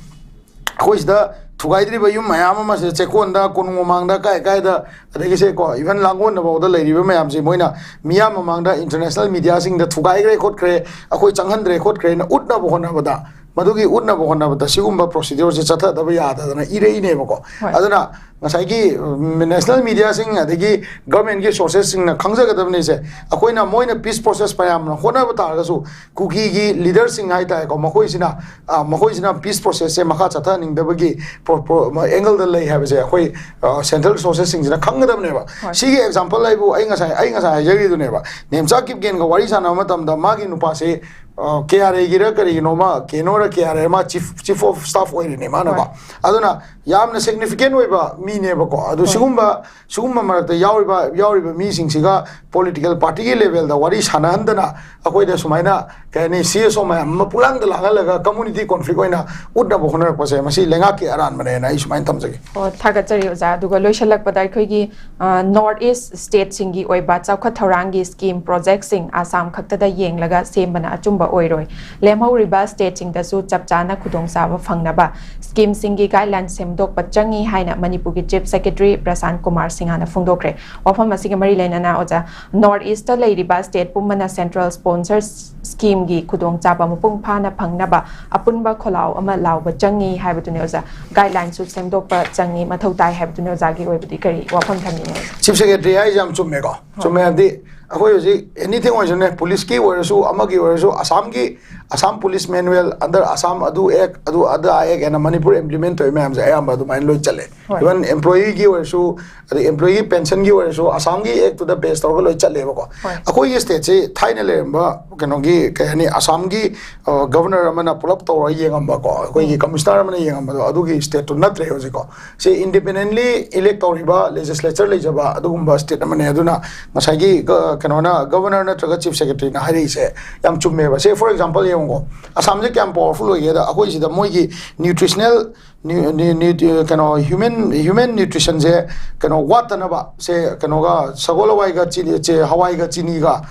ꯑꯩꯈꯣꯏ ꯁꯤꯗ ꯊꯨꯒꯥꯏꯗ꯭ꯔꯤꯕ ꯌꯨꯝ ꯃꯌꯥꯝ ꯑꯃꯁꯦ ꯆꯦꯛꯀꯣꯟꯗ, ꯀꯣꯅꯨꯡ ꯃꯃꯥꯡꯗ, ꯀꯥꯏ ꯀꯥꯏꯗ, ꯑꯗꯒꯤ ꯁꯦ ꯀꯣ, even ꯂꯥꯡꯒꯣꯜꯗꯐꯥꯎꯗ ꯂꯩꯔꯤꯕ ꯃꯌꯥꯝꯁꯦ ꯃꯣꯏꯅ ꯃꯤꯌꯥꯝ ꯃꯃꯥꯡꯗ international mediaꯁꯤꯡꯗ ꯊꯨꯒꯥꯏꯈ꯭ꯔꯦ ꯈꯣꯠꯈ꯭ꯔꯦ, ꯑꯩꯈꯣꯏ ꯆꯪꯍꯟꯗ꯭ꯔꯦ ꯈꯣꯠꯈ꯭ꯔꯦꯅ ꯎꯠꯅꯕ ꯍꯣꯠꯅꯕꯗ, ꯃꯗꯨꯒꯤ ꯎꯠꯅꯕ ꯍꯣꯠꯅꯕꯗ ꯁꯤꯒꯨꯝꯕ procedureꯁꯦ ꯆꯠꯊꯗꯕ ꯌꯥꯗꯗꯅ ꯏꯔꯛꯏꯅꯦꯕꯀꯣ꯫ ꯍꯣꯏ꯫ ꯑꯗꯨꯅ ꯉꯁꯥꯏꯒꯤ, ꯎꯝ, national mediaꯁꯤꯡ ꯑꯗꯒꯤ governmentꯀꯤ sourcesꯁꯤꯡꯅ ꯈꯪꯖꯒꯗꯕꯅꯤꯁꯦ, ꯑꯩꯈꯣꯏꯅ, ꯃꯣꯏꯅ peace process ꯃꯌꯥꯝꯅ ꯍꯣꯠꯅꯕ ꯇꯥꯔꯒꯁꯨ, ꯀꯨꯀꯤꯒꯤ leaderꯁꯤꯡ ꯍꯥꯏꯇꯥꯔꯦꯀꯣ, ꯃꯈꯣꯏꯁꯤꯅ, ꯑ, ꯃꯈꯣꯏꯁꯤꯅ peace processꯁꯦ ꯃꯈꯥ ꯆꯠꯊꯍꯟꯅꯤꯡꯗꯕꯒꯤ pro-, pro-, angle ꯗ ꯂꯩ ꯍꯥꯏꯕꯁꯦ ꯑꯩꯈꯣꯏ, ꯑ, central sourcesꯁꯤꯡꯁꯤꯅ ꯈꯪꯒꯗꯕꯅꯦꯕ꯫ ꯍꯣꯏ꯫ ꯁꯤꯒꯤ example ꯑꯩꯕꯨ, ꯑꯩ ꯉꯁꯥꯏ, ꯑꯩ ꯉꯁꯥꯏ ꯍꯥꯏꯖꯈꯤꯗꯨꯅꯦꯕ, ꯅꯦꯝꯆꯥ ꯀꯤꯞꯒꯦꯟꯒ ꯋꯥꯔꯤ ꯁꯥꯟꯅꯕ ꯃꯇꯝꯗ ꯃꯥꯒꯤ ꯅꯨꯄꯥꯁꯦ, ꯀꯦ ꯑꯥꯔ ꯑꯦꯒꯤꯔ ꯀꯔꯤꯒꯤꯅꯣꯃ, ꯀꯦꯅꯣꯔ ꯀꯦ ꯑꯥꯔ ꯑꯦ ꯑꯃ ꯆꯤꯐ ꯆꯤꯐ ꯑꯣꯐ ꯁ꯭ꯇꯥꯐ ꯑꯣꯏꯔꯤꯅꯦ ꯃꯥꯅꯀꯣ꯫ ꯍꯣꯏ꯫ ꯑꯗꯨꯅ ꯌꯥꯝꯅ ꯁꯤꯒꯅꯤꯐꯤꯀꯦꯟ ꯑꯣꯏꯕ ꯃꯤꯅꯦꯕꯀꯣ꯫ ꯑꯗꯨ ꯍꯣꯏ꯫ ꯁꯤꯒꯨꯝꯕ ꯁꯤꯒꯨꯝꯕ ꯃꯔꯛꯇ ꯌꯥꯎꯔꯤꯕ ꯌꯥꯎꯔꯤꯕ ꯃꯤꯁꯤꯡꯁꯤꯒ ꯄꯣꯂꯤꯇꯤꯀꯦꯜ ꯄꯥꯔꯇꯤꯒꯤ ꯂꯦꯚꯦꯜꯗ ꯋꯥꯔꯤ ꯁꯥꯟꯅꯍꯟꯗꯅ ꯑꯩꯈꯣꯏꯗ ꯁꯨꯃꯥꯏꯅ, ꯀꯩ ꯍꯥꯏꯅꯤ, ꯁꯤ ꯑꯦꯁ ꯑꯣ ꯃꯌꯥꯝ ꯑꯃ ꯄꯨꯛꯂꯥꯡꯗ ꯂꯥꯡꯍꯜꯂꯒ ꯀꯝꯃꯨꯅꯤꯇꯤ ꯀꯣꯟꯐ꯭ꯂꯤꯛ ꯑꯣꯏꯅ ꯎꯠꯅꯕ ꯍꯣꯠꯅꯔꯛꯄꯁꯦ, ꯃꯁꯤ ꯂꯩꯉꯥꯛꯀꯤ ꯑꯔꯥꯟꯕꯅꯦꯅ ꯑꯩ ꯁꯨꯃꯥꯏꯅ ꯊꯝꯖꯒꯦ꯫ ꯑꯣ, ꯊꯥꯒꯠꯆꯔꯤ ꯑꯣꯖꯥ꯫ ꯑꯗꯨꯒ ꯂꯣꯏꯁꯤꯜꯂꯛꯄꯗ ꯑꯩꯈꯣꯏꯒꯤ, ꯑ, ꯅꯣꯔꯠ ꯏꯁ ꯁ꯭ꯇꯦꯠꯁꯤꯡꯒꯤ ꯑꯣꯏꯕ ꯆꯥꯎꯈꯠ ꯊꯧꯔꯥꯡꯒꯤ ꯁ꯭ꯀꯤꯝ ꯄ꯭ꯔꯣꯖꯦꯛꯁꯤꯡ ꯑꯁꯥꯝ ꯈꯛꯇꯗ ꯌꯦꯡꯂꯒ ꯁꯦꯝꯕꯅ ꯑꯆꯨꯝꯕ ꯑꯣꯏꯔꯣꯏ꯫ ꯂꯦꯝꯍꯧꯔꯤꯕ ꯁ꯭ꯇꯦꯠꯁꯤꯡꯗꯁꯨ ꯆꯞ ꯆꯥꯅ ꯈꯨꯗꯣꯡꯆꯥꯕ ꯐꯪꯅꯕ ꯁ꯭ꯀꯤꯝꯁꯤꯡꯒꯤ ꯒꯥꯏꯗꯂꯥꯏꯟ ꯁꯦꯝꯗꯣꯛꯄ ꯆꯪꯉꯤ ꯍꯥꯏꯅ ꯃꯅꯤꯄꯨꯔꯒꯤ ꯆꯤꯐ ꯁꯦꯀ꯭ꯔꯦꯇꯔꯤ ꯄ꯭ꯔꯁꯥꯟ ꯀꯨꯃꯥꯔ ꯁꯤꯡꯍꯅ ꯐꯣꯡꯗꯣꯛꯈ꯭ꯔꯦ꯫ ꯋꯥꯐꯝ ꯑꯁꯤꯒ ꯃꯔꯤ ꯂꯩꯅꯅ ꯑꯣꯖꯥ, ꯅꯣꯔꯠ ꯏꯁꯇ ꯂꯩꯔꯤꯕ ꯁ꯭ꯇꯦꯠ ꯄꯨꯝꯕꯅ ꯁꯦꯟꯇ꯭ꯔꯦꯜ ꯁ꯭ꯄꯣꯟꯁꯔ ꯁ꯭ꯀꯤꯝꯒꯤ ꯈꯨꯗꯣꯡꯆꯥꯕ ꯃꯄꯨꯡ ꯐꯥꯅ ꯐꯪꯅꯕ ꯑꯄꯨꯟꯕ ꯈꯣꯜꯂꯥꯎ ꯑꯃ ꯂꯥꯎꯕ ꯆꯪꯉꯤ ꯍꯥꯏꯕꯗꯨꯅꯤ ꯑꯣꯖꯥ꯫ ꯒꯥꯏꯗꯂꯥꯏꯟꯁꯨ ꯁꯦꯝꯗꯣꯛꯄ ꯆꯪꯉꯤ, ꯃꯊꯧ ꯇꯥꯏ ꯍꯥꯏꯕꯗꯨꯅꯤ꯫ ꯑꯣꯖꯥꯒꯤ ꯑꯣꯏꯕꯗꯤ ꯀꯔꯤ ꯋꯥꯐꯝ ꯊꯝꯕꯤꯅꯤꯡꯉꯤ ꯑꯣꯖꯥ? ꯆꯤꯐ ꯁꯦꯀ꯭ꯔꯦꯇꯔꯤ ꯍꯥꯏꯁꯦ ꯌꯥꯝ ꯆꯨꯝꯃꯦꯀꯣ꯫ ꯍꯣꯏ꯫ ꯆꯨꯝꯃꯦ ꯍꯥꯏꯕꯗꯤ ꯑꯩꯈꯣꯏ ꯍꯧꯖꯤꯛ ꯑꯦꯅꯤꯊꯤꯡ ꯑꯣꯏꯔꯁꯨꯅꯦ, ꯄꯨꯂꯤꯁꯀꯤ ꯑꯣꯏꯔꯁꯨ, ꯑꯃꯒꯤ ꯑꯣꯏꯔꯁꯨ, ꯑꯁꯥꯝꯒꯤ, Assam police manual under Assam ꯑꯗꯨ ꯑꯦꯛ, ꯑꯗꯨ ꯑꯗꯥ ꯑꯦꯛ ꯍꯥꯏꯅ ꯃꯅꯤꯄꯨꯔ ꯏꯝꯄ꯭ꯂꯤꯃꯦꯟ ꯇꯧꯔꯤ ꯃꯌꯥꯝꯁꯦ ꯑꯌꯥꯝꯕ ꯑꯗꯨꯃꯥꯏꯅ ꯂꯣꯏ ꯆꯠꯂꯦ꯫ ꯍꯣꯏ꯫ ꯏꯚꯟ ꯑꯦꯝꯄ꯭ꯂꯣꯌꯤꯒꯤ ꯑꯣꯏꯔꯁꯨ, ꯑꯗꯩ ꯑꯦꯝꯄ꯭ꯂꯣꯌꯤꯒꯤ ꯄꯦꯟꯁꯟꯒꯤ ꯑꯣꯏꯔꯁꯨ, ꯑꯁꯥꯝꯒꯤ ꯑꯦꯛꯇꯨꯗ ꯕꯦꯁ ꯇꯧꯔꯒ ꯂꯣꯏ ꯆꯠꯂꯦꯕꯀꯣ꯫ ꯍꯣꯏ꯫ ꯑꯩꯈꯣꯏꯒꯤ ꯁ꯭ꯇꯦꯠꯁꯤ ꯊꯥꯏꯅ ꯂꯩꯔꯝꯕ ꯀꯩꯅꯣꯒꯤ, ꯀꯩ ꯍꯥꯏꯅꯤ, ꯑꯁꯥꯝꯒꯤ, ꯑ, ꯒꯕꯔꯅꯔ ꯑꯃꯅ ꯄꯨꯂꯞ ꯇꯧꯔꯒ ꯌꯦꯡꯉꯝꯕꯀꯣ, ꯑꯩꯈꯣꯏꯒꯤ ꯎꯝ꯫ ꯀꯃꯤꯁꯅꯔ ꯑꯃꯅ ꯌꯦꯡꯉꯝꯕꯗꯣ, ꯑꯗꯨꯒꯤ ꯁ꯭ꯇꯦꯠꯇꯨ ꯅꯠꯇ꯭ꯔꯦ ꯍꯧꯖꯤꯛꯀꯣ꯫ ꯁꯤ ꯏꯟꯗꯤꯄꯦꯟꯗꯦꯟꯂꯤ ꯏꯂꯦꯛ ꯇꯧꯔꯤꯕ ꯂꯦꯖꯤꯁꯂꯦꯆꯔ ꯂꯩꯖꯕ ꯑꯗꯨꯒꯨꯝꯕ ꯁ꯭ꯇꯦꯠ ꯑꯃꯅꯦ꯫ ꯑꯗꯨꯅ ꯉꯁꯥꯏꯒꯤ ꯒ-, ꯀꯩꯅꯣꯅ, ꯒꯕꯔꯅꯔ ꯅꯠꯇ꯭ꯔꯒ ꯆꯤꯐ ꯁꯦꯀ꯭ꯔꯦꯇꯔꯤꯅ ꯍꯥꯏꯔꯛꯏꯁꯦ ꯌꯥꯝ ꯆꯨꯝꯃꯦꯕ꯫ ꯁꯦ, ꯐꯣꯔ ꯑꯦꯛꯖꯥꯝꯄꯜ ꯌꯦꯡꯉꯨꯀꯣ, ꯑꯁꯥꯝꯁꯦ ꯀꯌꯥꯝ ꯄꯋꯥꯔꯐꯨꯜ ꯑꯣꯏꯒꯦꯗ, ꯑꯩꯈꯣꯏ ꯁꯤꯗ ꯃꯣꯏꯒꯤ ꯅ꯭ꯌꯨꯇ꯭ꯔꯤꯁꯅꯦꯜ ꯅ꯭ꯌꯨ-, ꯅ꯭ꯌꯨ-, ꯅ꯭ꯌꯨ-, ꯀꯩꯅꯣ, ꯍ꯭ꯌꯨꯃꯦꯟ, ꯍ꯭ꯌꯨꯃꯦꯟ ꯅ꯭ꯌꯨꯇ꯭ꯔꯤꯁꯟꯁꯦ ꯀꯩꯅꯣ ꯋꯥꯠꯇꯅꯕ, ꯁꯦ, ꯀꯩꯅꯣꯒ, ꯁꯒꯣꯜ ꯍꯋꯥꯏꯒ ꯆꯤꯅꯤ, ꯆꯦ, ꯍꯋꯥꯏꯒ ꯆꯤꯅꯤꯒ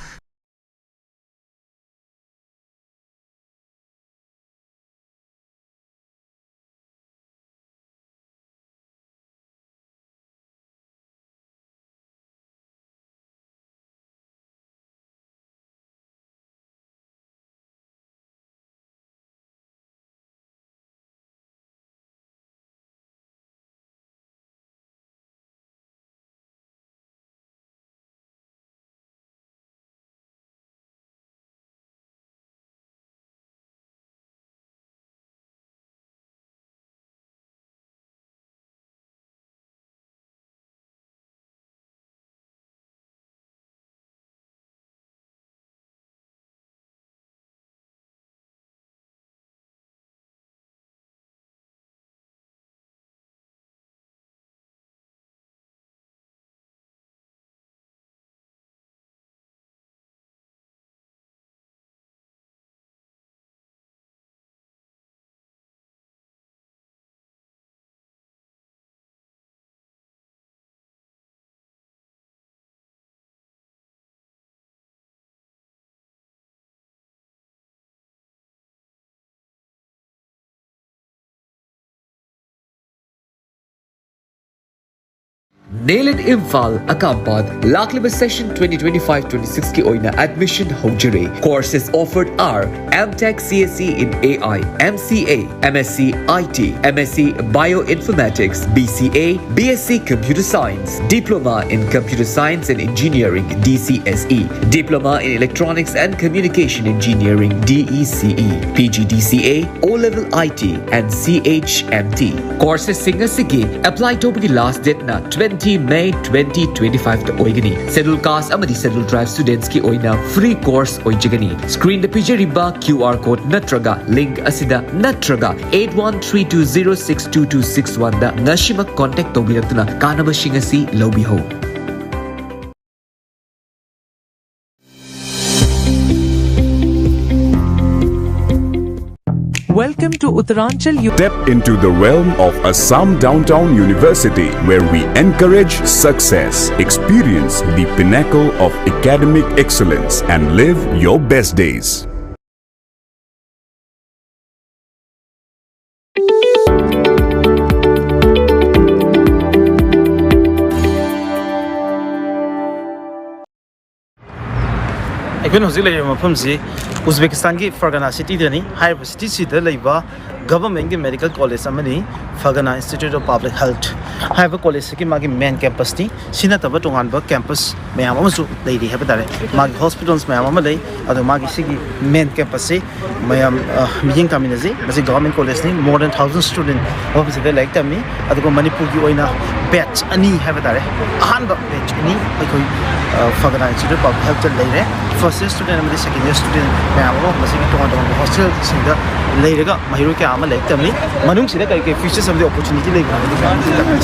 Nail It Imphal, Akampat, ꯂꯥꯛꯂꯤꯕ session twenty twenty-five twenty-six ꯀꯤ ꯑꯣꯏꯅ admission ꯍꯧꯖꯔꯦ꯫ Courses offered are M Tech C S E in A I, M C A, M S C I T, M S C Bioinformatics, B C A, B S C Computer Science, Diploma in Computer Science and Engineering, D C S E, Diploma in Electronics and Communication Engineering, D E C E, P G D C A, O-level I T and C H M T. Courses ꯁꯤꯡ ꯑꯁꯤꯒꯤ apply ꯇꯧꯕꯒꯤ last date ꯅ twenty May twenty twenty-five ꯇ ꯑꯣꯏꯒꯅꯤ꯫ Schedule Caste ꯑꯃꯗꯤ Schedule Tribe students ꯀꯤ ꯑꯣꯏꯅ free course ꯑꯣꯏꯖꯒꯅꯤ꯫ Screen ꯗ ꯄꯤꯖꯔꯤꯕ Q R code ꯅꯠꯇ꯭ꯔꯒ link ꯑꯁꯤꯗ ꯅꯠꯇ꯭ꯔꯒ eight one three two zero six two two six one ꯗ ꯉꯁꯤꯃꯛ contact ꯇꯧꯕꯤꯔꯛꯇꯨꯅ ꯀꯥꯟꯅꯕꯁꯤꯡ ꯑꯁꯤ ꯂꯧꯕꯤꯍꯧ꯫ Welcome to Uttaranchal U- Step into the realm of Assam Downtown University, where we encourage success, experience the pinnacle of academic excellence, and live your best days. ꯑꯩꯈꯣꯏꯅ ꯍꯧꯖꯤꯛ ꯂꯩꯔꯤꯕ ꯃꯐꯝꯁꯤ ꯎꯖꯕꯦꯀꯤꯁꯇꯥꯟꯒꯤ ꯐꯔꯒꯅꯥ ꯁꯤꯇꯤꯗꯅꯤ꯫ ꯍꯥꯏꯔꯤꯕ ꯁꯤꯇꯤꯁꯤꯗ ꯂꯩꯕ ꯒꯚꯔꯟꯃꯦꯟꯠꯀꯤ medical college ꯑꯃꯅꯤ, ꯐꯔꯒꯅꯥ ꯏꯟꯁꯇꯤꯇ꯭ꯌꯨꯠ ꯑꯣꯐ ꯄꯕ꯭ꯂꯤꯛ ꯍꯦꯜꯊ ꯍꯥꯏꯕ ꯀꯣꯂꯦꯖꯁꯤꯒꯤ ꯃꯥꯒꯤ ꯃꯦꯟ ꯀꯦꯝꯄꯁꯅꯤ꯫ ꯁꯤ ꯅꯠꯇꯕ ꯇꯣꯉꯥꯟꯕ ꯀꯦꯝꯄꯁ ꯃꯌꯥꯝ ꯑꯃꯁꯨ ꯂꯩꯔꯤ ꯍꯥꯏꯕ ꯇꯥꯔꯦ꯫ ꯃꯥꯒꯤ ꯍꯣꯁꯄꯤꯇꯥꯜꯁ ꯃꯌꯥꯝ ꯑꯃ ꯂꯩ꯫ ꯑꯗꯣ ꯃꯥꯒꯤ ꯁꯤꯒꯤ ꯃꯦꯟ ꯀꯦꯝꯄꯁꯁꯤ ꯃꯌꯥꯝ, ꯑ, ꯃꯤꯠꯌꯦꯡ ꯇꯥꯃꯤꯟꯅꯁꯤ꯫ ꯃꯁꯤ government ꯀꯣꯂꯦꯖꯅꯤ꯫ More than thousand student ꯃꯐꯝꯁꯤꯗ ꯂꯥꯏꯔꯤꯛ ꯇꯝꯃꯤ꯫ ꯑꯗꯨꯒ ꯃꯅꯤꯄꯨꯔꯒꯤ ꯑꯣꯏꯅ ꯕꯦꯠꯆ ꯑꯅꯤ ꯍꯥꯏꯕ ꯇꯥꯔꯦ, ꯑꯍꯥꯟꯕ ꯕꯦꯠꯆ ꯑꯅꯤ ꯑꯩꯈꯣꯏ, ꯑ, ꯐꯔꯒꯅꯥ ꯏꯟꯁꯇꯤꯇ꯭ꯌꯨꯠ ꯑꯣꯐ ꯄꯕ꯭ꯂꯤꯛ ꯍꯦꯜꯊꯇ ꯂꯩꯔꯦ꯫ ꯐꯥꯔꯁꯠ ꯏꯌꯔ ꯁ꯭ꯇꯨꯗꯦꯟꯠ ꯑꯃꯗꯤ ꯁꯦꯀꯦꯟꯗ ꯏꯌꯔ ꯁ꯭ꯇꯨꯗꯦꯟꯠ ꯃꯌꯥꯝ ꯑꯃ ꯃꯁꯤꯒꯤ ꯇꯣꯉꯥꯟ ꯇꯣꯉꯥꯟꯕ ꯍꯣꯁꯇꯦꯜꯁꯤꯡꯗ ꯂꯩꯔꯒ ꯃꯍꯩꯔꯣꯏ ꯀꯌꯥ ꯑꯃ ꯂꯥꯏꯔꯤꯛ ꯇꯝꯃꯤ꯫ ꯃꯅꯨꯡꯁꯤꯗ ꯀꯔꯤ ꯀꯔꯤ ꯐꯤꯆꯔꯁ ꯑꯃꯗꯤ ꯑꯣꯄꯣꯔꯆꯨꯅꯤꯇꯤ ꯂꯩꯕ꯭ꯔꯥ ꯍꯥꯏꯕꯗꯨ ꯃꯌꯥꯝ ꯑꯃ ꯇꯝꯃꯤ꯫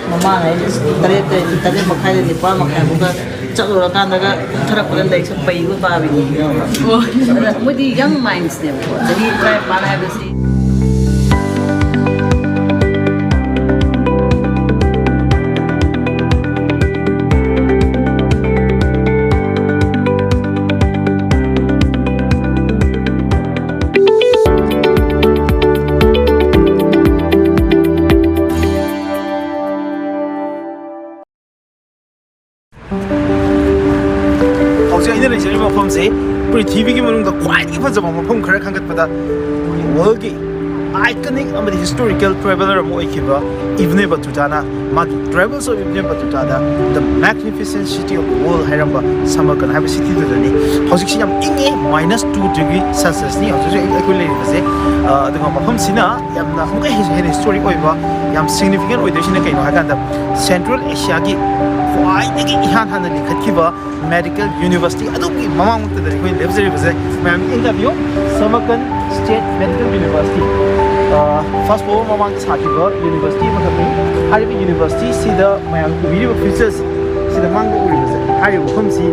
ꯃꯃꯥꯡꯉꯩꯗ ꯇꯔꯦꯠꯇ, ꯇꯔꯦꯠ ꯃꯈꯥꯏꯗ ꯅꯤꯄꯥꯜ ꯃꯈꯥꯏ ꯐꯥꯎꯗ ꯆꯠꯂꯨꯔꯀꯥꯟꯗꯒ ꯀꯨꯝꯊꯔꯛꯄꯗ ꯂꯥꯏꯔꯤꯛꯁꯨ ꯄꯩꯕ ꯄꯥꯕꯤꯅꯤ꯫ ꯑꯣ, ꯑꯗ ꯃꯣꯏꯗꯤ ꯌꯪ ꯃꯥꯏꯟꯁꯅꯦꯕꯀꯣ, ꯆꯍꯤ ꯇꯔꯥꯅꯤꯄꯥꯟ ꯍꯥꯏꯕꯁꯤ꯫ ꯁꯦ ꯄ꯭ꯔꯤꯊꯤꯕꯤꯒꯤ ꯃꯅꯨꯡꯗ ꯈ꯭ꯋꯥꯏꯗꯒꯤ ꯐꯖꯕ ꯃꯐꯝ ꯈꯔ ꯈꯟꯒꯠꯄꯗ, ꯋꯥꯔꯜꯒꯤ ꯑꯥꯏꯀꯅꯤꯛ ꯑꯃꯗꯤ ꯍꯤꯁꯇꯣꯔꯤꯀꯦꯜ ꯇ꯭ꯔꯦꯚꯦꯂꯔ ꯑꯃ ꯑꯣꯏꯈꯤꯕ ꯏꯕꯅꯦ ꯕꯇꯨꯇꯥꯅ ꯃꯥꯒꯤ Travels of Ibn Battuta the The Magnificent City of the World ꯍꯥꯏꯔꯝꯕ ꯁꯃꯔꯀꯟ ꯍꯥꯏꯕ ꯁꯤꯇꯤꯗꯨꯗꯅꯤ꯫ ꯍꯧꯖꯤꯛꯁꯤ ꯌꯥꯝ ꯏꯪꯉꯤ, minus two degree Celsius ꯅꯤ ꯍꯧꯖꯤꯛ ꯍꯧꯖꯤꯛ ꯑꯩꯈꯣꯏ ꯂꯩꯔꯤꯕꯁꯦ꯫ ꯑ, ꯑꯗꯨꯒ ꯃꯐꯝꯁꯤꯅ ꯌꯥꯝꯅ ꯑꯃꯨꯛꯀ ꯍꯦꯟꯅ ꯍꯤꯁꯇꯣꯔꯤꯛ ꯑꯣꯏꯕ, ꯌꯥꯝ ꯁꯤꯒꯅꯤꯐꯤꯀꯦꯟ ꯑꯣꯏꯗꯣꯏꯁꯤꯅ ꯀꯩꯅꯣ ꯍꯥꯏꯀꯥꯟꯗ, ꯁꯦꯟꯇ꯭ꯔꯦꯜ ꯑꯦꯁꯤꯌꯥꯒꯤ ꯈ꯭ꯋꯥꯏꯗꯒꯤ ꯏꯍꯥꯟ ꯍꯥꯟꯅ ꯂꯤꯡꯈꯠꯈꯤꯕ ꯃꯦꯗꯤꯀꯦꯜ ꯌꯨꯅꯤꯚꯔꯁꯤꯇꯤ ꯑꯗꯨꯒꯤ ꯃꯃꯥꯡꯃꯛꯇꯗꯅꯤ ꯑꯩꯈꯣꯏꯅ ꯂꯦꯞꯆꯔꯤꯕꯁꯦ꯫ ꯃꯌꯥꯝ ꯌꯦꯡꯕꯤꯌꯨ, ꯁꯃꯔꯀꯟ ꯁ꯭ꯇꯦꯠ ꯃꯦꯗꯤꯀꯦꯜ ꯌꯨꯅꯤꯚꯔꯁꯤꯇꯤ꯫ ꯐꯥꯁ ꯐꯣꯔꯋꯥꯔꯗ ꯃꯃꯥꯡꯗ ꯁꯥꯈꯤꯕ ꯌꯨꯅꯤꯚꯔꯁꯤꯇꯤ ꯑꯃꯈꯛꯅꯤ꯫ ꯍꯥꯏꯔꯤꯕ ꯌꯨꯅꯤꯚꯔꯁꯤꯇꯤꯁꯤꯗ ꯃꯌꯥꯝ ꯎꯕꯤꯔꯤꯕ ꯐꯤꯆꯔꯁ ꯁꯤꯗ ꯃꯥꯡꯗ ꯎꯔꯤꯕꯁꯦ, ꯍꯥꯏꯔꯤꯕ ꯃꯐꯝꯁꯤ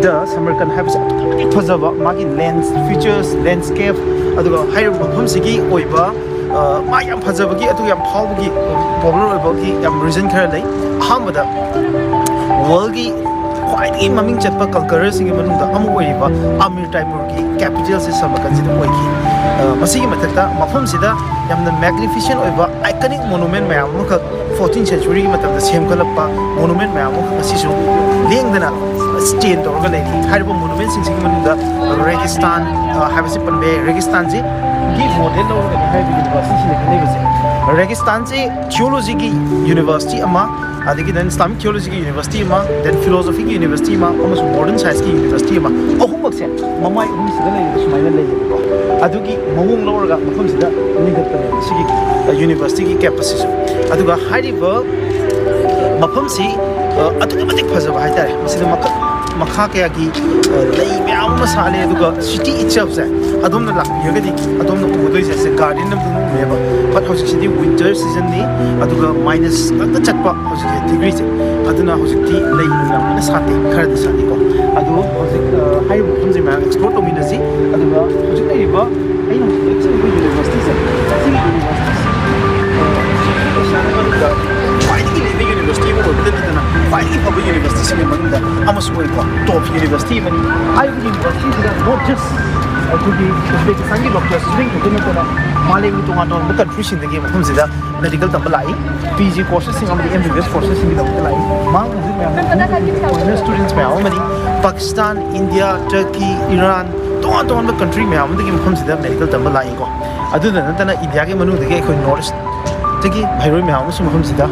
ꯗ ꯁꯃꯔꯀꯟ ꯍꯥꯏꯕꯁꯦ ꯑꯗꯨꯛꯀꯤ ꯃꯇꯤꯛ ꯐꯖꯕ, ꯃꯥꯒꯤ ꯂꯦꯟꯁ ꯐꯤꯆꯔꯁ, ꯂꯦꯟꯁꯀꯦꯞ, ꯑꯗꯨꯒ ꯍꯥꯏꯔꯤꯕ ꯃꯐꯝꯁꯤꯒꯤ ꯑꯣꯏꯕ, ꯑ, ꯃꯥ ꯌꯥꯝ ꯐꯖꯕꯒꯤ, ꯑꯗꯨꯒ ꯌꯥꯝ ꯐꯥꯎꯕꯒꯤ, ꯄꯣꯄꯨꯂꯔ ꯑꯣꯏꯕꯒꯤ ꯌꯥꯝ ꯔꯤꯖꯟ ꯈꯔ ꯂꯩ꯫ ꯑꯍꯥꯟꯕꯗ, ꯋꯥꯔꯜꯒꯤ ꯈ꯭ꯋꯥꯏꯗꯒꯤ ꯃꯃꯤꯡ ꯆꯠꯄ ꯀꯜꯀꯔꯔꯁꯤꯡꯒꯤ ꯃꯅꯨꯡꯗ ꯑꯃ ꯑꯣꯏꯔꯤꯕ ꯑꯃꯤꯔ ꯇꯥꯏꯄꯨꯔꯒꯤ ꯀꯦꯄꯤꯇꯦꯜꯁꯦ ꯁꯃꯔꯀꯟꯁꯤꯗ ꯑꯣꯏꯈꯤ꯫ ꯑ, ꯃꯁꯤꯒꯤ ꯃꯊꯛꯇ ꯃꯐꯝꯁꯤꯗ ꯌꯥꯝꯅ ꯃꯦꯒꯅꯤꯐꯤꯁꯦꯟ ꯑꯣꯏꯕ ꯑꯥꯏꯀꯅꯤꯛ ꯃꯣꯅꯨꯃꯦꯟ ꯃꯌꯥꯝ ꯑꯃꯈꯛ ꯐꯣꯔꯇꯤꯟ ꯁꯦꯟꯆꯨꯔꯤꯒꯤ ꯃꯇꯝꯗ ꯁꯦꯝꯒꯠꯂꯛꯄ ꯃꯣꯅꯨꯃꯦꯟ ꯃꯌꯥꯝ ꯑꯃꯈꯛ ꯑꯁꯤꯁꯨ ꯂꯦꯡꯗꯅ ꯁ꯭ꯇꯦꯟ ꯇꯧꯔꯒ ꯂꯩꯔꯤ꯫ ꯍꯥꯏꯔꯤꯕ ꯃꯣꯅꯨꯃꯦꯟꯁꯤꯡꯁꯤꯒꯤ ꯃꯅꯨꯡꯗ ꯔꯦꯒꯤꯁꯇꯥꯟ, ꯑ, ꯍꯥꯏꯕꯁꯤ ꯄꯟꯕ ꯌꯥꯏ꯫ ꯔꯦꯒꯤꯁꯇꯥꯟꯁꯤꯒꯤ ꯃꯣꯗꯦꯜ ꯂꯧꯔꯒꯅꯤ ꯍꯥꯏꯔꯤꯕ ꯌꯨꯅꯤꯚꯔꯁꯤꯇꯤꯁꯤꯅ ꯈꯟꯅꯔꯤꯕꯁꯦ꯫ ꯔꯦꯒꯤꯁꯇꯥꯟꯁꯤ ꯊꯤꯑꯣꯂꯣꯖꯤꯒꯤ ꯌꯨꯅꯤꯚꯔꯁꯤꯇꯤ ꯑꯃ, ꯑꯗꯒꯤ then ꯏꯁꯂꯥꯃꯤꯛ ꯊꯤꯑꯣꯂꯣꯖꯤꯒꯤ ꯌꯨꯅꯤꯚꯔꯁꯤꯇꯤ ꯑꯃ, then ꯐꯤꯂꯣꯁꯣꯐꯤꯒꯤ ꯌꯨꯅꯤꯚꯔꯁꯤꯇꯤ ꯑꯃ, ꯑꯃꯁꯨꯡ ꯃꯣꯗꯔꯟ ꯁꯥꯏꯟꯁꯀꯤ ꯌꯨꯅꯤꯚꯔꯁꯤꯇꯤ ꯑꯃ, ꯑꯍꯨꯝꯃꯛꯁꯦ ꯃꯃꯥꯏ ꯑꯍꯨꯝꯁꯤꯗ ꯂꯩꯔꯤꯕ ꯁꯨꯃꯥꯏꯅ ꯂꯩꯌꯦꯕꯀꯣ꯫ ꯑꯗꯨꯒꯤ ꯃꯑꯣꯡ ꯂꯧꯔꯒ ꯃꯐꯝꯁꯤꯗ ꯂꯤꯡꯈꯠꯄꯅꯦꯕ ꯁꯤꯒꯤ, ꯑ, ꯌꯨꯅꯤꯚꯔꯁꯤꯇꯤꯒꯤ ꯀꯦꯝꯄꯁꯁꯤꯁꯨ꯫ ꯑꯗꯨꯒ ꯍꯥꯏꯔꯤꯕ ꯃꯐꯝꯁꯤ, ꯑ, ꯑꯗꯨꯛꯀꯤ ꯃꯇꯤꯛ ꯐꯖꯕ ꯍꯥꯏꯇꯥꯔꯦ꯫ ꯃꯁꯤꯗ ꯃꯈꯜ ꯃꯈꯥ ꯀꯌꯥꯒꯤ, ꯑ, ꯂꯩ ꯃꯌꯥꯝ ꯑꯃ ꯁꯥꯠꯂꯦ꯫ ꯑꯗꯨꯒ ꯁꯤꯇꯤ ꯏꯠꯁꯦꯜꯐꯁꯦ ꯑꯗꯣꯝꯅ ꯂꯥꯛꯄꯤꯔꯒꯗꯤ ꯑꯗꯣꯝꯅ ꯎꯒꯗꯣꯏꯁꯦ ꯁꯦ ꯒꯥꯔꯗꯦꯟ ꯑꯃ ꯎꯅꯦꯕ꯫ ꯕꯠ ꯍꯧꯖꯤꯛꯁꯤꯗꯤ ꯋꯤꯟꯇꯔ ꯁꯤꯖꯟꯅꯤ, ꯑꯗꯨꯒ ꯃꯥꯏꯅꯁ ꯉꯥꯛꯇ ꯆꯠꯄ ꯍꯧꯖꯤꯛꯁꯦ ꯗꯤꯒ꯭ꯔꯤꯁꯦ꯫ ꯑꯗꯨꯅ ꯍꯧꯖꯤꯛꯇꯤ ꯂꯩ ꯌꯥꯝꯅ ꯁꯥꯠꯇꯦ, ꯈꯔꯗꯤ ꯁꯥꯠꯂꯤꯀꯣ꯫ ꯑꯗꯨ ꯍꯧꯖꯤꯛ, ꯑ, ꯍꯥꯏꯔꯤꯕ ꯃꯐꯝꯁꯦ ꯃꯌꯥꯝ ꯑꯦꯛꯁꯄ꯭ꯂꯣꯔ ꯇꯧꯃꯤꯟꯅꯁꯤ꯫ ꯑꯗꯨꯒ ꯍꯧꯖꯤꯛ ꯂꯩꯔꯤꯕ ꯑꯩꯅ ꯍꯧꯖꯤꯛ ꯂꯦꯞꯆꯔꯤꯕ ꯌꯨꯅꯤꯚꯔꯁꯤꯇꯤꯁꯦ, ꯁꯤꯒꯤ ꯌꯨꯅꯤꯚꯔꯁꯤꯇꯤꯁꯦ, ꯑ, ꯑꯦꯁꯤꯌꯥꯒꯤ ꯃꯅꯨꯡꯗ ꯈ꯭ꯋꯥꯏꯗꯒꯤ ꯂꯤꯕ ꯌꯨꯅꯤꯚꯔꯁꯤꯇꯤ ꯑꯃ ꯑꯣꯏꯕꯗ ꯅꯠꯇꯅ ꯈ꯭ꯋꯥꯏꯗꯒꯤ ꯐꯕ ꯌꯨꯅꯤꯚꯔꯁꯤꯇꯤꯁꯤꯡꯒꯤ ꯃꯅꯨꯡꯗ ꯑꯃꯁꯨ ꯑꯣꯏꯀꯣ꯫ ꯇꯣꯞ ꯌꯨꯅꯤꯚꯔꯁꯤꯇꯤ ꯑꯃꯅꯤ꯫ ꯍꯥꯏꯔꯤꯕ ꯌꯨꯅꯤꯚꯔꯁꯤꯇꯤꯁꯤꯗ not just ꯑꯩꯈꯣꯏꯒꯤ ꯎꯖꯕꯦꯀꯤꯁꯇꯥꯟꯒꯤ ꯗꯣꯛꯇꯔꯁꯤꯡ ꯈꯛꯇ ꯅꯠꯇꯅ ꯃꯥꯂꯦꯝꯒꯤ ꯇꯣꯉꯥꯟ ꯇꯣꯉꯥꯟꯕ ꯀꯟꯇ꯭ꯔꯤꯁꯤꯡꯗꯒꯤ ꯃꯐꯝꯁꯤꯗ ꯃꯦꯗꯤꯀꯦꯜ ꯇꯝꯕ ꯂꯥꯛꯏ꯫ ꯄꯤ ꯖꯤ ꯀꯣꯔꯁꯦꯁꯁꯤꯡ ꯑꯃꯗꯤ ꯑꯦꯝ ꯕꯤ ꯕꯤ ꯑꯦꯁ ꯀꯣꯔꯁꯦꯁꯁꯤꯡꯒꯤꯗꯃꯛꯇ ꯂꯥꯛꯏ꯫ ꯃꯥꯡ ꯍꯧꯖꯤꯛ ꯃꯌꯥꯝ ꯐꯣꯔꯦꯟ ꯁ꯭ꯇꯨꯗꯦꯟꯠꯁ ꯃꯌꯥꯝ ꯑꯃꯅꯤ꯫ ꯄꯥꯀꯤꯁꯇꯥꯟ, ꯏꯟꯗꯤꯌꯥ, ꯇꯔꯀꯤ, ꯏꯔꯥꯟ, ꯇꯣꯉꯥꯟ ꯇꯣꯉꯥꯟꯕ ꯀꯟꯇ꯭ꯔꯤ ꯃꯌꯥꯝ ꯑꯃꯗꯒꯤ ꯃꯐꯝꯁꯤꯗ ꯃꯦꯗꯤꯀꯦꯜ ꯇꯝꯕ ꯂꯥꯛꯏꯀꯣ꯫ ꯑꯗꯨꯗ ꯅꯠꯇꯅ ꯏꯟꯗꯤꯌꯥꯒꯤ ꯃꯅꯨꯡꯗꯒꯤ ꯑꯩꯈꯣꯏ ꯅꯣꯔꯠ ꯏꯁꯇꯒꯤ ꯃꯍꯩꯔꯣꯏ ꯃꯌꯥꯝ ꯑꯃꯁꯨ ꯃꯐꯝꯁꯤꯗ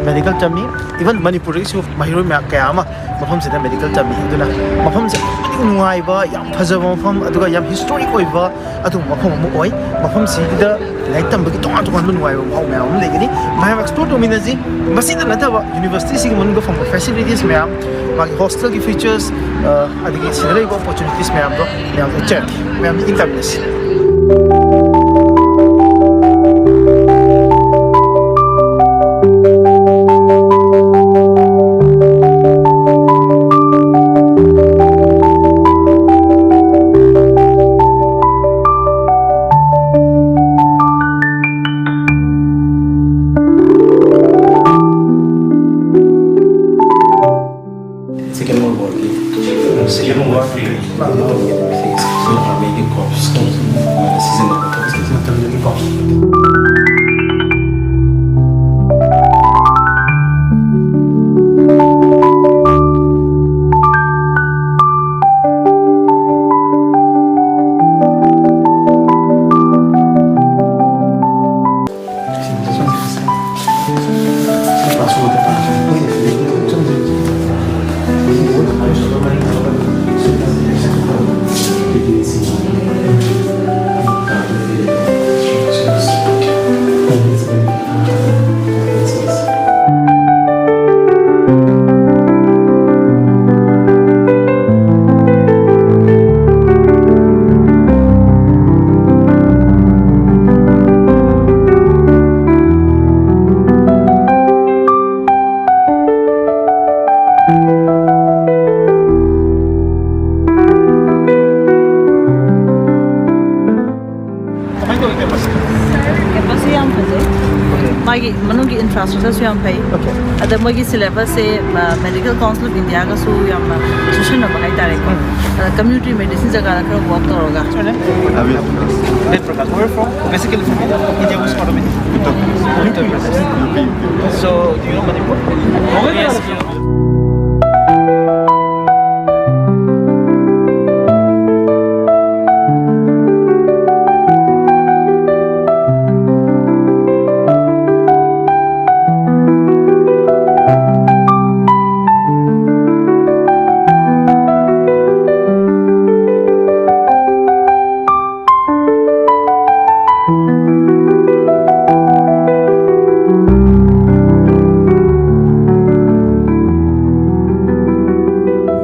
ꯃꯦꯗꯤꯀꯦꯜ ꯇꯝꯃꯤ꯫ ꯏꯚꯟ ꯃꯅꯤꯄꯨꯔꯗꯒꯤꯁꯨ ꯃꯍꯩꯔꯣꯏ ꯃꯌꯥꯝ ꯀꯌꯥ ꯑꯃ ꯃꯐꯝꯁꯤꯗ ꯃꯦꯗꯤꯀꯦꯜ ꯇꯝꯃꯤ꯫ ꯑꯗꯨꯅ ꯃꯐꯝꯁꯦ ꯑꯗꯨꯛꯀꯤ ꯃꯇꯤꯛ ꯅꯨꯡꯉꯥꯏꯕ, ꯌꯥꯝ ꯐꯖꯕ ꯃꯐꯝ, ꯑꯗꯨꯒ ꯌꯥꯝ ꯍꯤꯁꯇꯣꯔꯤꯛ ꯑꯣꯏꯕ ꯑꯗꯨꯒꯨꯝꯕ ꯃꯐꯝ ꯑꯃ ꯑꯣꯏ꯫ ꯃꯐꯝꯁꯤꯗ ꯂꯥꯏꯔꯤꯛ ꯇꯝꯕꯒꯤ ꯇꯣꯉꯥꯟ ꯇꯣꯉꯥꯟꯕ ꯅꯨꯡꯉꯥꯏꯕ ꯃꯍꯥꯎ ꯃꯌꯥꯝ ꯑꯃ ꯂꯩꯒꯅꯤ꯫ ꯃꯌꯥꯝ ꯑꯦꯛꯁꯄ꯭ꯂꯣꯔ ꯇꯧꯃꯤꯟꯅꯁꯤ꯫ ꯃꯁꯤꯗ ꯅꯠꯇꯕ ꯌꯨꯅꯤꯚꯔꯁꯤꯇꯤꯁꯤꯒꯤ ꯃꯅꯨꯡꯗ ꯐꯪꯕ ꯐꯦꯁꯤꯂꯤꯇꯤꯁ ꯃꯌꯥꯝ, ꯃꯥꯒꯤ ꯍꯣꯁꯇꯦꯜꯒꯤ ꯐꯤꯆꯔꯁ, ꯑꯗꯒꯤ ꯁꯤꯗ ꯂꯩꯕ ꯑꯣꯄꯣꯔꯆꯨꯅꯤꯇꯤꯁ ꯃꯌꯥꯝꯗꯣ ꯃꯌꯥꯝ ꯎꯠꯆꯔꯛꯀꯦ꯫ ꯃꯌꯥꯝꯗ ꯏꯪ ꯇꯝꯃꯤꯟꯅꯁꯤ꯫ Second World War. Second World War. Army corps. Second ꯒꯤ ꯏꯟꯐ꯭ꯔꯥꯁ꯭ꯇ꯭ꯔꯛꯆꯔꯁꯨ ꯌꯥꯝ ꯐꯩ꯫ Okay. ꯑꯗ ꯃꯣꯏꯒꯤ ꯁꯤꯂꯦꯕꯁꯁꯦ ꯃꯦꯗꯤꯀꯦꯜ ꯀꯥꯎꯟꯁꯤꯜ ꯑꯣꯐ ꯏꯟꯗꯤꯌꯥꯒꯁꯨ ꯌꯥꯝꯅ ꯆꯨꯁꯟꯅꯕ ꯍꯥꯏꯇꯥꯔꯦꯀꯣ꯫ ꯑꯗ ꯀꯝꯃ꯭ꯌꯨꯅꯤꯇꯤ ꯃꯦꯗꯤꯁꯤꯟ ꯖꯒꯥꯗ ꯈꯔ ꯋꯥꯛ ꯇꯧꯔꯒ Vedprakash, where from? Basically from India. India, which part of India? Uttar Pradesh. So, do you know Manipur? Yes.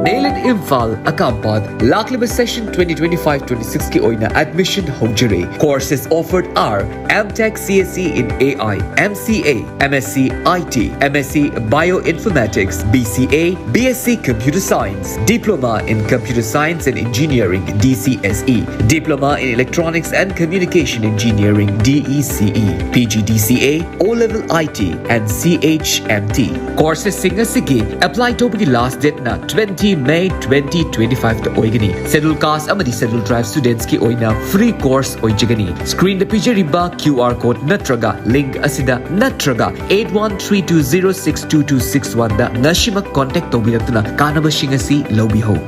Nail It Imphal, Akampat, ꯂꯥꯛꯂꯤꯕ session twenty twenty-five twenty-six ꯀꯤ ꯑꯣꯏꯅ admission ꯍꯧꯖꯔꯦ꯫ Courses offered are M Tech C S E in A I, M C A, M S C I T, M S C Bioinformatics, B C A, B S C Computer Science, Diploma in Computer Science and Engineering, D C S E, Diploma in Electronics and Communication Engineering, D E C E, P G D C A, O-level I T and C H M T. Courses ꯁꯤꯡ ꯑꯁꯤꯒꯤ apply ꯇꯧꯕꯒꯤ last date ꯅ twenty May twenty twenty-five ꯇ ꯑꯣꯏꯒꯅꯤ꯫ Schedule Caste ꯑꯃꯗꯤ Schedule Tribe students ꯀꯤ ꯑꯣꯏꯅ free course ꯑꯣꯏꯖꯒꯅꯤ꯫ Screen ꯗ ꯄꯤꯖꯔꯤꯕ Q R code ꯅꯠꯇ꯭ꯔꯒ link ꯑꯁꯤꯗ ꯅꯠꯇ꯭ꯔꯒ eight one three two zero six two two six one ꯗ ꯉꯁꯤꯃꯛ contact ꯇꯧꯕꯤꯔꯛꯇꯨꯅ ꯀꯥꯟꯅꯕꯁꯤꯡ ꯑꯁꯤ ꯂꯧꯕꯤꯍꯧ꯫